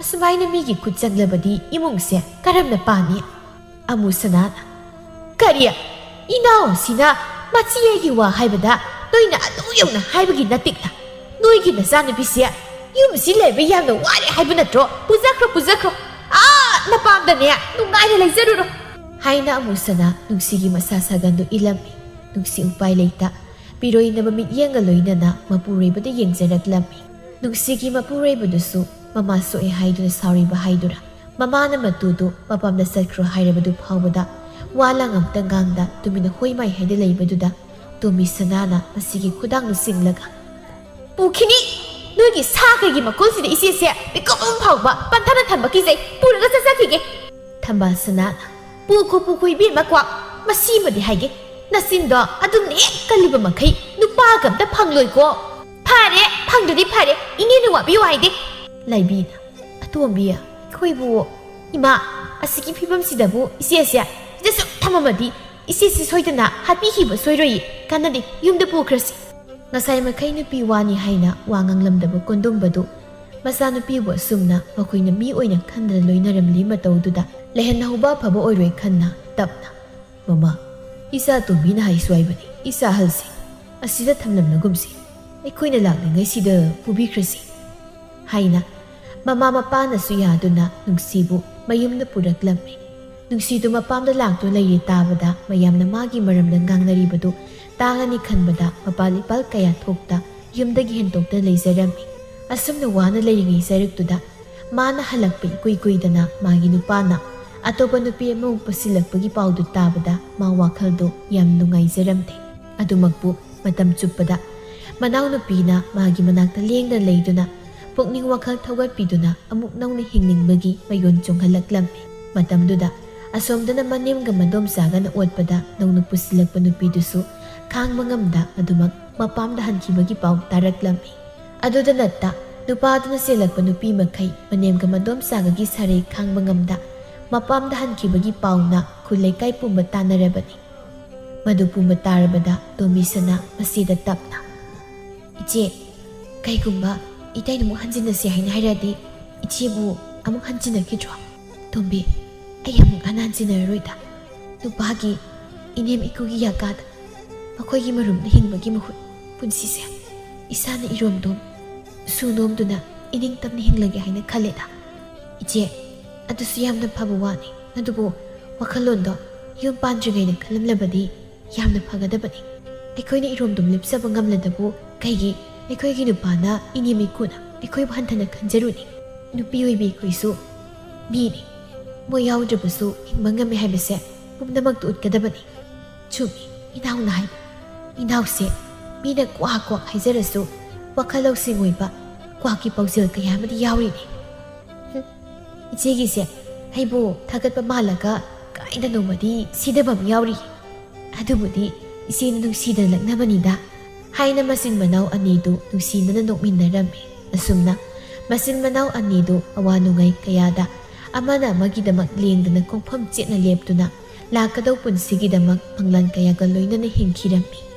ꯑꯁꯨꯃꯥꯏꯅ ꯃꯤꯒꯤ ꯈꯨꯠ ꯆꯪꯂꯕꯗꯤ ꯏꯃꯨꯡꯁꯦ ꯀꯔꯝꯅ ꯄꯥꯅꯤ?" ꯑꯃꯨ ꯁꯅꯥꯅ, "ꯀꯔꯤ? ꯏꯅꯥꯎꯁꯤꯅ ꯃꯆꯦꯒꯤ ꯋꯥ ꯍꯥꯏꯕꯗ ꯅꯣꯏꯅ ꯑꯗꯨ ꯌꯧꯅ ꯍꯥꯏꯕꯒꯤ ꯅꯇꯤꯛꯅ ꯅꯣꯏꯒꯤ ꯅꯆꯥꯅꯨꯄꯤꯁꯦ ꯌꯨꯝꯁꯤ ꯂꯩꯕ ꯌꯥꯝꯅ ꯋꯥꯔꯦ ꯍꯥꯏꯕ ꯅꯠꯇ꯭ꯔꯣ? ꯄꯨꯖꯈ꯭ꯔꯣ, ꯄꯨꯖꯈ꯭ꯔꯣ꯫ ꯑꯥ, ꯅꯄꯥꯝꯗꯅꯦ ꯅꯨꯡꯉꯥꯏꯅ ꯂꯩꯖꯔꯨꯔꯣ꯫" ꯍꯥꯏꯅ ꯑꯃꯨ ꯁꯅꯥ ꯅꯨꯡꯁꯤꯒꯤ ꯃꯁꯥ ꯁꯥꯒꯟꯗꯨ ꯏꯜꯂꯝꯃꯤ꯫ ꯅꯨꯡꯁꯤ ꯎꯄꯥꯏ ꯂꯩꯇ ꯄꯤꯔꯣꯏꯅꯕ ꯃꯤꯠꯌꯦꯡꯒ ꯂꯣꯏꯅꯅ ꯃꯄꯨꯔꯣꯏꯕꯗ ꯌꯦꯡꯖꯔꯛꯂꯝꯃꯤ꯫ ꯅꯨꯡꯁꯤꯒꯤ ꯃꯄꯨꯔꯣꯏꯕꯗꯨꯁꯨ ꯃꯃꯥ ꯁꯣꯛꯑꯦ ꯍꯥꯏꯗꯨꯅ ꯁꯥꯎꯔꯤꯕ ꯍꯥꯏꯗꯨꯔꯥ, ꯃꯃꯥꯅ ꯃꯇꯨꯗꯨ ꯃꯄꯥꯝꯗ ꯆꯠꯈ꯭ꯔꯣ ꯍꯥꯏꯔꯕꯗꯨ ꯐꯥꯎꯕꯗ ꯋꯥ ꯂꯥꯡ ꯑꯝꯇ ꯉꯥꯡꯗ ꯇꯨꯃꯤꯟꯅ ꯍꯣꯏ ꯃꯥꯏ ꯍꯥꯏꯗ ꯂꯩꯕꯗꯨꯗ ꯇꯣꯝꯕꯤ ꯁꯅꯥꯅ ꯃꯁꯤꯒꯤ ꯈꯨꯗꯥꯡꯗꯨ ꯆꯤꯡꯂꯒ, "ꯄꯨꯈꯤꯅꯤ! ꯅꯣꯏꯒꯤ ꯁꯥ ꯀꯩꯒꯤ ꯃꯀꯣꯜꯁꯤꯗ ꯏꯆꯦꯁꯦ ꯃꯤꯀꯨꯞ ꯑꯃ ꯐꯥꯎꯕ ꯄꯟꯊꯅ ꯊꯝꯕ ꯀꯤꯖꯩ꯫ ꯄꯨꯔꯒ ꯆꯠꯆꯈꯤꯒꯦ꯫" ꯊꯝꯕꯥꯜ ꯁꯅꯥꯅ, "ꯄꯨꯈꯣ, ꯄꯨꯈꯣ ꯏꯕꯦꯝꯃ ꯀ꯭ꯋꯥꯛ, ꯃꯁꯤꯃꯗꯤ ꯍꯥꯏꯒꯦ꯫ ꯅꯆꯤꯟꯗꯣ ꯑꯗꯨꯝ ꯍꯦꯛ ꯀꯜꯂꯤꯕ ꯃꯈꯩ ꯅꯨꯄꯥꯒ ꯑꯝꯇ ꯐꯪꯂꯣꯏꯀꯣ꯫" "ꯐꯔꯦ, ꯐꯪꯗ꯭ꯔꯗꯤ ꯐꯔꯦ, ꯏꯅꯦꯅ ꯋꯥꯕꯤꯌꯨ ꯍꯥꯏꯗꯦ꯫" ꯂꯥꯏꯕꯤꯅ, "ꯑꯇꯣꯝꯕꯤ, ꯑꯩꯈꯣꯏꯕꯨ ꯏꯃꯥ ꯑꯁꯤꯒꯤ ꯐꯤꯕꯝꯁꯤꯗꯕꯨ ꯏꯆꯦꯁꯦ ꯁꯤꯗ ꯁꯨꯝ ꯊꯝꯃꯝꯃꯗꯤ ꯏꯆꯦꯁꯤ ꯁꯣꯏꯗꯅ ꯍꯥꯠꯄꯤꯈꯤꯕ ꯁꯣꯏꯔꯣꯏꯌꯦ꯫ ꯀꯥꯟꯅꯗꯦ, ꯌꯨꯝꯗ ꯄꯨꯈ꯭ꯔꯁꯤ꯫" ꯉꯁꯥꯏ ꯃꯈꯩ ꯅꯨꯄꯤ ꯋꯥꯅꯤ ꯍꯥꯏꯅ ꯋꯥ ꯉꯥꯡꯂꯝꯗꯕ ꯀꯣꯟꯗꯨꯝꯕꯗꯨ ꯃꯆꯥꯅꯨꯄꯤꯕꯨ ꯑꯁꯨꯝꯅ ꯃꯈꯣꯏꯅ ꯃꯤ ꯑꯣꯏꯅ ꯈꯟꯗꯅ ꯂꯣꯏꯅꯔꯝꯂꯤ ꯃꯇꯧꯗꯨꯗ ꯂꯩꯍꯟꯍꯧꯕ ꯑꯐꯕ ꯑꯣꯏꯔꯣꯏ ꯈꯟꯅ ꯇꯞꯅ, "ꯃꯃꯥ, ꯏꯆꯥ ꯇꯣꯝꯕꯤꯅ ꯍꯥꯏꯁꯨ ꯍꯥꯏꯕꯅꯤ, ꯏꯆꯥ ꯑꯍꯜꯁꯦ ꯑꯁꯤꯗ ꯊꯝꯂꯝꯂꯒꯨꯝꯁꯤ, ꯑꯩꯈꯣꯏꯅ ꯂꯥꯛꯂꯤꯉꯩꯁꯤꯗ ꯄꯨꯕꯤꯈ꯭ꯔꯁꯤ" ꯍꯥꯏꯅ ꯃꯃꯥ ꯃꯄꯥꯅꯁꯨ ꯌꯥꯗꯨꯅ ꯅꯨꯡꯁꯤꯕꯨ ꯃꯌꯨꯝꯗ ꯄꯨꯔꯛꯂꯝꯃꯤ꯫ ꯅꯨꯡꯁꯤꯗꯨ ꯃꯄꯥꯝꯗ ꯂꯥꯛꯇꯨꯅ ꯂꯩꯔꯦ ꯇꯥꯕꯗ ꯃꯌꯥꯝꯅ ꯃꯥꯒꯤ ꯃꯔꯝꯗ ꯉꯥꯡꯅꯔꯤꯕꯗꯨ ꯇꯥꯒꯅꯤ ꯈꯟꯕꯗ ꯃꯄꯥꯜ ꯏꯄꯥꯜ ꯀꯌꯥ ꯊꯣꯛꯇ ꯌꯨꯝꯗꯒꯤ ꯍꯦꯟꯇꯣꯛꯇ ꯂꯩꯖꯔꯝꯃꯤ꯫ ꯑꯁꯨꯝꯅ ꯋꯥꯅ ꯂꯩꯔꯤꯉꯩ ꯁꯔꯨꯛꯇꯨꯗ ꯃꯥꯅ ꯍꯜꯂꯛꯄ ꯏꯀꯨꯏ ꯀꯨꯏꯗꯅ ꯃꯥꯒꯤ ꯅꯨꯄꯥꯅ ꯑꯇꯣꯞꯄ ꯅꯨꯄꯤ ꯑꯃꯃꯨꯛ ꯄꯨꯁꯤꯜꯂꯛꯄꯒꯤ ꯄꯥꯎꯗꯨ ꯇꯥꯕꯗ ꯃꯥ ꯋꯥꯈꯜꯗꯨ ꯌꯥꯝ ꯅꯨꯡꯉꯥꯏꯖꯔꯝꯗꯦ꯫ ꯑꯗꯨꯃꯛꯄꯨ ꯃꯇꯝ ꯆꯨꯞꯄꯗ ꯃꯅꯥꯎꯅꯨꯄꯤꯅ ꯃꯥꯒꯤ ꯃꯅꯥꯛꯇ ꯂꯦꯡꯗꯅ ꯂꯩꯗꯨꯅ ꯄꯨꯛꯅꯤꯡ ꯋꯥꯈꯜ ꯊꯧꯒꯠꯄꯤꯗꯨꯅ ꯑꯃꯨꯛ ꯅꯧꯅ ꯍꯤꯡꯅꯤꯡꯕꯒꯤ ꯃꯌꯣꯟ ꯆꯣꯡꯍꯜꯂꯛꯂꯝꯃꯤ꯫ ꯃꯇꯝꯗꯨꯗ ꯑꯁꯣꯝꯗꯅ ꯃꯅꯦꯝꯒ ꯃꯗꯣꯝꯆꯥꯒꯅ ꯑꯣꯠꯄꯗ ꯅꯧꯅ ꯄꯨꯁꯤꯜꯂꯛꯄ ꯅꯨꯄꯤꯗꯨꯁꯨ ꯈꯥꯡꯕ ꯉꯝꯗ ꯑꯗꯨꯃꯛ ꯃꯄꯥꯝꯗ ꯍꯟꯈꯤꯕꯒꯤ ꯄꯥꯎ ꯇꯥꯔꯛꯂꯝꯃꯤ꯫ ꯑꯗꯨꯗ ꯅꯠꯇ ꯅꯨꯄꯥꯗꯨꯅ ꯆꯦꯜꯂꯛꯄ ꯅꯨꯄꯤ ꯃꯈꯩ ꯃꯅꯦꯝꯒ ꯃꯗꯣꯝꯆꯥꯒꯒꯤ ꯁꯥꯔꯩ ꯈꯥꯡꯕ ꯉꯝꯗ ꯃꯄꯥꯝꯗ ꯍꯟꯈꯤꯕꯒꯤ ꯄꯥꯎꯅ ꯈꯨꯜ ꯂꯩꯀꯥꯏ ꯄꯨꯝꯕ ꯇꯥꯟꯅꯔꯕꯅꯤ꯫ ꯃꯗꯨ ꯄꯨꯝꯕ ꯇꯥꯔꯕꯗ ꯇꯣꯝꯕꯤꯁꯅ ꯃꯆꯦꯗ ꯇꯞꯅ, "ꯏꯆꯦ, ꯀꯩꯒꯨꯝꯕ ꯏꯇꯩꯅ ꯑꯃꯨꯛ ꯍꯟꯖꯤꯟꯅꯁꯦ ꯍꯥꯏꯅ ꯍꯥꯏꯔꯛꯑꯗꯤ ꯏꯆꯦꯕꯨ ꯑꯃꯨꯛ ꯍꯟꯖꯤꯟꯅꯈꯤꯗ꯭ꯔꯣ?" "ꯇꯣꯝꯕꯤ, ꯑꯩ ꯑꯃꯨꯛ ꯍꯟꯅ ꯍꯟꯖꯤꯟꯅꯔꯔꯣꯏꯗ꯫ ꯅꯨꯄꯥꯒꯤ ꯏꯅꯦꯝ ꯏꯀꯨꯒꯤ ꯌꯥꯀꯥꯗ ꯃꯈꯣꯏꯒꯤ ꯃꯔꯨꯝꯗ ꯍꯤꯡꯕꯒꯤ ꯃꯍꯨꯠ ꯄꯨꯟꯁꯤꯁꯦ ꯏꯁꯥꯅ ꯏꯔꯣꯝꯗꯣꯝ ꯁꯨꯅꯣꯝꯗꯨꯅ ꯏꯅꯤꯡ ꯇꯝꯅ ꯍꯤꯡꯂꯒꯦ ꯍꯥꯏꯅ ꯈꯜꯂꯦꯗ꯫ ꯏꯆꯦ, ꯑꯗꯨꯁꯨ ꯌꯥꯝꯅ ꯐꯕ ꯋꯥꯅꯤ꯫ ꯑꯗꯨꯕꯨ ꯋꯥꯈꯜꯂꯣꯟꯗꯣ ꯌꯨꯝ ꯄꯥꯟꯗ꯭ꯔꯤꯉꯩꯗ ꯈꯜꯂꯝꯂꯕꯗꯤ ꯌꯥꯝꯅ ꯐꯒꯗꯕꯅꯤ꯫ ꯑꯩꯈꯣꯏꯅ ꯏꯔꯣꯝꯗꯣꯝ ꯂꯦꯞꯆꯕ ꯉꯝꯂꯗꯕꯨ ꯀꯩꯒꯤ ꯑꯩꯈꯣꯏꯒꯤ ꯅꯨꯄꯥꯅ ꯏꯅꯦꯝ ꯏꯀꯨꯅ ꯑꯩꯈꯣꯏꯕꯨ ꯍꯟꯊꯅ ꯈꯟꯖꯔꯨꯅꯤ? ꯅꯨꯄꯤ ꯑꯣꯏꯕꯤ ꯑꯩꯈꯣꯏꯁꯨ ꯃꯤꯅꯤ꯫ ꯃꯣꯏ ꯌꯥꯎꯗ꯭ꯔꯕꯁꯨ ꯍꯤꯡꯕ ꯉꯝꯃꯤ ꯍꯥꯏꯕꯁꯦ ꯄꯨꯝꯅꯃꯛꯇ ꯎꯠꯀꯗꯕꯅꯤ꯫" ꯆꯨꯝꯃꯤ, ꯏꯅꯥꯎꯅ ꯍꯥꯏꯕ꯫ ꯏꯅꯥꯎꯁꯦ ꯃꯤꯅ ꯀ꯭ꯋꯥꯛ ꯀ꯭ꯋꯥꯛ ꯍꯥꯏꯖꯔꯁꯨ ꯋꯥꯈꯜ ꯂꯧꯁꯤꯡ ꯑꯣꯏꯕ ꯀ꯭ꯋꯥꯛꯀꯤ ꯄꯥꯎꯖꯦꯜ ꯀꯌꯥ ꯑꯃꯗꯤ ꯌꯥꯎꯔꯤꯅꯤ꯫ ꯍꯨꯝ, ꯏꯆꯦꯒꯤꯁꯦ ꯑꯩꯕꯨ ꯊꯥꯒꯠꯄ ꯃꯥꯜꯂꯒ ꯀꯥꯏꯗꯅꯣꯃꯗꯤ ꯁꯤꯗꯕ ꯑꯃ ꯌꯥꯎꯔꯤ꯫ ꯑꯗꯨꯕꯨꯗꯤ ꯏꯆꯦꯅ ꯅꯨꯡꯁꯤꯗꯅ ꯂꯛꯅꯕꯅꯤꯗ꯫ ꯍꯥꯏꯅ ꯃꯆꯤꯟ ꯃꯅꯥꯎ ꯑꯅꯤꯗꯨ ꯅꯨꯡꯁꯤꯅꯅ ꯅꯣꯛꯃꯤꯟꯅꯔꯝꯃꯤ꯫ ꯑꯁꯨꯝꯅ ꯃꯆꯤꯟ ꯃꯅꯥꯎ ꯑꯅꯤꯗꯨ ꯑꯋꯥ ꯅꯨꯡꯉꯥꯏ ꯀꯌꯥꯗ ꯑꯃꯅ ꯑꯃꯒꯤꯗꯃꯛ ꯂꯦꯡꯗꯅ ꯈꯣꯡꯐꯝ ꯆꯦꯠꯅ ꯂꯦꯞꯇꯨꯅ ꯂꯥꯛꯀꯗꯧ ꯄꯨꯟꯁꯤꯒꯤꯗꯃꯛ ꯃꯪꯂꯥꯟ ꯀꯌꯥꯒ ꯂꯣꯏꯅꯅ ꯍꯤꯡꯈꯤꯔꯝꯃꯤ꯫